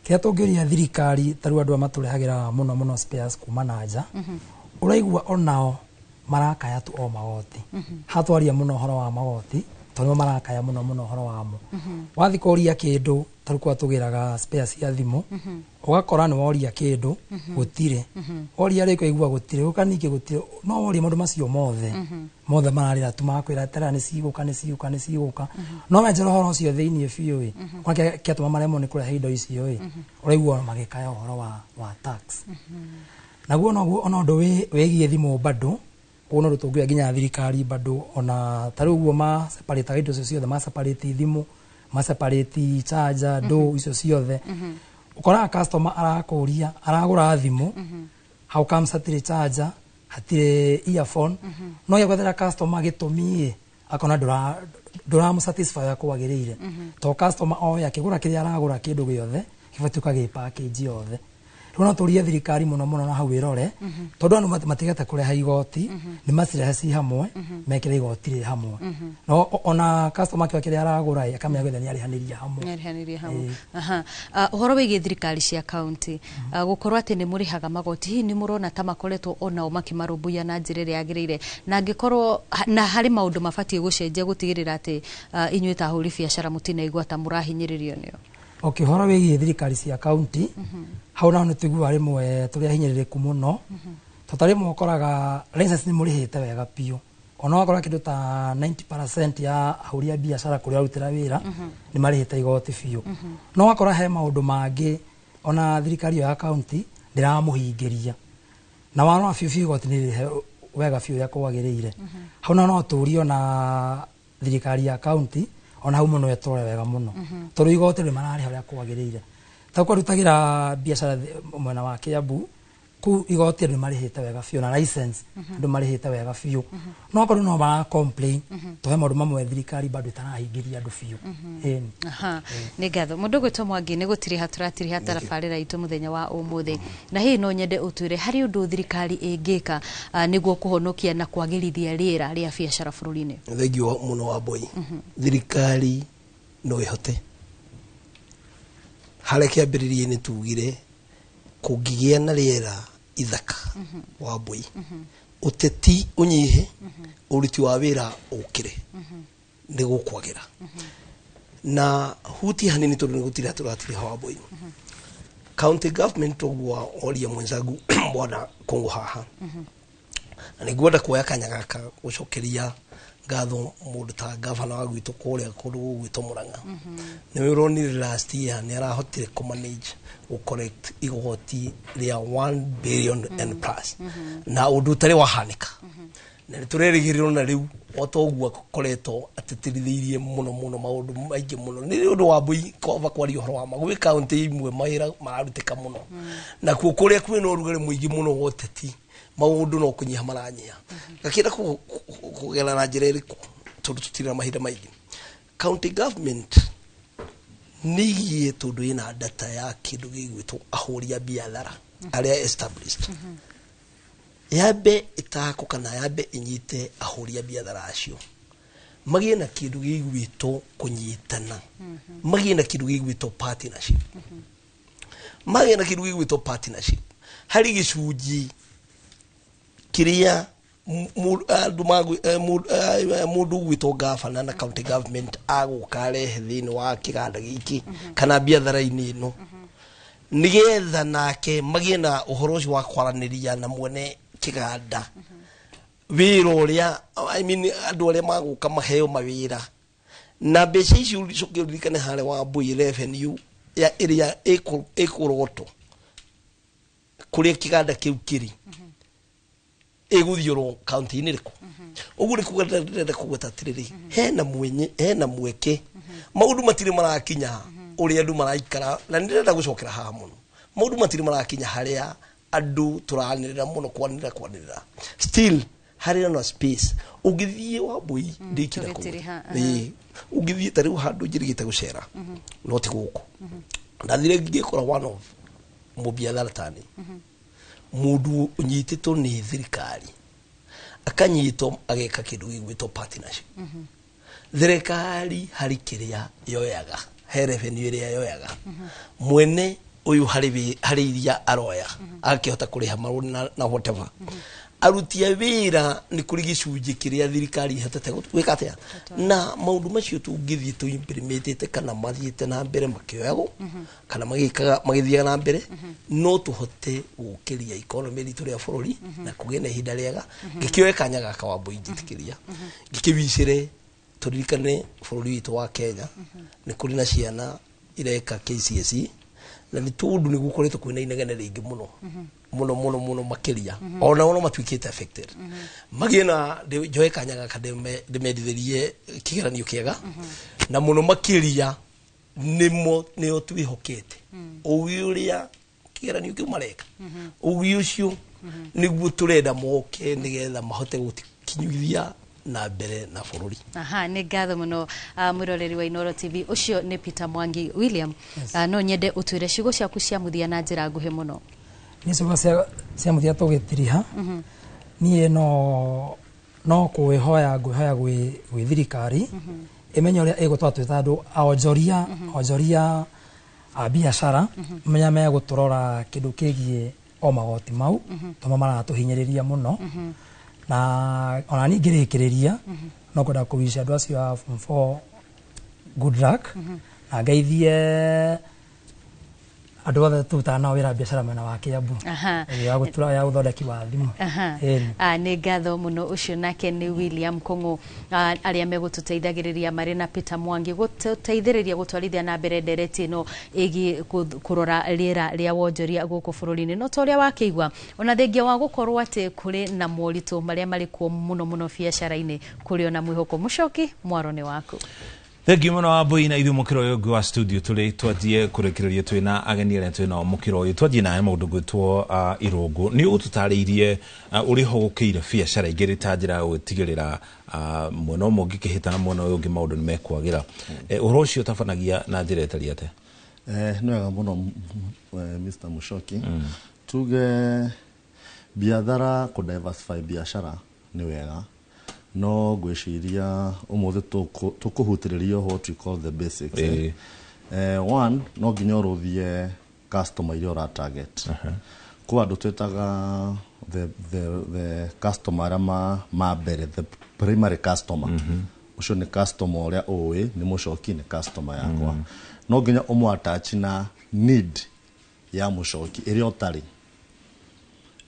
Speaker 3: kĩrĩa tũngĩũria thirikari. Ta rĩu andũ aya matũrehagĩra mũno mũno spares kuma na nja, ũraigua onao marakaya tu o magoti. Hatwaria mũno ũhoro wa magoti, tondũ nĩmo marakaya mũno mũno ũhoro wamo. Wathiĩ kũria kĩndũ, ta rĩu kwa tũgĩraga spares cia thimũ, ũgakora nĩ woria kĩndũ, gũtirĩ, woria rĩ ũkaigua gũtirĩ, ũka ningĩ gũtirĩ. No woria maũndũ macio mothe, mothe mararĩra tu, makwĩra tera nĩ cigũka, nĩ cigũka, nĩ cigũka. No wenjera ũhoro ũcio thĩiniĩ biũ ĩ, kwa kĩatũma maremwo nĩ kũrehe indo icio ĩ, ũraigua magĩkaya ũhoro wa tax. Naguo noguo ona ũndũ wĩgiĩ thimũ bado ũguo no tũngĩoya nginya thirikari bado, ona ta rĩu ũguo ma separate indo icio ciothe, ma separate thimũ, ma separate charger, ndũ icio ciothe, ũkoraga customer arakũria aragũra thimũ, how comes hatirĩ charger, hatirĩ earphone? No gĩa gwethera customer gĩtũmi ĩ, akona ndũramũ satisfy ũrĩa kwagĩrĩire, to customer oe akĩgũra kĩrĩa aragũra, kĩndũ gĩothe gĩbatiĩ ũkagĩ package yothe. Rĩu no tũrie thirikari mũno mũno na hau ĩrore, tondũ andũ matigete kũreha igoti, nĩ macirehe ci hamwe, mekĩre igoti rĩ hamwe, no ona customer kĩo kĩrĩa aragũra ĩ, akamenya gĩothe nĩ arĩhanĩria hamwe.
Speaker 1: Nĩarĩhanĩria hamwe. Aha. Ũhoro wĩgiĩ thirikari cia kaunti gũkorwo atĩ nĩ mũrĩhaga magoti, hihi nĩ mũrona ta makoretwo onao makĩmarũmbũiya na njĩra ĩrĩa yagĩrĩire, na angĩkorwo na harĩ maũndũ mabatiĩ gũcenjia gũtigĩrĩra atĩ inyuĩ ta ahũri biacara mũtinaigua ta mũrahinyĩrĩrio nĩo?
Speaker 3: Okay, ũhoro wĩgiĩ thirikari cia kaunti, hau naho nĩ tũiguaga rĩmwe tũrĩ ahinyĩrĩrĩku mũno, tondũ ta rĩmwe ũkoraga license nĩ mũrĩhĩte wega biũ, Ona wakora kĩndũ ta 90% ya ahũri a biacara kũrĩa arutĩra wĩra nĩ marĩhĩte igoti biũ. No wakora he maũndũ mangĩ ona thirikari ĩyo ya county ndĩramũhingĩria, na warora biũ biũ igoti nĩ rĩrĩhe wega biũ ũrĩa kwagĩrĩire. Hau no tũrie ona thirikari ya county ona hau mũno ĩtũre wega mũno, tondũ igoti nĩ mararĩha ũrĩa kwagĩrĩire. Ta kwarutagĩra biacara mwena wa Kiambu, kũu igoti andũ marĩhĩte wega biũ na license andũ marĩhĩte wega biũ, no akorwo no mara complain to he maũndũ mamwe thirikari bado ĩtarahingĩria andũ biũ. Ĩni.
Speaker 1: Aha, nĩ ngatho. Mũndũ ũgwĩtwo Mwangi, nĩ gũtiriha tũratiriha tabarĩra itũ mũthenya wa ũmũthĩ, na hihi no nyende ũtwĩre harĩ ũndũ thirikari ĩngĩka nĩguo kũhonokia na kwagĩrithia rĩera rĩa biacara bũrũri-inĩ?
Speaker 22: Thengio mũno wa Mbui. Thirikari no ĩhote. Harĩa kĩambĩrĩria-inĩ tugire kũngĩgĩa na rĩera ithaka wa Mbui, ũteti ũnyihe, ũruti wa wĩra ũkĩre, nĩ gũkwagĩra. Na hutie hanini tondũ nĩ gũtiriha tũratiriha wa Mbui. County government, ũguo oria mwenzangu bwana Kũngũ haha, na nĩ ngwenda kuoya kanya gaka gũcokeria ngatho mũndũ ta gavana wa gwitũ kũrĩa kũndũ gũgwĩtwo Murang'a. Nĩ ũronire last year nĩ arahotire kũ manage gũ collect igoti rĩa 1 billion and plus, na ũndũ ũtarĩ wahanĩka, na nĩ tũrerĩgĩrĩrwo na rĩu o ta ũguo akoretwo atĩtĩrithĩirie mũno mũno maũndũ maingĩ mũno. Nĩ ũndũ wa Mbui kwamba kwaria ũhoro wa ma, gwĩ kaũntĩ imwe mawĩra mararutĩka mũno, nakuo kũrĩa kwĩna ũrugarĩ mũingĩ mũno wa ũteti, maũndũ no kũnyiha maranyiha. Ngakĩenda kũgera na njĩra ĩrĩkũ, tondũ tũtirĩ na mahinda maingĩ. County government nĩ igie, tondũ ĩna data ya kĩndũ gĩgwĩtwo ahũri a biathara arĩa established, yambe ĩtako kana yambe ĩnyite ahũri a biathara acio magĩe na kĩndũ gĩgwĩtwo kũnyitana, magĩe na kĩndũ gĩgwĩtwo partnership, magĩe na kĩndũ gĩgwĩtwo partnership harĩ gĩcunjĩ kĩrĩa andũ mũndũ ũgwĩtwo gavana na county government agũka arehe thĩinĩ wa kĩganda gĩkĩ kana biathara-inĩ ĩno, nĩgetha nake magĩe na ũhoro ũcio wa kwaranĩria na mwene kĩganda, wĩra ũrĩa, I mean, andũ arĩa magũka maheo mawĩra na mbeca icio. Ũcoke ũririkane harĩa wa Mbui, revenue ya ĩrĩa ĩkũrogotwo kũrĩa kĩganda kĩu kĩrĩ ĩgũthiũrwo kaunti-inĩ ĩrĩkũ. Ũguo nĩ kuga ndĩrenda kũgweta atĩrĩrĩ, hena mwenye, hena mweke, maũndũ matirĩ marakinya ũrĩa andũ maraikara, na nĩ ndĩrenda gũcokera haha mũno. Maũndũ matirĩ marakinya harĩa andũ tũranĩrĩra mũno, kwanĩrĩra kwanĩrĩra, still harĩ na space ũngĩthiĩ wa Mbui ndĩkira kũu.
Speaker 1: Tũgĩtiriha,
Speaker 22: Ĩĩ, ũngĩthiĩ ta rĩu handũ njĩrĩgĩte gũcera, no ti gũkũ, ndathire ngĩkora one of mũbiathara tani, mũndũ ũnyitĩtwo nĩ thirikari, akanyitwo ageka kĩndũ gĩgwĩtwo partnership. Thirikari harĩ kĩrĩa yoyaga, he revenue ĩrĩa yoyaga, mwene ũyũ harĩ harĩ iria aroya agakĩhota kũrĩha marũni na whatever. Aruti a wĩra nĩ kũrĩ gĩcunjĩ kĩrĩa thirikari ĩhotete gwĩka atĩa, na maũndũ macio tũngĩthiĩ tũ implementĩte kana mathiĩte na mbere makĩoyagwo kana magĩkaga magĩthiaga na mbere, no tũhote gũkĩria economy ritũ rĩa bũrũri na kũgĩe na ihinda rĩega. Ngĩkĩoe kanya gaka wa Mbui njĩtĩkĩria ngĩkĩwicĩre tũririkane bũrũri witũ wa Kenya nĩ kũrĩ na ciana ireka KCSE, na nĩ tondũ nĩ gũkoretwo kwĩna inegene rĩingĩ mũno mũno mũno mũno makĩria, ona no matuĩkĩte affected, magĩe na njoe kanya gaka ndĩmendithĩrie kĩgeranio kĩega, na mũno makĩria nĩmo nĩo twĩhokete ũgĩ ũrĩa kĩgeranio kĩu mareka, ũgĩ ũcio nĩguo tũrenda moke nĩgetha mahote gũkinyithia na mbere na bũrũri.
Speaker 1: Aha, nĩ ngatho mũno, mwĩroreri wa Inooro TV. Ũcio nĩ Peter Mwangi William. No nyende ũtwĩre ciugo ciaku cia mũthia na njĩra nguhĩ mũno.
Speaker 3: Niĩ ciugo cia mũthia tũgĩtiriha, niĩ no kwĩhoya ngwĩhoya gwĩ thirikari ĩmenye ũrĩa ĩgũtũra twĩ ta andũ a onjoria a biacara, menya megũtũrora kĩndũ kĩgiĩ o magoti mau, tondũ maratũhinyĩrĩria mũno. Na ona niĩ ngĩrĩkĩrĩria no kwenda kũwish andũ acio a form 4 good luck, na ngeithie Andũ othe tũrutaga nao wĩra biacara mwena wa Kiambu. Ya gũtura ya ũthondeki wa thimũ. Ĩni.
Speaker 1: Nĩ ngatho mũno. Ũcio nake nĩ William Kũng'ũ, arĩa megũtũteithagĩrĩria marĩ na Peter Mwangi gũtũteithĩrĩria gũtwarithia na mbere ndereti ĩno ĩgiĩ kũrora rĩera rĩa wonjoria gũkũ bũrũri-inĩ. No ta ũrĩa wakĩigua, ona thengia wa gũkorwo atĩ kũrĩ na moritũ marĩa marĩ kuo mũno mũno biacara-inĩ, kũrĩ ona mwĩhoko. Mũcoki, mwaro nĩ waku.
Speaker 2: Thengiũ mũno Wambui. Na ithuĩ mũkĩro ũyũ ũngĩ wa studio tũrĩ twanjie kũrĩkĩrĩria twĩna ageni arĩa twĩ nao mũkĩro ũyũ. Twanjie nawe mũndũ gwĩtwo Irũngũ. Nĩ ũtũtarĩirie ũrĩa hũgũkĩire biacara igĩrĩ ta njĩra ya gũtigĩrĩra mwena ũmwe ũngĩkĩhĩta na mwena ũyũ ũngĩ maũndũ nĩ mekwagĩra. Ũhoro ũcio ũtabanagia na njĩra ĩtariĩ atĩa?
Speaker 10: Nĩ wega mũno, Mr. Mushoki. Tuge biathara kũ diversify biacara nĩ wega, no ngwĩciria ũmũthĩ tũkũhutĩrĩria what we call the basics. One, no nginya ũrũthie customer iria ũra target. Kwĩ andũ twĩtaga the customer arĩa ma mbere, the primary customer. Ũcio nĩ customer ũrĩa ũĩ nĩ mũcoki, nĩ customer yakwa. No nginya ũmũ attach na need ya mũcoki ĩrĩa ũtarĩ.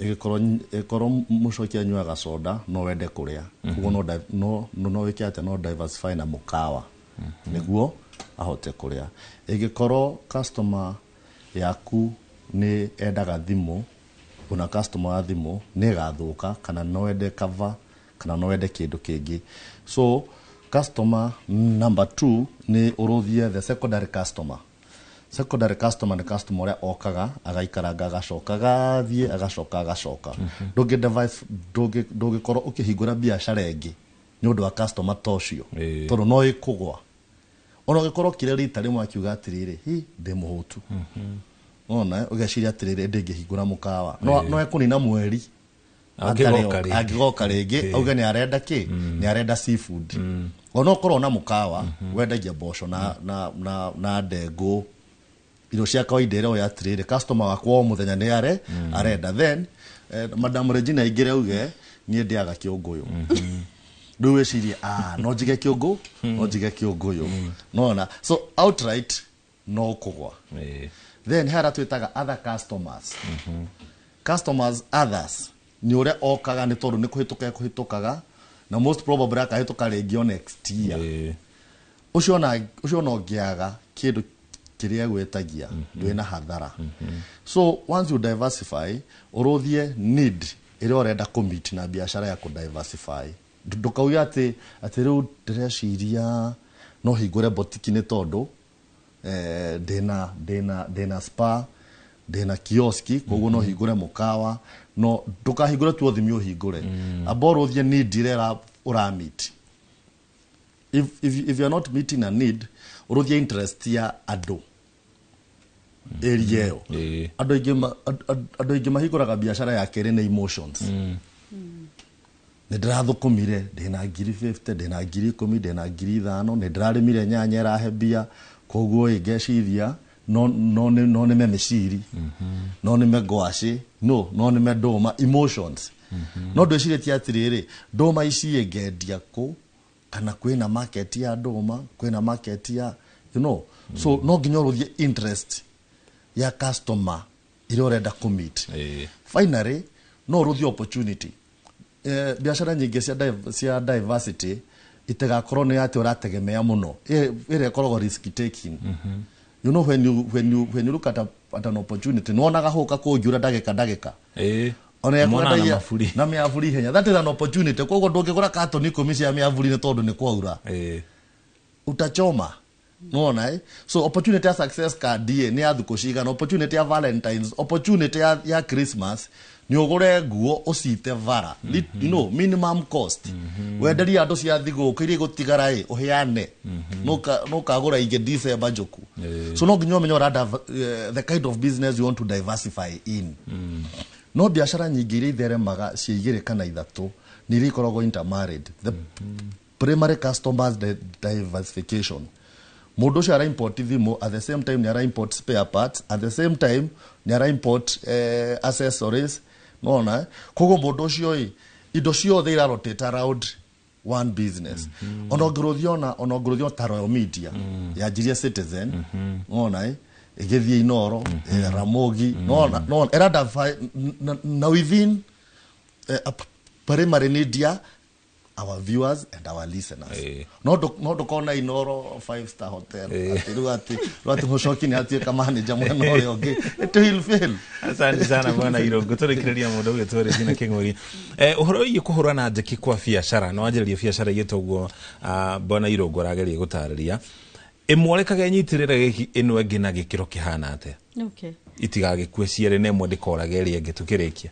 Speaker 10: Ĩgĩkorwo mũcoki anyuaga soda, no wende kũrĩa, koguo no wĩke atĩa? No diversify na mũkawa nĩguo ahote kũrĩa. Ĩngĩkorwo customer yaku nĩ endaga thimũ, ona customer wa thimũ nĩ ĩgathũka, kana no wende cover, kana no wende kĩndũ kĩngĩ. So customer number two nĩ ũrũthie the secondary customer. Secondary customer nĩ customer ũrĩa okaga agaikaranga, agacoka agathiĩ, agacoka agacoka. Ndũngĩkorwo ũkĩhingũra biacara ĩngĩ nĩ ũndũ wa customer ta ũcio, tondũ no ĩkũgwa. Ona ũngĩkorwo kire rita rĩmwe akiuga atĩrĩrĩ, hi ndĩ mũhũtu, ona ũgeciria atĩrĩrĩ, ndĩngĩhingũra mũkawa, no ekũnina mweri.
Speaker 2: Angĩgoka rĩngĩ.
Speaker 10: Angĩgoka rĩngĩ auge nĩ arenda kĩ, nĩ arenda seafood. Ona ũkorwo na mũkawa wendagia mboco na ndengũ, irio cia kawaida ĩrĩa ũĩ atĩrĩrĩ, customer wakwa o mũthenya nĩ arenda. Then Madam Regina aingĩre auge, niĩ ndĩaga kĩũngũyũ. Rĩu wĩcirie, ah, no njige kĩũngũ, no njige kĩũngũyũ nona. So outright no kũgwa. Then he arĩa twĩtaga other customers. Customers others nĩ ũrĩa okaga nĩ tondũ nĩ kũhĩtũka ekũhĩtũkaga, na most probably akahĩtũka rĩngĩ o next year. Ũcio ona ũngĩaga kĩndũ kĩrĩa gwĩtagia, ndwĩna hathara. So once you diversify, ũrũthie need ĩrĩa ũrenda kũmeet na biacara ya kũ-diversify. Ndũkauge atĩ rĩu ndĩreciria no hingũre botiki nĩ tondũ ndĩna spa, ndĩna kioski, koguo no hingũre mũkawa. No ndũkahingũre tu ũthimi ũhingũre. Amba ũrũthie need ĩrĩa ũra meet. If you are not meeting a need, ũrũthie interest ya andũ area ĩyo. Andũ aingĩ mahingũraga biacara ya kerĩ nĩ emotions. Nĩ ndĩrathũkũmire, ndĩna ngiri 50, ndĩna ngiri 10, ndĩna ngiri 5, nĩ ndĩrarĩmire nyanya ĩrahe mbia, koguo ĩ ngeciria no nĩme mĩciri, no nĩme ngwacĩ, no nĩme ndũma. Emotions. No ndwĩcirĩtie atĩrĩrĩ, ndũma ici ĩ ngendia kũ, kana kwĩna market ya ndũma, kwĩna market ya. So no nginya ũrũthie interest ya customer ĩrĩa ũrenda kũmeet. Finally, no ũrũthie opportunity. Biacara nyingĩ cia diversity itigakorwo nĩ atĩ ũrategemea mũno. Ĩrĩa ĩkoragwo risk taking. You know, when you look at an opportunity, nĩwonaga hũka kũngiura ndagĩka ndagĩka. Ona
Speaker 2: Mona na
Speaker 10: ekwendagia
Speaker 2: maburi.
Speaker 10: Na mĩaburi ihenya, that is an opportunity. Koguo ndũngĩgũra katoni 10 cia mĩaburi nĩ tondũ nĩ kwaura, utachoma. Nona, eh? So opportunity ya success card ĩ nĩ ya thikũ cigana, opportunity ya Valentines, opportunity ya Christmas, nĩ ũgũre nguo ũcite vara, minimum cost, wenderie andũ cia thigũkũ, iria igũtigara ĩ ũheane, nũkagũra ingĩ December njũku. So no nginya ũmenye ũrada the kind of business you want to diversify in. No biacara nyingĩ iria itheremaga cia igĩrĩ kana ithatũ nĩ iria ikoragwo intermarried. The primary customers, diversification, mũndũ ũcio ara import thimũ, at the same time nĩ ara import spare parts, at the same time nĩ ara import accessories, nona. Koguo mũndũ ũcio ĩ indo ciothe ira rotate around one business. Ona ũngĩrũthia ona ũngĩrũthia ta Royal Media yanjirie Citizen, nona, Ĩgĩthiĩ Inoro, Ramogi, no ĩrada na within a primary need ya our viewers and our listeners. No ndũkona Inoro 5 star hotel atĩ rĩu atĩ Mũcoki nĩ atuĩka manager mwena ũrĩa ũngĩ, it will fail.
Speaker 2: Asante sana bwana Irungu, tũrĩkĩrĩria mũndũ ũgĩtwo Regina Kĩng'ũri. Ũhoro wĩgiĩ kũhũrana njeki kwa biacara, no wanjĩrĩrie biacara igĩtwo ũguo, bwana Irungu arageria gũtarĩria ĩmwe rekaga ĩnyitĩrĩre gĩki ĩno ĩngĩ na gĩkĩro kĩhana atĩa?
Speaker 4: Okay.
Speaker 2: Itigagĩkue cierĩ na ĩmwe ndĩkorage ĩrĩa ĩngĩ tũkĩrĩkia.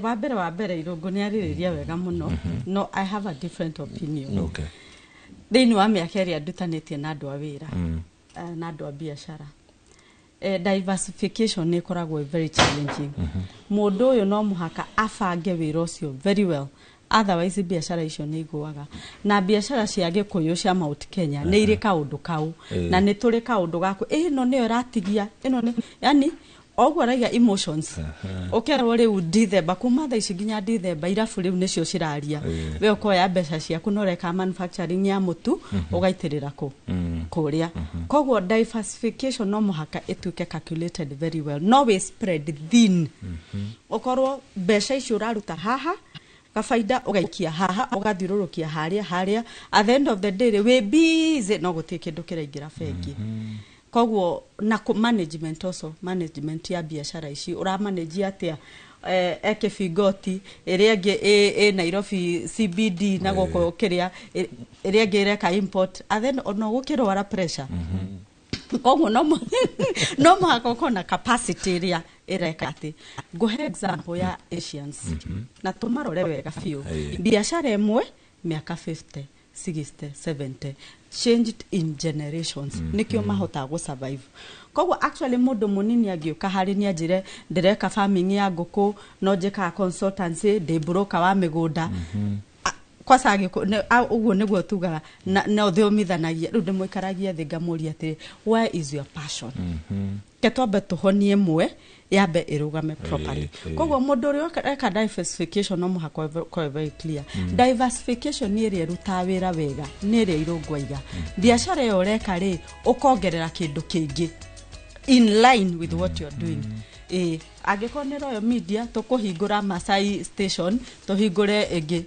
Speaker 4: Wa mbere Irungu nĩ arĩrĩria wega mũno, no I have a different opinion.
Speaker 2: Okay.
Speaker 4: Thĩinĩ wa mĩaka ĩrĩa ndutanĩtie na andũ a wĩra, na andũ a biacara, diversification nĩ ĩkoragwo very challenging. Mũndũ ũyũ no mũhaka abange wĩra ũcio very well, otherwise biacara icio nĩ igũaga. Na biacara cia Gĩkũyũ cia Mount Kenya nĩ irĩ kaũndũ kau, na nĩ tũrĩ kaũndũ gaku ĩno nĩyo ĩratigia ĩno nĩ yani oguo araiga emotions. Ũkerwo rĩu Dithemba kuma thaa ici nginya Dithemba irabu rĩu nĩcio ciraria, we ũkoya mbeca ciaku na ũreka manufacturing ya mũtu ũgaitĩrĩra kũ kũrĩa. Koguo diversification no mũhaka ĩtuĩke calculated very well, no wĩ spread thin, ũkorwo mbeca icio ũraruta haha gabaida ũgaikia haha ũgathiũrũrũkia harĩa harĩa, at the end of the day rĩ wĩ busy no gũtirĩ kĩndũ kĩraingĩra bengi. Koguo na management also, management ya biacara ici ũramanage atĩa, Ekibingoti ĩrĩa ĩngĩ ĩ Nairobi CBD na gũkũ kĩrĩa ĩrĩa ĩngĩ ĩreka import, and then ona ũgũkĩrwara pressure. Koguo no mũhaka ũkorwo na capacity ĩrĩa ĩreka atĩ. Ngũhe example ya Asians, na tũmarore wega biũ. Biacara ĩmwe mĩaka 50 60 70 changed in generations, nĩkĩo mahotaga gũ survive. Koguo actually mũndũ mũnini angĩũka harĩ niĩ anjĩre ndĩreka farming ya ngũkũ, no njĩkaga consultancy, ndĩ broker wa mĩgũnda, kwaca ũguo nĩguo tugaga no thomithanagia. Rĩu ndĩmũikaragia thĩ ngamũria atĩrĩ, where is your passion? Ke twambe tũhonie ĩmwe yambe ĩrũgame properly. Koguo mũndũ ũrĩa ũreka diversification no mũhaka ũkorwo very clear. Diversification nĩ ĩrĩa ĩrutaga wĩra wega, nĩ ĩrĩa Irungu aiga. Biacara ĩyo ũreka rĩ, ũkongerera kĩndũ kĩngĩ in line with what you're doing. Angĩkorwo nĩ Royal Media, tũkũhingũra Masai Station, tũhingũre ĩngĩ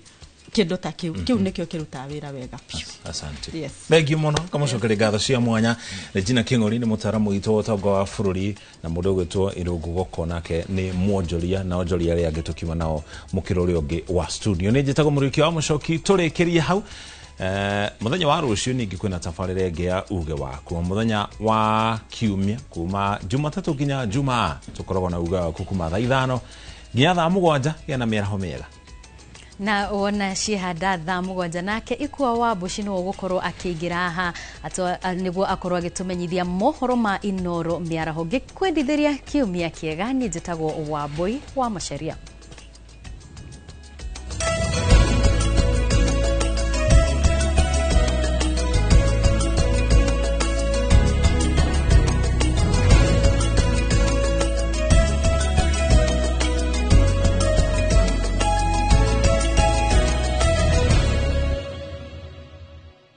Speaker 4: kĩndũ ta kĩu. Kĩu nĩkĩo kĩrutaga wĩra wega biũ.
Speaker 2: Asante.
Speaker 4: Yes.
Speaker 2: Thengiũ mũno, kamũcokeria ngatho cia mwanya. Regina Kĩng'ori nĩ mũtaaramu witũ wa ũtonga wa bũrũri, na mũndũ ũgwĩtwo Irungu Goko nake nĩ mwonjoria, na onjoria arĩa angĩ tũkiuma nao mũkĩra ũrĩa ũngĩ wa studio. Nĩ njĩtagwo Mũrĩki wa Mũcoki, tũrĩkĩrie hau. Mũthenya wa rũciũ ningĩ kwĩna tabarĩra ĩngĩ ya uge waku. Mũthenya wa kiumia kuma Jumatatũ nginya Jumaa tũkoragwo na uge waku kuma thaa 5 nginya thaa 7. Gĩa na mĩaraho mĩega.
Speaker 1: Na wona cihanda thaa 7 nake Ikua wa Mbuci nĩwe ũgũkorwo akĩingĩra haha nĩguo akorwo agĩtũmenyithia mohoro ma Inoro mĩaraho. Ngĩkwendithĩria kiumia kĩega, niĩ njĩtagwo Wambui wa Macharia.